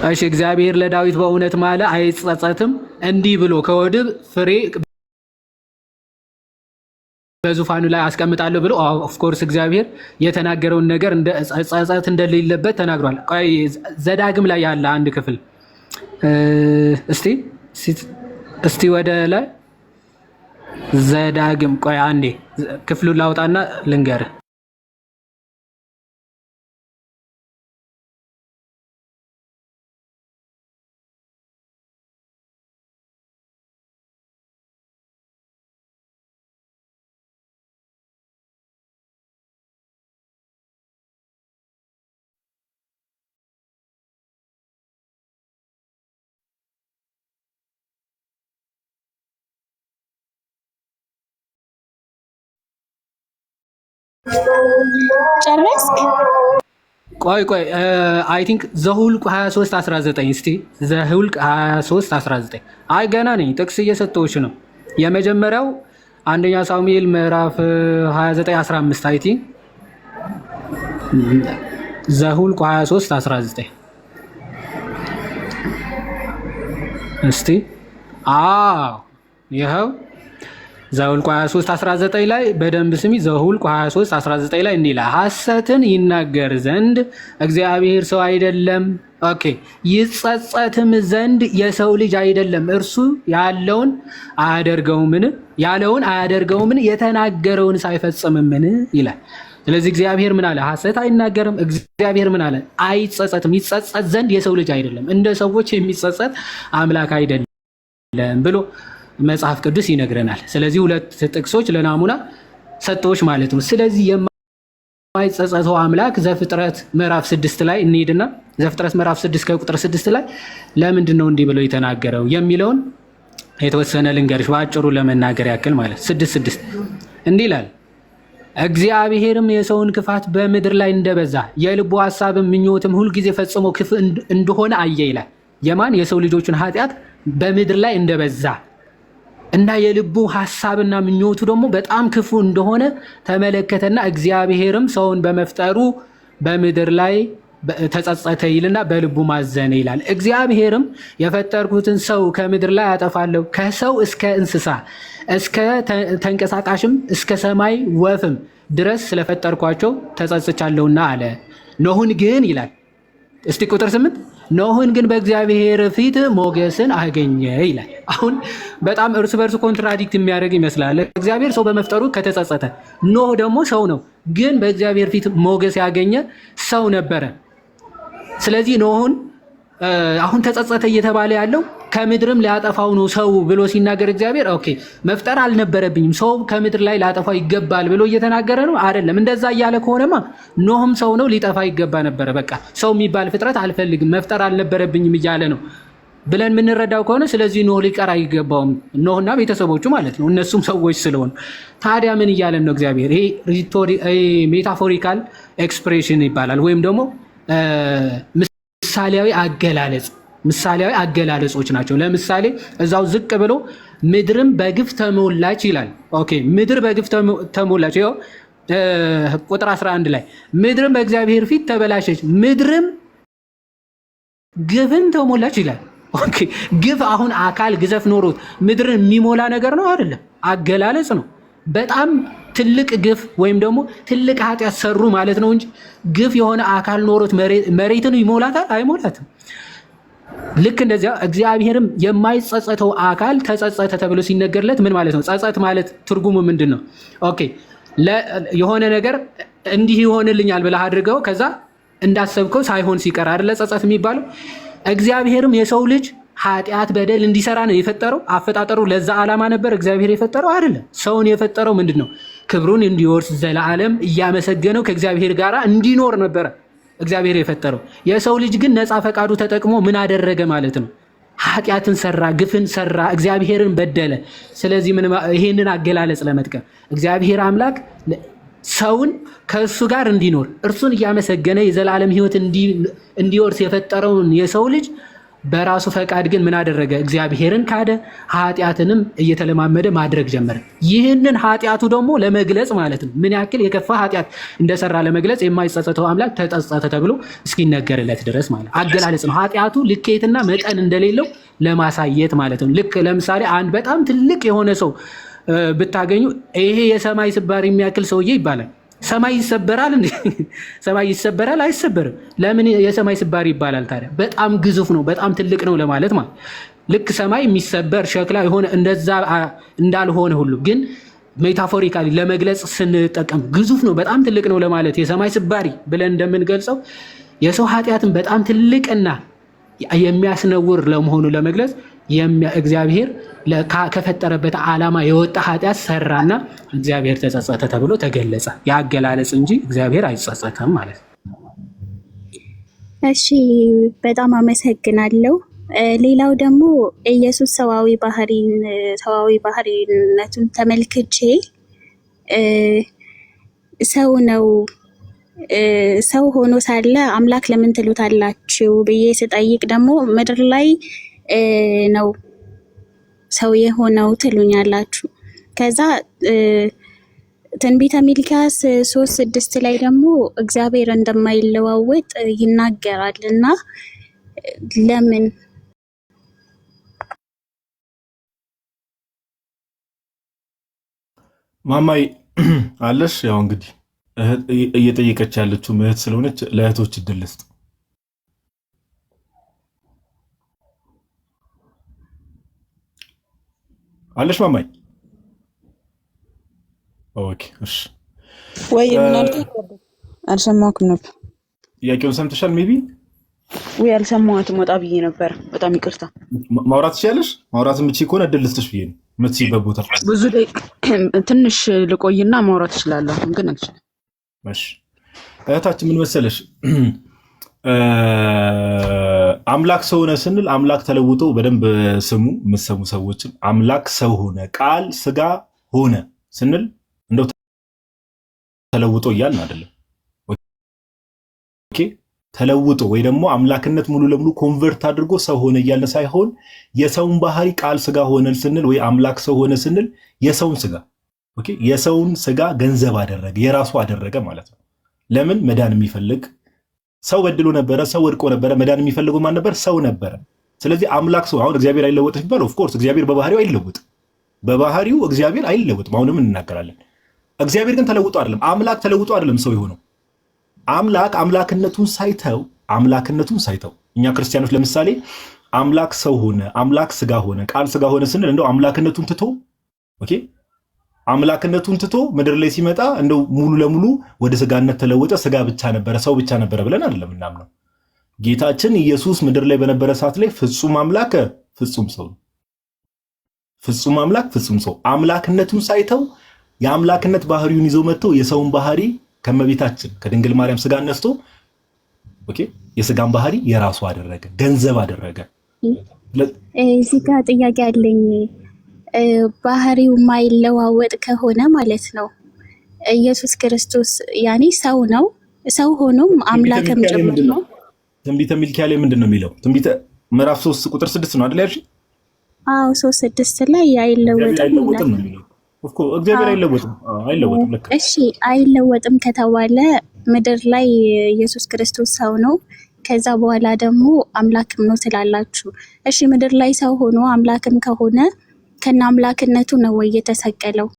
[SPEAKER 1] እሺ እግዚአብሔር ለዳዊት በእውነት ማለ አይጸጸትም እንዲህ ብሎ ከሆድህ ፍሬ በዙፋኑ ላይ አስቀምጣለሁ ብሎ of course እግዚአብሔር የተናገረውን ነገር እንደ ጸጸት እንደሌለበት ተናግሯል። ቆይ ዘዳግም ላይ ያለ አንድ ክፍል እስቲ እስቲ ወደ ላይ ዘዳግም ቆይ አንዴ ክፍሉን ላውጣና ልንገር።
[SPEAKER 5] ጨረስክ?
[SPEAKER 1] ቆይ ቆይ I think ዘሁልቅ 23 19 እስቲ ዘሁልቅ 23 19። አይ ገና ነኝ፣ ጥቅስ እየሰጠሁሽ ነው። የመጀመሪያው አንደኛ ሳሙኤል ምዕራፍ 29 15 I think ዘሁልቅ 23 19 እስቲ አዎ ይኸው ዘሁልቁ 23 19 ላይ በደንብ ስሚ። ዘሁልቁ 23 19 ላይ እንዲህ ይላል፣ ሐሰትን ይናገር ዘንድ እግዚአብሔር ሰው አይደለም፣ okay ይጸጸትም ዘንድ የሰው ልጅ አይደለም። እርሱ ያለውን አያደርገውምን? ያለውን አያደርገውምን? የተናገረውን ሳይፈጽምምን? ይላል። ስለዚህ እግዚአብሔር ምን አለ? ሐሰት አይናገርም። እግዚአብሔር ምን አለ? አይጸጸትም። ይጸጸት ዘንድ የሰው ልጅ አይደለም፣ እንደ ሰዎች የሚጸጸት አምላክ አይደለም ብሎ መጽሐፍ ቅዱስ ይነግረናል። ስለዚህ ሁለት ጥቅሶች ለናሙና ሰጥቶች ማለት ነው። ስለዚህ የማይጸጸተው አምላክ ዘፍጥረት ምዕራፍ 6 ላይ እንሂድና ዘፍጥረት ምዕራፍ 6 ከቁጥር 6 ላይ ለምንድን ነው እንዲህ ብሎ የተናገረው የሚለውን የተወሰነ ልንገርሽ በአጭሩ ለመናገር ያክል ማለት 6:6 እንዲህ ይላል። እግዚአብሔርም የሰውን ክፋት በምድር ላይ እንደበዛ የልቡ ሐሳብም ምኞትም ሁልጊዜ ፈጽሞ ክፍ እንደሆነ አየ ይላል። የማን የሰው ልጆችን ኃጢአት በምድር ላይ እንደበዛ እና የልቡ ሐሳብና ምኞቱ ደግሞ በጣም ክፉ እንደሆነ ተመለከተና እግዚአብሔርም ሰውን በመፍጠሩ በምድር ላይ ተጸጸተ ይልና በልቡ ማዘነ ይላል። እግዚአብሔርም የፈጠርኩትን ሰው ከምድር ላይ አጠፋለሁ፣ ከሰው እስከ እንስሳ እስከ ተንቀሳቃሽም እስከ ሰማይ ወፍም ድረስ ስለፈጠርኳቸው ተጸጽቻለሁና አለ። ኖህን ግን ይላል እስቲ ቁጥር 8 ኖህን ግን በእግዚአብሔር ፊት ሞገስን አገኘ ይላል። አሁን በጣም እርስ በርስ contradict የሚያደርግ ይመስላል። እግዚአብሔር ሰው በመፍጠሩ ከተጸጸተ፣ ኖህ ደግሞ ሰው ነው፣ ግን በእግዚአብሔር ፊት ሞገስ ያገኘ ሰው ነበረ። ስለዚህ ኖህን አሁን ተጸጸተ እየተባለ ያለው ከምድርም ሊያጠፋው ነው ሰው ብሎ ሲናገር እግዚአብሔር okay መፍጠር አልነበረብኝም ሰው ከምድር ላይ ሊያጠፋው ይገባል ብሎ እየተናገረ ነው አይደለም። እንደዛ እያለ ከሆነማ ኖህም ሰው ነው ሊጠፋ ይገባ ነበረ። በቃ ሰው የሚባል ፍጥረት አልፈልግም መፍጠር አልነበረብኝም እያለ ነው ብለን የምንረዳው ከሆነ ስለዚህ ኖህ ሊቀር አይገባውም። ኖህና ቤተሰቦቹ ማለት ነው፣ እነሱም ሰዎች ስለሆኑ። ታዲያ ምን እያለን ነው እግዚአብሔር? ይሄ metaphorical expression ይባላል ወይም ደግሞ ምሳሌያዊ አገላለጽ ምሳሌያዊ አገላለጾች ናቸው። ለምሳሌ እዛው ዝቅ ብሎ ምድርም በግፍ ተሞላች ይላል። okay ምድር በግፍ ተሞላች። ይኸው ቁጥር 11 ላይ ምድርም በእግዚአብሔር ፊት ተበላሸች፣ ምድርም ግፍን ተሞላች ይላል። okay ግፍ አሁን አካል ግዘፍ ኖሮት ምድርን የሚሞላ ነገር ነው አይደለም፣ አገላለጽ ነው። በጣም ትልቅ ግፍ ወይም ደግሞ ትልቅ ኃጢአት ሰሩ ማለት ነው እንጂ ግፍ የሆነ አካል ኖሮት መሬትን ይሞላታል? አይሞላትም። ልክ እንደዚያ እግዚአብሔርም የማይጸጸተው አካል ተጸጸተ ተብሎ ሲነገርለት ምን ማለት ነው? ጸጸት ማለት ትርጉሙ ምንድን ነው? okay የሆነ ነገር እንዲህ ይሆንልኛል ብለህ አድርገው ከዛ እንዳሰብከው ሳይሆን ሲቀር አይደለ ጸጸት የሚባለው? እግዚአብሔርም የሰው ልጅ ኃጢአት በደል እንዲሰራ ነው የፈጠረው። አፈጣጠሩ ለዛ ዓላማ ነበር እግዚአብሔር የፈጠረው አይደለም። ሰውን የፈጠረው ምንድን ነው? ክብሩን እንዲወርስ ዘለዓለም እያመሰገነው ከእግዚአብሔር ጋር እንዲኖር ነበረ እግዚአብሔር የፈጠረው። የሰው ልጅ ግን ነፃ ፈቃዱ ተጠቅሞ ምን አደረገ ማለት ነው? ኃጢአትን ሰራ፣ ግፍን ሰራ፣ እግዚአብሔርን በደለ። ስለዚህ ይሄንን አገላለጽ ለመጥቀም እግዚአብሔር አምላክ ሰውን ከእሱ ጋር እንዲኖር እርሱን እያመሰገነ የዘላለም ሕይወት እንዲወርስ የፈጠረውን የሰው ልጅ በራሱ ፈቃድ ግን ምን አደረገ? እግዚአብሔርን ካደ፣ ኃጢአትንም እየተለማመደ ማድረግ ጀመረ። ይህንን ኃጢአቱ ደግሞ ለመግለጽ ማለት ነው ምን ያክል የከፋ ኃጢአት እንደሰራ ለመግለጽ የማይጸጸተው አምላክ ተጸጸተ ተብሎ እስኪነገርለት ድረስ ማለት አገላለጽ ነው። ኃጢአቱ ልኬትና መጠን እንደሌለው ለማሳየት ማለት ነው። ልክ ለምሳሌ አንድ በጣም ትልቅ የሆነ ሰው ብታገኙ ይሄ የሰማይ ስባሪ የሚያክል ሰውዬ ይባላል። ሰማይ ይሰበራል እንዴ? ሰማይ ይሰበራል? አይሰበርም። ለምን የሰማይ ስባሪ ይባላል ታዲያ? በጣም ግዙፍ ነው፣ በጣም ትልቅ ነው ለማለት ማለት ልክ ሰማይ የሚሰበር ሸክላ የሆነ እንደዛ እንዳልሆነ ሁሉ ግን metaphorically ለመግለጽ ስንጠቀም ግዙፍ ነው፣ በጣም ትልቅ ነው ለማለት የሰማይ ስባሪ ብለን እንደምንገልጸው የሰው ኃጢአትን በጣም ትልቅና የሚያስነውር ለመሆኑ ለመግለጽ እግዚአብሔር ከፈጠረበት ዓላማ የወጣ ኃጢአት ሰራና እግዚአብሔር ተጸጸተ ተብሎ ተገለጸ። የአገላለጽ እንጂ እግዚአብሔር አይጸጸተም ማለት ነው።
[SPEAKER 5] እሺ በጣም አመሰግናለሁ። ሌላው ደግሞ ኢየሱስ ሰዋዊ ባህሪነቱን ተመልክቼ ሰው ነው ሰው ሆኖ ሳለ አምላክ ለምን ትሉታላችሁ ብዬ ስጠይቅ ደግሞ ምድር ላይ ነው ሰው የሆነው ትሉኛላችሁ። ከዛ ትንቢተ ሚልክያስ 3:6 ላይ ደግሞ እግዚአብሔር እንደማይለዋወጥ ይናገራል እና ለምን
[SPEAKER 2] ማማይ አለሽ? ያው እንግዲህ እየጠየቀች ያለችው እህት ስለሆነች ለእህቶች እድል ልስጥ። አለሽ ማማይ? okay እሺ።
[SPEAKER 6] ወይ ምን አልከኝ? አልሰማሁም ነበር።
[SPEAKER 2] ጥያቄውን ሰምተሻል? Maybe
[SPEAKER 6] ወይ አልሰማሁትም፣ ወጣ ብዬ ነበር። በጣም ይቅርታ።
[SPEAKER 2] ማውራት ትችያለሽ? ማውራት የምትችይ ከሆነ እድል ልስጥሽ ብዬ ነው። የምትችይበት ቦታ
[SPEAKER 6] ብዙ ደቂቃ ትንሽ ልቆይና ማውራት እችላለሁ። አሁን ግን አልችልም።
[SPEAKER 2] እሺ እህታችን ምን መሰለሽ፣ አምላክ ሰው ሆነ ስንል አምላክ ተለውጦ፣ በደንብ ስሙ የምትሰሙ ሰዎችም፣ አምላክ ሰው ሆነ፣ ቃል ስጋ ሆነ ስንል እንደው ተለውጦ እያልን አይደለም። Okay፣ ተለውጦ ወይ ደግሞ አምላክነት ሙሉ ለሙሉ convert አድርጎ ሰው ሆነ እያልን ሳይሆን የሰውን ባህሪ፣ ቃል ስጋ ሆነ ስንል ወይ አምላክ ሰው ሆነ ስንል የሰውን ስጋ፣ okay፣ የሰውን ስጋ ገንዘብ አደረገ፣ የራሱ አደረገ ማለት ነው። ለምን? መዳን የሚፈልግ ሰው በድሎ ነበረ፣ ሰው ወድቆ ነበረ። መዳን የሚፈልገው ማን ነበር? ሰው ነበረ። ስለዚህ አምላክ ሰው፣ አሁን እግዚአብሔር አይለወጥም ሲባል of course እግዚአብሔር በባህሪው አይለወጥም። በባህሪው እግዚአብሔር አይለወጥም። አሁንም እንናገራለን። እግዚአብሔር ግን ተለውጦ አይደለም። አምላክ ተለውጦ አይደለም ሰው የሆነው። አምላክ አምላክነቱን ሳይተው፣ እኛ ክርስቲያኖች ለምሳሌ አምላክ ሰው ሆነ፣ አምላክ ስጋ ሆነ፣ ቃል ስጋ ሆነ ስንል እንደው አምላክነቱን ትቶ፣ okay፣ አምላክነቱን ትቶ ምድር ላይ ሲመጣ እንደው ሙሉ ለሙሉ ወደ ስጋነት ተለወጠ፣ ስጋ ብቻ ነበረ፣ ሰው ብቻ ነበረ ብለን አይደለም የምናምነው። ጌታችን ኢየሱስ ምድር ላይ በነበረ ሰዓት ላይ ፍጹም አምላክ ፍጹም ሰው ነው። ፍጹም አምላክ ፍጹም ሰው፣ አምላክነቱን ሳይተው የአምላክነት ባህሪውን ይዞ መጥቶ የሰውን ባህሪ ከእመቤታችን ከድንግል ማርያም ስጋ ነስቶ፣ okay፣ የስጋን ባህሪ የራሱ አደረገ፣ ገንዘብ አደረገ።
[SPEAKER 5] እዚህ ጋር ጥያቄ አለኝ። ባህሪው የማይለዋወጥ ከሆነ ማለት ነው ኢየሱስ ክርስቶስ ያኔ ሰው ነው፣ ሰው ሆኖም አምላክም ጭምር ነው።
[SPEAKER 2] ትንቢተ ሚልኪያ ላይ ምንድን ነው የሚለው? ትንቢተ ምዕራፍ 3 ቁጥር 6 ነው አይደል ያልሽኝ?
[SPEAKER 5] አዎ፣ 3:6 ላይ አይለወጥም።
[SPEAKER 2] አይለወጥም ነው የሚለው። Of course እግዚአብሔር አይለወጥም፣ አይለወጥም። ልክ።
[SPEAKER 5] እሺ፣ አይለወጥም ከተባለ ምድር ላይ ኢየሱስ ክርስቶስ ሰው ነው። ከዛ በኋላ ደግሞ አምላክም ነው ትላላችሁ። እሺ፣ ምድር ላይ ሰው ሆኖ አምላክም ከሆነ ከነ አምላክነቱ ነው ወይ የተሰቀለው?